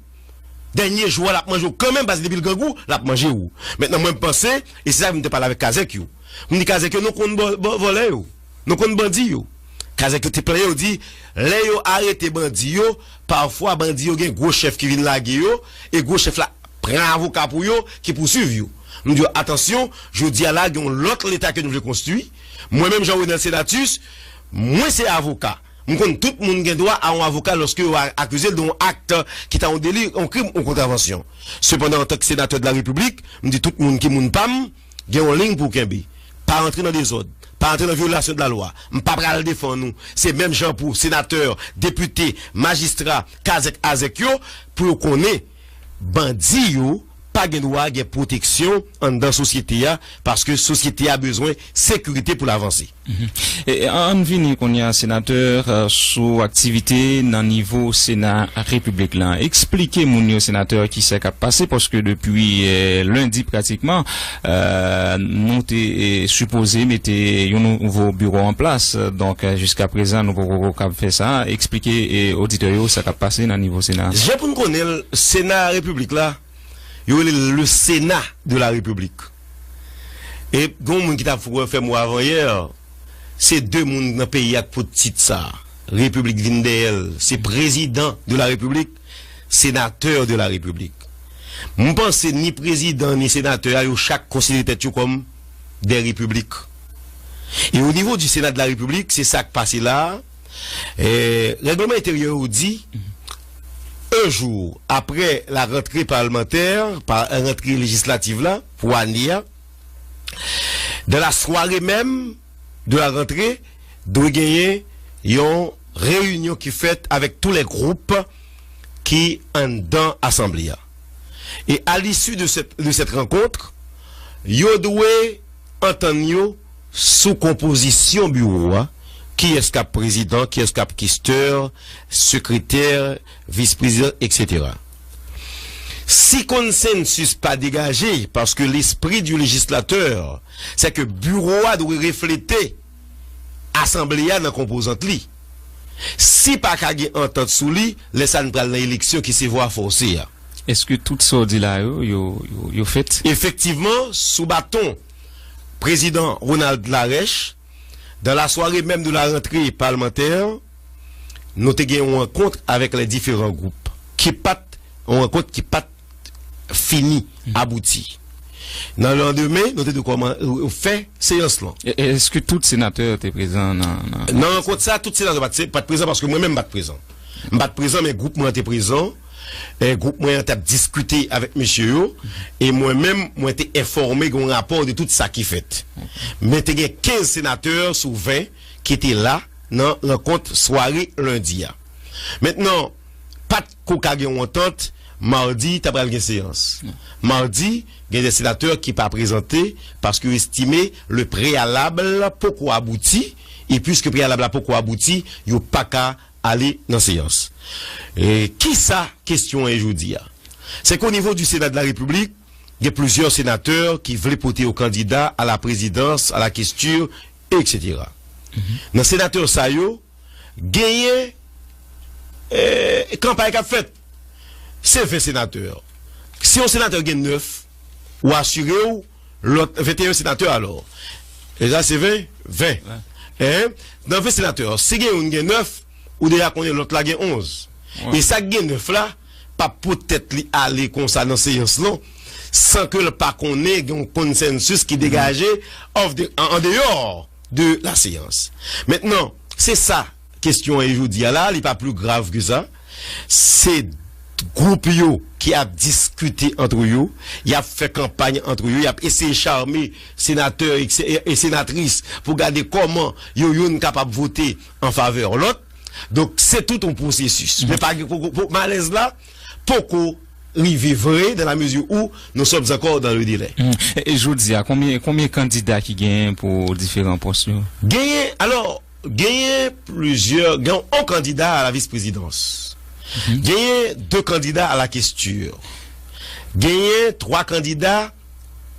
Dènye jou a, l ap manje w kanmenm, paske depi l grangou, l ap manje w. Mentnan, mwen, m panse, e se sa m te pale avèk kazèk yo. M di kazèk yo, nou konn bò-, bò-, vòlè yo. Nou konn bandi yo. Kazèk yo te plenyen, yo di, lè yo arete bandi yo, pafwa bandi yo gen gwo chèf ki vin lage yo, e gwo chèf la pran avoka pou yo, ki pouswiv yo. M di yo, atansyon, jodi a la, gen yon lòt Leta ke nou vle konstwi. Mwen menm, Jean Renel Senatus, mwen se avoka. M konn tout moun gen dwa a yon avoka lòske yo a- akize l de yon akt ki ta yon deli, yon krim ou kontravansyon. Sepandan, antanke senatè de la Repiblik, m di tout moun ki moun pa m, gen yon liy pou w kenbe. Pa rantre nan dezòd, pa rantre nan vyolasyon de la lwa. M pa pral defann ou. Se menm jan pou senatè, depite, majistra, kazèk azèk yo, pou yo konnen bandi yo pa gen dwa gen pwoteksyon anndan sosyete a, paske sosyete a bezwen sekirite pou l avanse. E, e, ann vini kounye a, senatè, euh, sou aktivite nan nivo Sena Repiblik la. Eksplike moun yo, senatè, kisa k ap pase, paske depi, euh, lendi pratikman, euh, nou te, euh, sipoze mete yon nouvo biwo an plas. Donk, euh, jiska prezan, nou poko kab fè sa. Eksplike, euh, oditè yo sa k ap pase nan nivo Sena. Jan pou n konnen l, Sena Repiblik la, yo rele l le Sénat de la République. E gen yon moun ki t ap fè m wè avanyè, se de moun nan peyi a k pot tit sa. Repiblik vin dèyè l. Se prezidan de la Repiblik, senatè de la Repiblik. M panse ni prezidan ni senatè a, yo chak konsidere tèt yo kòm de repiblik. E o nivo di Sena de la Repiblik, se sa k pase la a. E, règleman enteryè yo di, un jour après la rentrée parlementaire, pa rantre lejislativ la, pou ane a, dans la soirée même de la rentrée, dwe genyen yon reyinyon ki fèt avèk tous les groupes ki anndan asanble a. E à l'issue de cette, de cette rencontre, yo dwe antann yo sou konpozisyon biwo a, kiyès k ap prezidan, kiyès k ap kestè, sekretè, vis prezidan, etsetera. Si konsensis pa degaje, paske lespri di lejislateur, se ke biwo a dwe reflete asanble a nan konpozant li. Si pa ka gen antant sou li, lè sa n pral nan eleksyon ki se vwa fòse a. Èske tout sa w di la yo, yo, yo, yo fèt? Efektivman, sou baton prezidan Ronald Larèche, dans la soirée même de la rentrée parlementaire, nou te gen yon rankont avèk les différents groupes ki pa t, yon rankont ki pa t fini, abouti. Nan landemen, nou te dwe kòman fè seyans lan. Èske tout senatè te prezan nan nan? Nan rankont sa, tout senatè pa t pa t prezan paske mwen menm m pa t prezan. M pa t prezan, men gwoup mwen an te prezan. E gwoup mwen an t ap diskite avèk mesye yo. E mwen menm, mwen te enfòme gen yon rapò de tout sa ki fèt. Men te gen kenz senatè sou ven ki te la nan rankont sware lendi a. Mentnan, pa t ko ka gen yon antant, madi, ta pral gen seyans. Madi, gen de senatè ki pa prezante paske yo estime le preyalab poko abouti, e piske preyalab la poko abouti, yo pa ka ale nan seyans. E kisa kesyon an ye jodi a? Se ke o nivo di Sena de la Repiblik, gen plizyè senatè ki vle pote yo kandida a la prezidans, a la kestè, etsetera. Nan senatè sa yo, genyen e, kanpay k ap fèt. Se ven senatè. Si yon senatè gen nèf, ou asire w lòt venteyen senatè alò. E sa se ven? Ven. En? Nan ven senatè, si gen youn gen nèf, ou deja konnen lòt la gen onz. E sa k gen nèf la, p ap pot tèt li ale konsa nan seyans lan, san ke l pa konnen gen yon konsensis ki degaje off the, an, an deyò de la seyans. Mentnan, se sa kesyon an ye jodi a la, li pa pli grav ke sa. Se gwoup yo ki ap diskite antre yo, y ap fè kanpay antre yo, y ap eseye chame senatè e, e senatris pou gade kòman yo youn kapab vote an favè lòt. Donk, se tout yon pwosesis. Men pa gen poko, po- malèz la poko rive vre dans la mesure où nous sommes encore dans le délai. E, e jodi a, konbyen, konbyen kandida ki genyen pou diferan pòs yo? Genyen, alò, genyen plizyè, gen yon kandida a la vis prezidans. Genyen de kandida a la kestè. Genyen twa kandida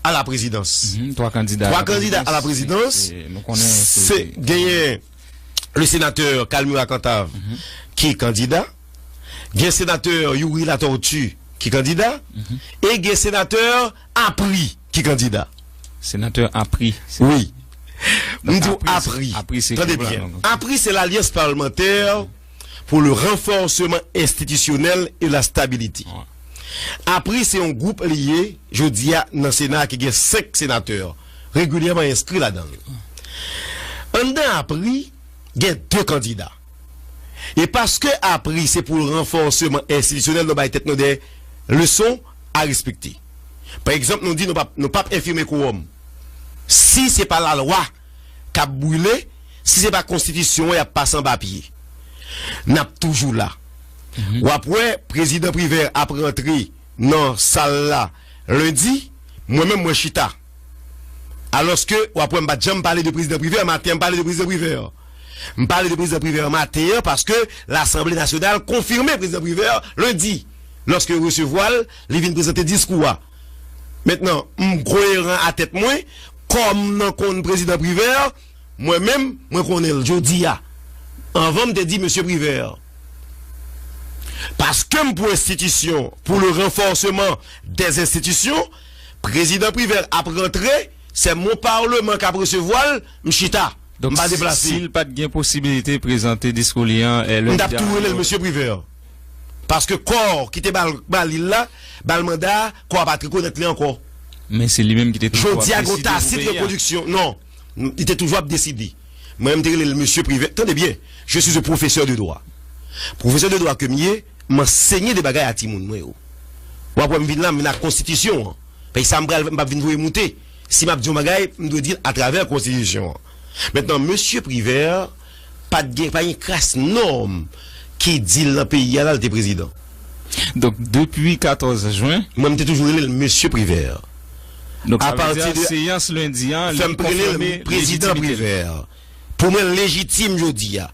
a la prezidans. Twa kandida a la prezidans, se, se, genyen le senatè Calmira Cantave ki kandida, gen senatè Youri Latortue ki kandida, e gen senatè Apri ki kandida. Senatè Apri. Wi. M di w Apri. Tande byen. Apri se l'Alliance parlementaire pour le renforcement institutionnel et la stabilité. Apri se yon gwoup li ye, jodi a, nan Sena a ki gen senk senatè regilyèman enskri ladan l. Anndan Apri, gen de kandida. E paske apri se pou ranfòseman enstitisyonèl, nou bay tèt nou de leson a respekte. Pa egzanp, nou di nou p ap, nou p ap enfime kowòm. Si se pa lalwa k ap brile, si se pa konstitisyon an y ap pase anba pye, n ap toujou la. W ap wè prezidan Privè ap rantre nan sal la lendi, mwen menm mwen chita. Alòske w ap wè m pa t janm pale de prezidan Privè, maten an m pale de prezidan Privè. M pale de prezidan Privè maten an paske Lasanble Nasyonal konfime prezidan Privè lendi. Lòske yo resevwa l, li vin prezante diskou a. Mentnan, m koyeran a tèt mwen, kòm nan konn prezidan Privè, mwen menm, mwen konnen l jodi a. Anvan m te di mesye Privè. Paske m pou enstitisyon, pour le renforcement des institutions, prezidan Privè ap rantre, se mon parleman k ap resevwa l, m chita. M Donk, pa si, deplase. Si l pa t gen posibilite prezante diskou li an, eh, M t ap lendi tou a, rele l mesye Privè. Paske kò ki te ba l, ba li l la, ba l manda a, kò a pa t rekonèt li ankò. Men se li menm ki te toujou ap deside pou peyi a. Jodi a, gen yon tasit repwodiksyon. Non, li te toujou ap deside. Mwen, m te rele l mesye Privè. Tande byen, je suis un professeur de droit. Pwofesè de dwa ke m ye, m ansenye de bagay a timoun mwen yo. W ap wè m vin la, m vin ak konstitisyon an. Paske sa m pral, m p ap vin voye moute. Si m ap di yon bagay, m dwe di l atravè konstitisyon an. Mentnan, mesye Privè, pa t gen, pa gen kras nòm ki di l nan peyi a la, l te prezidan. Donk, depi katòz jen. Mwen, m te toujou rele l mesye Privè. Donk, sa vle di a, seyans lendi an, li konfime lejitimite l. Pou mwen, l lejitim jodi a.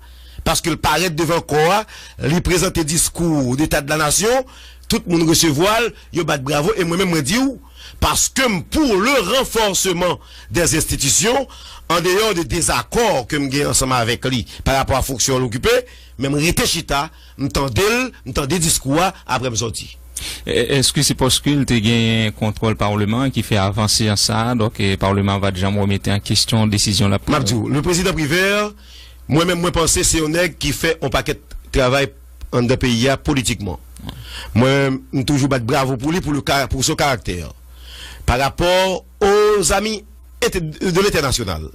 Paske l parèt devan kò a, li prezante diskou deta de la nasyon, tout moun resevwa l, yo bat bravo, e mwen menm mwen di w, paske m pour le renforcement des institutions, an deyò de dezakò ke m gen ansanm avèk li pa rapò a fonksyon l okipe, men m rete chita, m tande l, m tande diskou a, apre m sòti. E-, èske se paske l te genyen kontwòl Palman an ki fè avan seyans sa a, donk, e, Palman an pa t janm remete an kesyon desizyon l ap pran? M ap di w, le prezidan Privè, mwen menm, mwen panse se yon nèg ki fè yon pakèt travay anndan peyi a politikman. Mwen, m toujou bat bravo pou li, pou le ka-, pou son karaktè. Pa rapò aux amis ente-, de lentènasyonal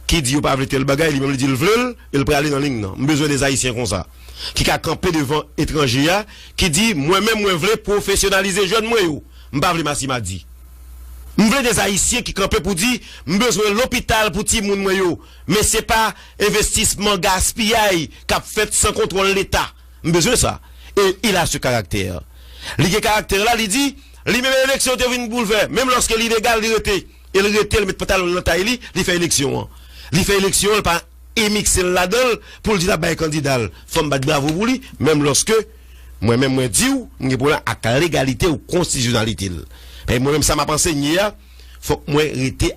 ki di yo pa vle tèl bagay, li menm li di l vle l, e l prale nan liy nan. M bezwen de Ayisyen konsa, ki ka kanpe devan etranje a, ki di, mwen menm, mwen vle pwofesyonalize jèn mwen yo. M pa vle masimadi. M vle de Ayisyen ki kanpe pou di, m bezwen lopital pou timoun mwen yo. Men se pa envestisman gaspiyay k ap fèt san kontwòl Leta. M bezwen sa. E il a ce caractère. Li gen karaktè la, li di, li menm eleksyon te vin pou l fè. Menm lòske li ilegal, li rete. E l rete, l met pantalon l nan tay li, li fè eleksyon an. Li fè eleksyon an, li pa emikse l ladan l pou l di l ap bay kandida l. Fò m bat bravo pou li, menm lòske mwen menm mwen di w, m gen pwoblèm ak legalite ou konstitisyonalite l. Paske mwen menm sa m ap ansenye a, fòk mwen rete